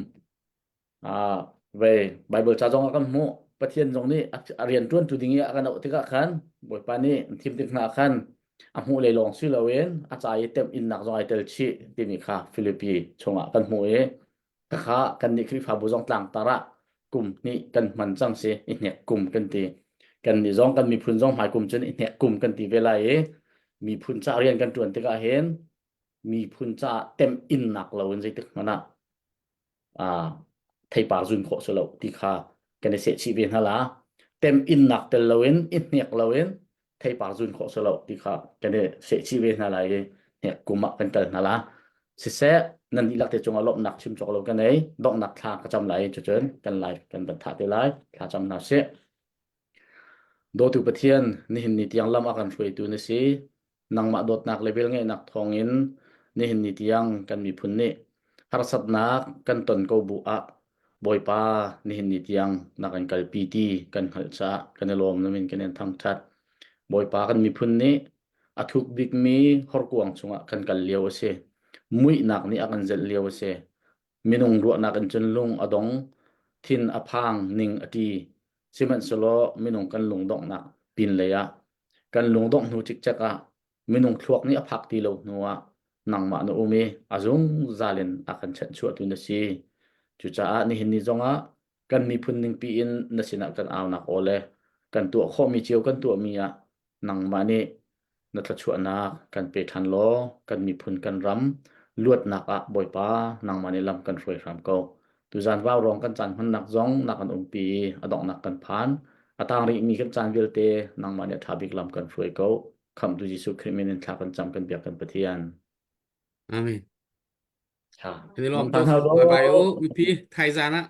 ah ve Bible ca zong ah kan hmuh Pathian zong nih a rian ṭuantu ding i a kan auh tikah khan Bawipa nih an thim tik hna khan a hmuh lei lawng si loin a ca i temh innak zong ai tel chih timi kha Filipi chungah kan hmuh i Khakha kannih Khrihfabu zong tlangtar ah kum hnih kan hman cang si i hnek kum kan ti. Kannih zong kan miphun zong hmai kum cun i hnek kum kan ti ve lai i miphun ca rian kan ṭuan tikah hin miphun caah temh innak lo in zeitik hmanh ah ah theipar zun khawh si lo ti kha kan i sehchih ve hna la. Tem innak tel loin i hnek loin theipar zun khawh si lo ti kha kan i sehchih ve hna lai i hnek kum ah kan kal hna la. Siseh nan dihlak te cungah lawmhnak chim cawk lo ka nei donghnak thla ka cam lai cucun kan lai kan van thah te lai thla cam hna sih. Dawtu Pathian nihin ni tiang lam a kan hruaitu na si nangmah dawtnak le velngeihnak thawngin nihin ni tiang kan miphun nih harsatnak kan ton ko bu ah Bawipa nihin ni tiang na kan kalpi ti kan hngalh caah kan i lawm na min kan in thangṭhat. Bawipa kan miphun nih a thuk bikmi horkuang chungah kan kal lio a si. Muihnak nih a kan zelh lio a si. Minung ruahnak in cun lung a dong, thin a phang, ning a ṭi. Sihmanhsehlaw minung kan lungdonghnak pinlei ah kan lungdongh hnu cikcek ah minung thluak nih a phak ti lo hnu ah nangmah na um i a zungzal in a kan chanhchuahtu na si. Cucaah nihin ni zongah kan miphun ningpi in na sinah kan aunak aw le kan tuah khawhmi cio kan tuahmi ah nangmah nih na thluachuahnak kan pe ṭhan law kan miphun kan ram luatnak ah Bawipa nangmah nih lam kan hruai hram ko. Tuzan vaurawng kan caan hmannak zong na kan umpi i a donghnak kan phan. A tang rihmi kan caan vialte nangmah nih a ṭha bik lam kan hruai ko. Khamhtu Jesuh Khrih min in thla kan cam kan biak kan Pathian. Amen. Tha. Kan i lawm Mangtha tuk. hna Bye bye u. u. Mipi thaizan ah.